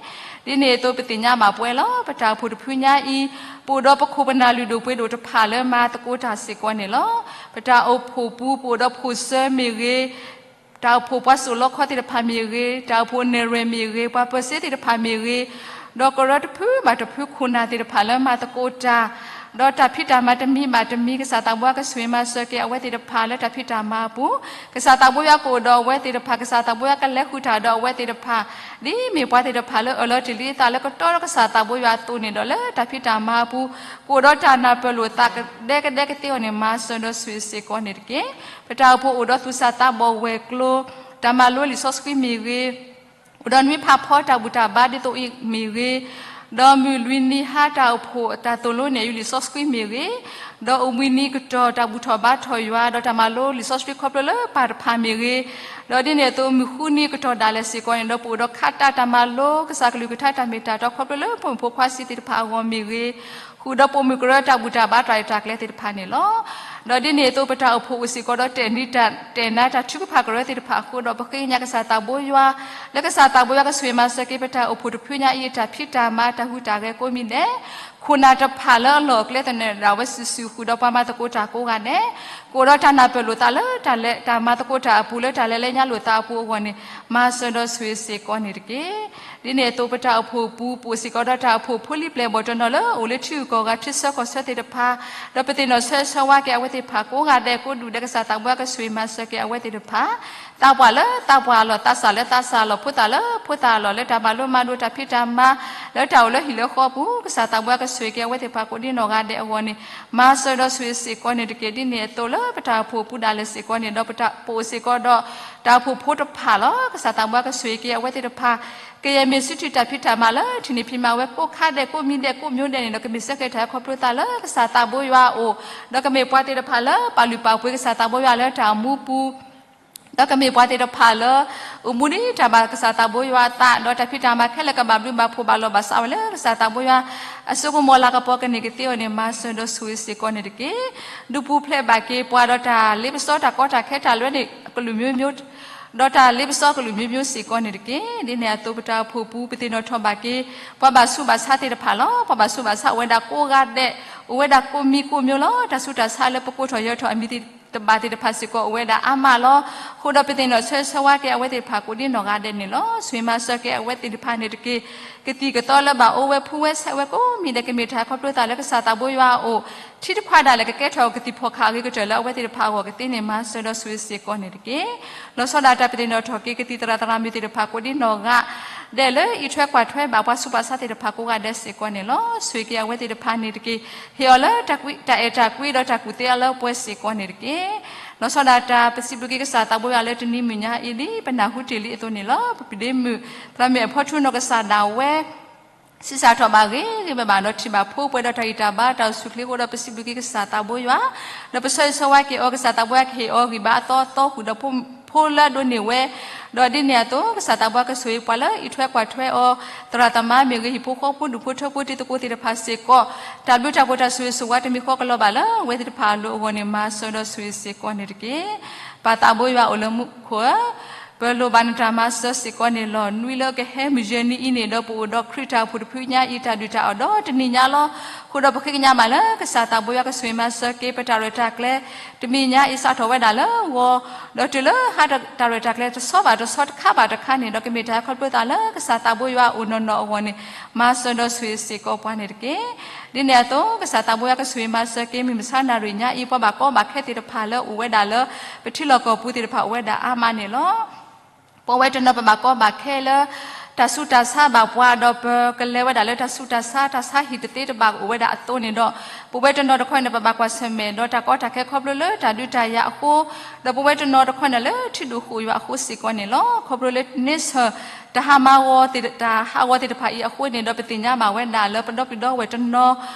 ဒ်န့ၣ်အသိး ပသ့ၣ်ညါဘၣ်ပှဲၤလီၤ. ပတၢ်အိၣ်ဖှိၣ်တဖုညါအံၤ ပအိၣ်ဒီးပခိၣ်ပနၢ်လုၢ်ဒိၣ်ပှ့ၤဒိၣ်တဖၣ်လၢမၤသကိးတၢ်စ့ၢ်ကီးန့ၣ်လီၤ. ပတၢ်အိၣ်ဖှိၣ်ပူၤ ပအိၣ်ဒီးဖိၣ်စၢၤမ့ၢ်ဂ့ၤ, တၢ်အိၣ်ဖှိၣ်ပှၤစိာ်လီခီသ့ၣ်တဖၣ်မ့ၢ်ဂ့ၤ, တၢ်အိၣ်ဖှိၣ်နဲၣ်ရွဲၣ်မ့ၢ်ဂ့ၤ, ပှၤပၢၤစ့သ့ၣ်တဖၣ်မ့ၢ်ဂ့ၤ, ဒီးကရၢတဖုဘၣ်တဖုခိၣ်နၢ်သ့ၣ်တဖၣ်လၢမၤသကိးတၢ် ဒီးတၢ်ဖံးတၢ်မၤတမံၤဘၣ်တမံၤ ကစၢ်သးဘိယွၤကဆိၣ်ဂ့ၤမၤစၢၤက့ၤအဝဲသ့ၣ်တဖၣ်လၢတၢ်ဖံးတၢ်မၤအပူၤ, ကစၢ်သးဘိယွၤကအိၣ်ဒီးအဝဲသ့ၣ်တဖၣ်, ကစၢ်သးဘိယွၤကလဲၤဃုာ်တၢ်ဒီးအဝဲသ့ၣ်တဖၣ်, ဒ်မ့ၢ်ပှၤသ့ၣ်တဖၣ်လၢအၢၣ်လီၤတ့ၢ်လံအသးလၢကတီဒီးကစၢ်သးဘိယွၤအသိးန့ၣ်ဒီး လၢတၢ်ဖံးတၢ်မၤအပူၤ ကအိၣ်ဒီးတၢ်နၢ်ပၢၢ်လိာ်သးကဒဲကဒဲကသ့အီၤန့ၣ် မၤစၢၤဒီးဆိၣ်ဂ့ၤစ့ၢ်ကီးန့ၣ်တက့ၢ်. ပတၢ်အိၣ်ဖှိၣ်အိၣ်ဒီးသူၣ်စၢ်သးဘီၣ်ဝဲၤကျိၤ, တၢ်မၤလိလံာ်စီဆှံမ့ၢ်ဂ့ၤ, အိၣ်ဒီးနွံဖးဖီတၢ်ဘူၣ်တၢ်ဘါဒ်သိးအံၤမ့ၢ်ဂ့ၤ, ဒီးမုၢ်လွံၢ်နံၤဟါတၢ်အိၣ်ဖှိၣ်တၢ်သိၣ်လိန့ၣ် အယူၢ်လံာ်စီဆှံမ့ၢ်ဂ့ၤ, ဒီးအိၣ်ဘှံးနံၤကတီၢ်တၢ်ဘူၣ်ထီၣ်ဘါထီၣ်ယွၤ ဒီးတၢ်မၤလိလံာ်စီဆှံခီဖျိလၢပၢ်တဖၣ်မ့ၢ်ဂ့ၤ, ဒီးဒ်န့ၣ်အသိးမုၢ်ဃုနံၤကတီၢ်ဒၣ်လဲာ်စ့ၢ်ကီးန့ၣ်ဒီး ပအိၣ်ဒီးခးတၢ်တၢ်မၤလိ ကစၢ်ကလုၢ်ကထါတၢ်မ့ၢ်တၢ်တီခီဖျိလၢဖိမုၣ်ဖိခွါစံးသ့ၣ်တဖၣ်အဂီၢ်မ့ၢ်ဂ့ၤ, ဃုာ်ဒီးပိာ်မုၣ်ကရၢတၢ်ဘူၣ်တၢ်ဘါတၢ်ရဲၣ်တၢ်ကျဲၤသ့ၣ်တဖၣ်န့ၣ်လီၤ. ဒီးဒ်န့ၣ်အသိး ပတၢ်အိၣ်ဖှိၣ်အိၣ်စ့ၢ်ကီးဒီးတဲာ်နံၤတၢ် တဲာ်နါတၢ်ထုကဖၣ်ကရၢသ့ၣ်တဖၣ်အဃိဒီး ပဃ့ကညးကစၢ်သးဘိယွၤ လၢကစၢ်သးဘိယွၤကဆိၣ်ဂ့ၤမၤစၢၤက့ၤ ပတၢ်အိၣ်ဖှိၣ်တဖုညါအံၤ တၢ်ဖံးတၢ်မၤတၢ်ဟူးတၢ်ဂဲၤကိးမံၤဒဲး ခိၣ်နၢ်တဖၣ်လၢအလီၢ်အကျဲသနၢၣ်ဒၣ်ဝဲစုာ်စုာ်ဃုာ်ဒီးပှၤမၤသကိးတၢ်ကိးဂၤဒဲး, ကအိၣ်ဒီးတၢ်နၢ်ပၢၢ်လိာ်သးလၢတၢ်မၤသကိးတၢ်အပူၤ လၢတၢ်လဲၤလဲၤညါလိာ်သးအပူၤအဂီၢ်န့ၣ် မၤစၢၤဒီးဆိၣ်ဂ့ၤစ့ၢ်ကီးန့ၣ်တက့ၢ်. ဒ်န့ၣ်အသိး ပတၢ်အိၣ်ဖှိၣ်ပူၤ ပအိၣ်စ့ၢ်ကီးဒီးတၢ်အိၣ်ဖှိၣ်ဖိလံၤပျဲၢ်ဘီၣ်တနီၤလၢအိၣ်လၢထံဂုၤကီၢ်ဂၤ ထံဆၢကီၢ်ဆၢသ့ၣ်တဖၣ်, ဒီးပသ့ၣ်နီၣ်ဆၢဂ့ၤဆၢဝါက့ၤအဝဲသ့ၣ်တဖၣ်ကိးဂၤဒဲး ကိးဒူၣ်ဒဲး ကစၢ်သးဘိယွၤကဆိၣ်ဂ့ၤမၤစၢၤက့ၤအဝဲသ့ၣ်တဖၣ် သးပှၢ်လၢသးပှၢ်အလီၢ်, သးစၢ်လၢသးစၢ်အလီၢ်, ဖိသၣ်လၢဖိသၣ်အလီၢ်, လၢတၢ်မၤလိမၤဒိးတၢ်ဖံးတၢ်မၤ လၢတၢ်အိၣ်လၢဟံၣ်လၢဃီအပူၤ ကစၢ်သးဘိယွၤကဆိၣ်ဂ့ၤက့ၤအဝဲသ့ၣ်တဖၣ်ကိးဒ်နီၢ်ဂၤဒဲးအဂီၢ်န့ၣ် မၤစၢၤဒီးဆိၣ်ဂ့ၤစ့ၢ်ကီးန့ၣ်တက့ၢ်. ဒ်န့ၣ်အသိးလၢပတၢ်အိၣ်ဖှိၣ်အပူၤဒၣ်လဲာ်စ့ၢ်ကီးန့ၣ်ဒီး ပတၢ်အိၣ်ဖှိၣ်စ့ၢ်ကီးဒီးတၢ်အိၣ်ဖှိၣ်ဖိတဖၣ်လီၤ. ကစၢ်သးဘိယွၤကဆိၣ်ဂ့ၤက့ၤအဝဲသ့ၣ်တဖၣ် ကယဲၢ်မ့ၢ်စုထံၣ်တၢ်ဖံးတၢ်မၤလၢထံၣ်န့ၢ်ဖံးမၤဝဲကိးခါဒဲး ကိးမံၤဒဲးကိးမံၤဒဲးန့ၣ်ဒီး ကမ့ၢ်စ့ၢ်ကီးတၢ်ခီဖျိသးလၢကစၢ်သးဘိယွၤအအိၣ်, ဒီးကမ့ၢ်ပှၤသ့ၣ်တဖၣ်လၢပာ်လုၢ်ပာ်ပှ့ၤကစၢ်သးဘိယွၤလၢတၢ်အိၣ်မူအပူၤ ဒီးကမ့ၢ်ပှၤသ့ၣ်တဖၣ်လၢ အိၣ်မူဒ်တၢ်ဘၣ်ကစၢ်သးဘိယွၤအသး, ဒီးတၢ်ဖံးတၢ်မၤခဲလၢာ်ကဘၣ်ဘျုးဘၣ်ဖှိၣ်ဘၣ်လီၢ်ဘၣ်စးဝဲလၢကစၢ်သးဘိယွၤ အစိကမီၤလၤကပီၤကန့ၢ်ကသ့အီၤန့ၣ် မၤစၢၤဒီးဆိၣ်ဂ့ၤစ့ၢ်ကီးန့ၣ်တက့ၢ်. ဒုးပူၤဖျဲးဘၣ်က့ၤပှၤဒီးတၢ်လ့ပစီတၢ်ကီတၢ်ခဲတၢ်လွဲန့ၣ် ကလုာ်မျိုးမျိုး ဒီးတၢ်လ့ပစီကလုာ်မျိုးမျိုးစ့ၢ်ကီးန့ၣ်တက့ၢ်. ဒ်န့ၣ်အသိး ပတၢ်အိၣ်ဖှိၣ်ပူၤ ပသ့ၣ်နီၣ်ထီၣ်ဘၣ်က့ၤ ပှၤဘၣ်ဆူးဘၣ်ဆါသ့ၣ်တဖၣ်လီၤ. ပှၤဘၣ်ဆူးဘၣ်ဆါအိၣ်ဝဲဒၣ်ကိးဂၤဒဲး, အိၣ်ဝဲဒၣ်ကိးမံၤကိးမျိုးလီၤ. တၢ်ဆူးတၢ်ဆါလၢပကိးထီၣ်ယၢၤထီၣ်အမံၤသ့ၣ်တဖၣ်စ့ၢ်ကီး အိၣ်ဝဲဒၣ်အါမးလီၤ. အဃိဒီးပသ့ၣ်နီၣ်ဆၢဂ့ၤဆၢဝါက့ၤအဝဲသ့ၣ်တဖၣ်ကိးဒ်နီၢ်ဂၤဒဲးန့ၣ်လီၤ. ဆိၣ်ဂ့ၤမၤစၢၤက့ၤအဝဲသ့ၣ်တဖၣ်န့ၣ်တက့ၢ်. ကသံၣ်ကသီလၢဘၣ်အိၣ်ဝဲဖှူဝဲဆဲးဝဲကိးမံၤဒဲး ကမ့ၢ်တၢ်ခီဖျိသးလၢကစၢ်သးဘိယွၤအအိၣ် ထံတခွါဒၣ်လဲာ်ကကဲထီၣ်ကသံၣ်ဖီၣ်ခးအဂ့ၤကတၢၢ်လၢအဝဲသ့ၣ်တဖၣ်အဂီၢ်ကသ့န့ၣ် မၤစၢၤဒီးဆိၣ်ဂ့ၤစ့ၢ်ကီးန့ၣ်တက့ၢ်. လီၤဆီဒၣ်တၢ်ပသ့ၣ်နီၣ်ထီၣ်က့ၤကသံၣ်သရၣ်သရၣ်မုၣ်သ့ၣ်တဖၣ်ကိးဒ်နီၢ်ဂၤဒဲးလၢအံးထွဲကွၢ်ထွဲဘၣ်ပှၤဆူးပှၤဆါသ့ၣ်တဖၣ်ကိးဂၤဒဲးစ့ၢ်ကီးန့ၣ်လီၤ. ဆိၣ်ဂ့ၤက့ၤအဝဲသ့ၣ်တဖၣ်န့ၣ်တက့ၢ်. ဟ့ၣ်အီၤလၢတၢ်အဲၣ်တၢ်ကွံဒီးတၢ်ကူၣ်သ့အလၢပှဲၤစ့ၢ်ကီးန့ၣ်တက့ၢ်. လီၤဆီဒၣ်တၢ်ပစံးဘျုးက့ၤကစၢ်သးဘိယွၤလၢတနံၤမုၢ်ညါအံၤဒ်ပနၢ်ဟူတ့ၢ်လံအသိးန့ၣ်လီၤ. ပပဒ့မုၣ် သရၣ်မုၣ်အဖီထူနီၢ်ကစၢ်ဒၣ်ဝဲ ဆံးစၢ်ထီၣ်ဘၣ်ဂ့ၤဂ့ၤဘၣ်ဘၣ်ဒီးထံၣ်ဘၣ်ဖိပှဲၤဒီးတၢ်ဂံၢ်တၢ်ဘါ တၢ်အိၣ်ဆူၣ်ချ့အဃိဒီး ပစံးဘျုးက့ၤကစၢ်သးဘိယွၤ ဒီးပဆၢဂ့ၤဆၢဝါက့ၤအီၤ ကစၢ်သးဘိယွၤကဟ့ၣ်အီၤဂံၢ်ဘါအသီအသီဃုာ်ဒီးဖိလၢအဒိးန့ၢ်ဝဲ ဒီးဒ်န့ၣ်အသိး ကစၢ်သးဘိယွၤကဆိၣ်ဂ့ၤပှၤလၢအံးထွဲကွၢ်ထွဲအီၤ သရၣ်သမါမ့ၢ်ဂ့ၤ ဟံၣ်ဖိဃီဖိဒူၣ်ဖိထၢဖိတံၤသကိးသ့ၣ်တဖၣ်စ့ၢ်ကီး တၢ်ဘျုးတၢ်ဖှိၣ်တၢ်ဆိၣ်ဂ့ၤဆိၣ်ဝါတမံၤဃီကလီၤဘၣ်လၢအဝဲသ့ၣ်တဖၣ်အလိၤအဂီၢ်န့ၣ် မၤစၢၤဒီးဆိၣ်ဂ့ၤစ့ၢ်ကီးန့ၣ်တက့ၢ်. ပၢ်သးဘိယွၤအိၣ်လၢမူခိၣ်ဧၢ, ပလိၣ်ဘၣ်နတၢ်မၤစၢၤစ့ၢ်ကီးန့ၣ်လီၤ. နွံလၢကဟဲမုၢ်ယဲၢ်နံၤအံၤန့ၣ်ဒီး ပအိၣ်ဒီးခရံာ်တၢ်အိၣ်ဖှိၣ်တဖုညါအံၤ တၢ်ဒုၣ်တၢ်အီၣ်ဒီတနံၤညါလီၤ. အဃိဒီးပဃ့ကညးဘၣ်လၢ ကစၢ်သးဘိယွၤကဆိၣ်ဂ့ၤမၤစၢၤက့ၤ ပတၢ်ရဲၣ်တၢ်ကျဲၤ တမံၤညါအံၤစးထီၣ်ဝဲဒၣ်လၢဂီၤ, ဒီးတုၤလၢဟါတၢ်ရဲၣ်တၢ်ကျဲၤတဆီဘၣ်တဆီတခါဘၣ်တခါန့ၣ်ဒီး ကမ့ၢ်တၢ်ခီဖျိသးလၢကစၢ်သးဘိယွၤအိၣ်နီၢ်နီၢ်အဂီၢ်န့ၣ် မၤစၢၤဒီးဆိၣ်ဂ့ၤစ့ၢ်ကီးပှၤန့ၣ်တက့ၢ်. ဒ်န့ၣ်အသိး ကစၢ်သးဘိယွၤကဆိၣ်ဂ့ၤမၤစၢၤက့ၤ မုၢ်မဆါနၣ်ရံၣ်ညါအံၤ ပှၤဘၣ်ကီဘၣ်ခဲသ့ၣ်တဖၣ်လၢအိၣ်ဝဲဒၣ်လၢ ပထံလီၢ်ကီၢ်ပူၤသ့ၣ်တဖၣ်အိၣ်ဝဲဒၣ်အါမးန့ၣ်လီၤ. ပဝဲတနီၤပဘၣ်ကီဘၣ်ခဲလၢ တၢ်ဆူးတၢ်ဆါဘၣ်ပှၤဒီး ပကလဲၤဝဲဒၣ်လၢတၢ်ဆူးတၢ်ဆါ တၢ်ဆါဟံၣ်တသ့တဘၣ်အိၣ်ဝဲဒၣ်အသိးန့ၣ်ဒီး ပဝဲတနီၤတခီန့ၣ် ပဘၣ်ကွၢ်ဆၢၣ်မဲာ်ဒီးတၢ်ကီတၢ်ခဲခီဖျိလၢတၢ်ဒုးတၢ်ယၤအဃိ, ဒီးပဝဲတနီၤတခီန့ၣ်လၢထံဒိၣ်ဃိာ်ယွၤအဃိစ့ၢ်ကီးန့ၣ်လီၤ. ခီဖျိလၢန့ဆၢၣ် တၢ်ဟးမၤဂီၤသ့ၣ် တၢ်ဟးဂီၤသ့ၣ်တဖၣ်အံၤအဃိန့ၣ်ဒီး ပသ့ၣ်ညါဘၣ်ဝဲဒၣ်လၢပဒီပုၢ်ဒီဝဲၢ်တနီၤ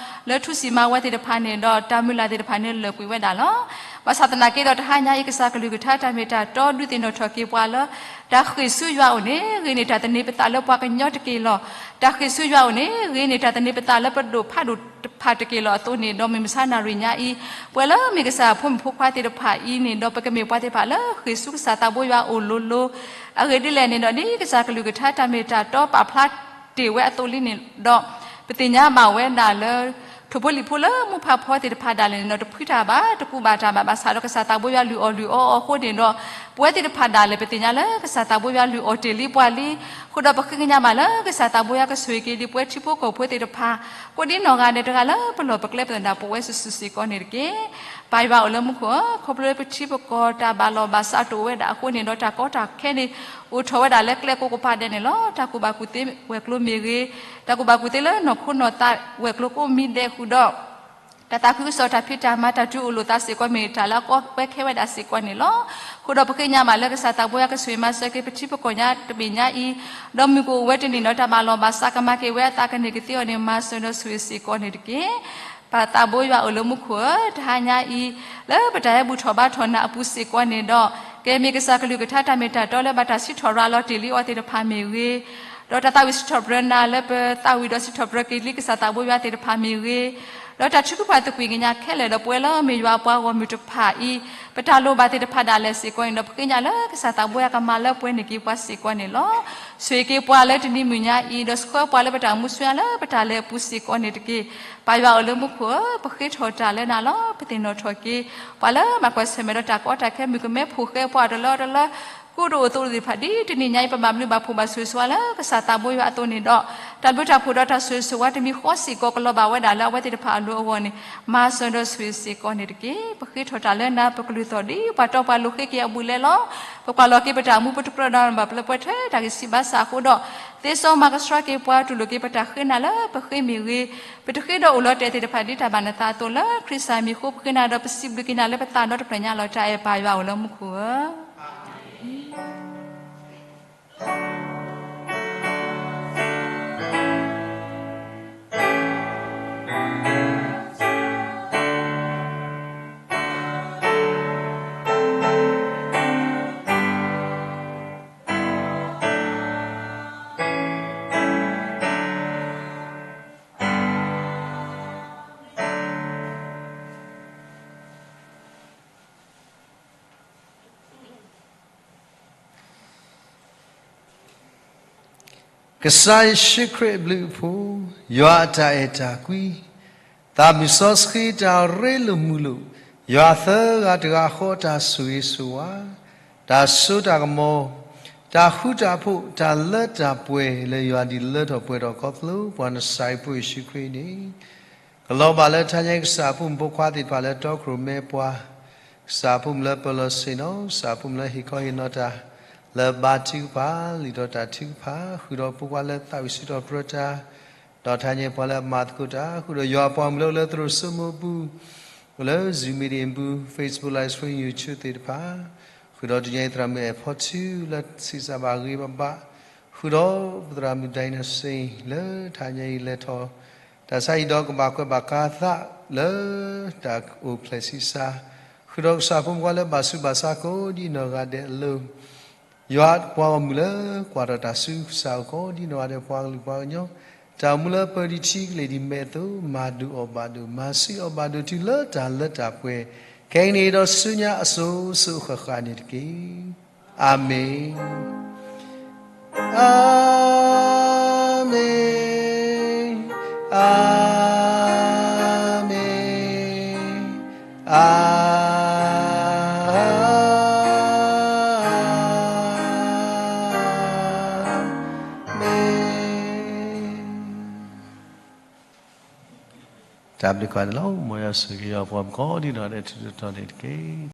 လၢထူစံၣ်မၤဝဲသ့ၣ်တဖၣ်န့ၣ်ဒီး တၢ်မုၢ်လၢ်သ့ၣ်တဖၣ်န့ၣ်လၢာ်ကွံာ်ဝဲဒၣ်လီၤ. ဘၣ်ဆၣ်သနာ်က့ဒီး တဟါညါအံၤ ကစၢ်ကလုၢ်ကထါတၢ်မ့ၢ်တၢ်တီဒုးသ့ၣ်နီၣ်ထီၣ်က့ၤပှၤလၢ တၢ်ဃ့ၢ်ဆူယွၤအိၣ်န့ၣ် ဂ့ၤန့ၢ်တၢ်သန့ၤပသးလၢပှၤကညီတက့ၢ်လီၤ. တၢ်ဃ့ၢ်ဆူယွၤအိၣ်န့ၣ် ဂ့ၤန့ၢ်တၢ်သန့ၤပသးလၢပဒိၣ်ဖးဒိၣ်တဖၣ်တက့ၢ်လီၤအသိးန့ၣ်ဒီး မုၢ်မဆါနၣ်ရံၣ်ညါအံၤ ပဝဲလၢမ့ၢ်ကစၢ်ဖိမုၣ်ဖိခွါသ့ၣ်တဖၣ်အံၤန့ၣ်ဒီး ပကမ့ၢ်ပှၤသ့ၣ်တဖၣ်လၢဃ့ၢ်ဆူကစၢ်သးဘိယွၤအိၣ်လိၤလိၤ အဂ့ၢ်ဒ်လဲၣ်န့ၣ်ဒီး ဒ်ကစၢ်ကလုၢ်ကထါတၢ်မ့ၢ်တၢ်တီပာ်ဖျါတ့ၢ်ဝဲအသိးလံန့ၣ်ဒီး ပသ့ၣ်ညါဘၣ်ဝဲဒၣ်လၢ ထိၣ်ဖိလံၣ်ဖိလၢမူဖးဖီသ့ၣ်တဖၣ်ဒၣ်လဲာ်န့ၣ်ဒီး တဖှံတၢ်ဘၣ်, တကူးဘၣ်တၢ်ဘၣ်, ဘၣ်ဆၣ်ဒီးကစၢ်သးဘိယွၤလုၢ်အီၣ်လုၢ်အီအီၤအဃိန့ၣ်ဒီး ပဝဲသ့ၣ်တဖၣ်ဒၣ်လဲာ် ပသ့ၣ်ညါလၢကစၢ်သးဘိယွၤလုၢ်အီၣ်တ့ၢ်လံပှၤလံ. အဃိဒီးပဃ့ကညးဘၣ်လၢကစၢ်သးဘိယွၤကဆိၣ်ဂ့ၤက့ၤဒံးပဝဲထံဖိကီၢ်ဖိသ့ၣ်တဖၣ် ကိးဒံနီၢ်ဂၤဒဲးတဂၤလၢပလီၢ်ပကျဲပသဒၣ်ပဝဲစုာ်စုာ်စ့ၢ်ကီးန့ၣ်တက့ၢ်. ပၢ်ယွၤအိၣ်လၢမူခိၣ်ဧၢ, ခီဖျိလၢပထံပကီၢ်တၢ်ဘၣ်လီၢ်ဘၣ်စးတအိၣ်ဝဲဒၣ်အဃိန့ၣ်ဒီး တၢ်ကီတၢ်ခဲန့ၣ် အိၣ်ထီၣ်ဝဲဒၣ်လၢကျဲကိးကပၤဒဲးန့ၣ်လီၤ. တၢ်ကူၣ်ဘၣ်ကူၣ်သ့ဝဲၤကျိၤမ့ၢ်ဂ့ၤ, တၢ်ကူၣ်ဘၣ်ကူၣ်သ့လၢနီၢ်ခိနီၢ်သးဝဲၤကျိၤကိးမံၤဒဲးဃုာ်ဒီး တၢ်သးခုကစီၣ်တၢ်ဖံးတၢ်မၤတၢ်တုၤအိၣ်လိာ်သးစ့ၢ်ကီးမ့ၢ်တၢ်လၢအကီဝဲခဲဝဲဒၣ်စ့ၢ်ကီးန့ၣ်လီၤ. အဃိဒီးပဃ့ကညးဘၣ်လၢကစၢ်သးဘိယွၤကဆိၣ်ဂ့ၤမၤစၢၤက့ၤပထံပကီၢ်ညါတဘ့ၣ်ညါအံၤ, ဒီးမုၢ်ကအိၣ်ဝဲတနံၤဒီးတၢ်ဘၣ်လီၢ်ဘၣ်စးကမၤက့ၤဝဲအသးကန့ၢ်ကသ့အီၤန့ၣ် မၤစၢၤဒီးဆိၣ်ဂ့ၤစ့ၢ်ကီးန့ၣ်တက့ၢ်. ပၢ်သးဘိယွၤအိၣ်လၢမူခိၣ်ဧၢ, တဟါညါအံၤ လၢပတၢ်ဟဲဘူၣ်ထီၣ်ဘါထီၣ်နၤအပူၤစ့ၢ်ကီးန့ၣ်ဒီး ကဲမ့ၢ်ကစၢ်ကလုၢ်ကထါတၢ်မ့ၢ်တၢ်တီလၢဘၣ်တၢ်စံးထီၣ်ရၤလီၤတ့ၢ်လံအီၤသ့ၣ်တဖၣ်မ့ၢ်ဂ့ၤ, ဒီးတၢ်သးဝံၣ်စံးထီၣ်ပတြၢၤနၤလၢပသးဝံၣ်ဒီးစံးထီၣ်ပတြၢၤက့ၤလံကစၢ်သးဘိယွၤသ့ၣ်တဖၣ်မ့ၢ်ဂ့ၤ, ဒီးတၢ်ထုကဖၣ်သကွံာ်ကညးခဲလၢာ်ဒီးပဝဲလၢမ့ၢ်ယွၤအပှၤဂီၢ်မုၢ်တဖၣ်အံၤ ပတၢ်လိၣ်ဘၣ်သ့ၣ်တဖၣ်ဒၣ်လဲာ်စ့ၢ်ကီးန့ၣ်ဒီး ပဃ့ကညးလၢကစၢ်သးဘိယွၤကမၤလၢပှဲၤန့ၢ်က့ၤပှၤစ့ၢ်ကီးန့ၣ်လီၤ. ဆိၣ်ဂ့ၤက့ၤပှၤလၢတနံၤမုၢ်ညါအံၤ ဒီးဆှၢပှၤလၢပတၢ်မူဆူညါလၢပတၢ်လဲၤအပူၤစ့ၢ်ကီးန့ၣ်တက့ၢ်. ပၢ်ယွၤအိၣ်လၢမူခိၣ်ဧၢ, ပဃ့ထီၣ်တၢ်လၢနၤလီၤ. ပသ့ၣ်နီၣ်ထီၣ်က့ၤ ပှၤလၢဘၣ်ကွၢ်ဆၢၣ်မဲာ်ဒီးတၢ်ကီတၢ်ခဲ မုၣ်ကမဲဖိဃဲပှၤအီၤတလၢတလၢ ကိးဒိၣ်အသိးသ့ၣ်တဖၣ် ဒ်တနံၤညါအံၤ ပဘၣ်ဘျုးဘၣ်ဖှိၣ်ဘၣ်ဆိၣ်ဂ့ၤဆိၣ်ဝါလၢကစၢ်သးဘိယွၤအသိးန့ၣ်ဒီး တၢ်ဘျုးတၢ်ဖှိၣ်ဒီးတၢ်ဆိၣ်ဂ့ၤဆိၣ်ဝါတမံၤဃီစ့ၢ်ကီး ကလီၤဘၣ်ဝဲဒၣ်လၢအဝဲသ့ၣ်တဖၣ်အလိၤအဂီၢ်န့ၣ် မၤစၢၤဒီးဆိၣ်ဂ့ၤစ့ၢ်ကီးန့ၣ်တက့ၢ်. ပဃ့ထီၣ်တၢ်လၢနၤ ပကလုၢ်သီၣ်ဒ်ပှၤတီပှၤလိၤဃ့က့ၤအဘူးအလဲလီၤ. ပကွၢ်လီၤက့ၤပတၢ်အိၣ်မူ ပတကြၢးဒီးနဘၣ်ပျၢၤပှဲၤထဲတၢ်ဂံၢ်ဆံးဘါစၢ်အဃိဒီး သ့စီမၤကဆှီက့ၤပှၤတူၢ်လိာ်က့ၤပတၢ်ဃ့နၤလၢပဃ့မ့ၢ်ဂ့ၤ, ပတဃ့ဒီးအိၣ်လီၤတဲာ်သ့ၣ်တဖၣ် ဒ်တၢ်ဘၣ်နသးအသိးလၢခရံာ်စၢ်မံၤအဃိ ပဃ့နၤဒီးပစံးဘျုးက့ၤနၤလၢပသးဒီတဖျၢၣ်ညါလီၤ. တၢ်အဲၣ်ပၢ်ယွၤအိၣ်လၢမူခိၣ်ဧၢ. ကစၢ်ယ့ၣ်ၡူးခရံာ်အဘျုးအဖှိၣ်, ယွၤအတၢ်အဲၣ်တၢ်ကွံ, သးမုၢ်စီဆှံတၢ်ရ့လိာ်မုာ်လိာ်, ယွၤသၢဂၤတဂၤဃီတၢ်ဆိၣ်ဂ့ၤဆိၣ်ဝါ, တၢ်စိတၢ်ကမီၤ, တၢ်ဃူတၢ်ဖိး, တၢ်လၢတၢ်ပှဲၤလၢယွၤဒုးလၢထီၣ်ပှဲၤထီၣ်ခီဖျိပှၤနစၤရ့းဖိယ့ၣ်ၡူးခရံာ်န့ၣ် ကလီၤဘၣ်လၢတဟါညါအံၤ ကစၢ်အဖိမုၣ်ဖိခွါသ့ၣ်တဖၣ်လၢတီခိၣ်ရိၣ်မဲပှၤ, ကစၢ်အဖိမုၣ်လၢပၢၤလီၢ်ဆ့ၣ်နီၤ, ကစၢ်အဖိမုၣ်လၢဟ့ၣ်ခီဟ့ၣ်နီၤတၢ်, လၢဘါထုကဖၣ်, လုၢ်ထီၣ်တၢ်ထုကဖၣ်, ဃုာ်ဒီးဖိခွါလၢသးဝံၣ်စံးထီၣ်ပတြၢၤတၢ်, ဒီးတဟါညါအံၤပှၤလၢအမၤသကိးတၢ်, ဃုာ်ဒီးယွၤအပှၤမုၣ်လၢအိၣ်လၢသရိာ်စိမိၢ်အပူၤ, အိၣ်လၢ Zoom meeting အပူၤ, Facebook Live Stream, YouTube သ့ၣ်တဖၣ်, ဃုာ်ဒီးတနံၤညါအံၤသရၣ်မုၣ်အဲၣ်ဖီထူလၢဆံးစၢ်ဘၣ်ဂ့ၤဘၣ်ဘၣ်, ဃုာ်ဒီးပသရၣ်မုၣ် Dynasty လၢတဟါညါအံၤလဲၤထီၣ် တၢ်ဆါဟံၣ်ဒီးကဘၣ်ကွဲးဘၣ်ကါသးလၢတၢ်အိၣ်ဖျဲၣ်ဆံးစၢ်, ဃုာ်ဒီးကစၢ်ဖိမုၣ်ဖိခွါလၢဘၣ်ဆူးဘၣ်ဆါကိးဒ်နီၢ်ဂၤဒဲးအလိၤ, ယွၤပှၤဂီၢ်မုၢ်လၢကွၢ်ထီၣ်တၢ်ဆူကစၢ်အအိၣ်ကိးဒ်နီၢ်ဂၤဒဲး ပှၤကလုာ်ပှၤကညီ, တၢ်အိၣ်မူလၢပၢၤဒံးထံကလ့ၢ်ဒံးမဲာ်အသိး မၤဒိၣ်အီၣ်ဘၣ်ဒိၣ်, မၤဆူၣ်အီၣ်ဘၣ်ဒိၣ်တုၤလၢတၢ်လၢတၢ်ပှဲၤ, ခဲကနံၣ်အံၤဒီးဆူညါအစိၤစိၤအဃၣ်ဃၣ်န့ၣ်တက့ၢ်. အၤမ့ၣ်, အၤမ့ၣ်, အၤမ့ၣ်, အၤမ့ၣ်. တၢ်ဘျုးကိးဂၤဒဲးလီၤ. မ်ယွၤဆိၣ်ဂ့ၤယွၤပှၤကိးဒ်နီၢ်ဂၤဒဲးထူးထူးတီၤတီၤန့ၣ်တက့ၢ်.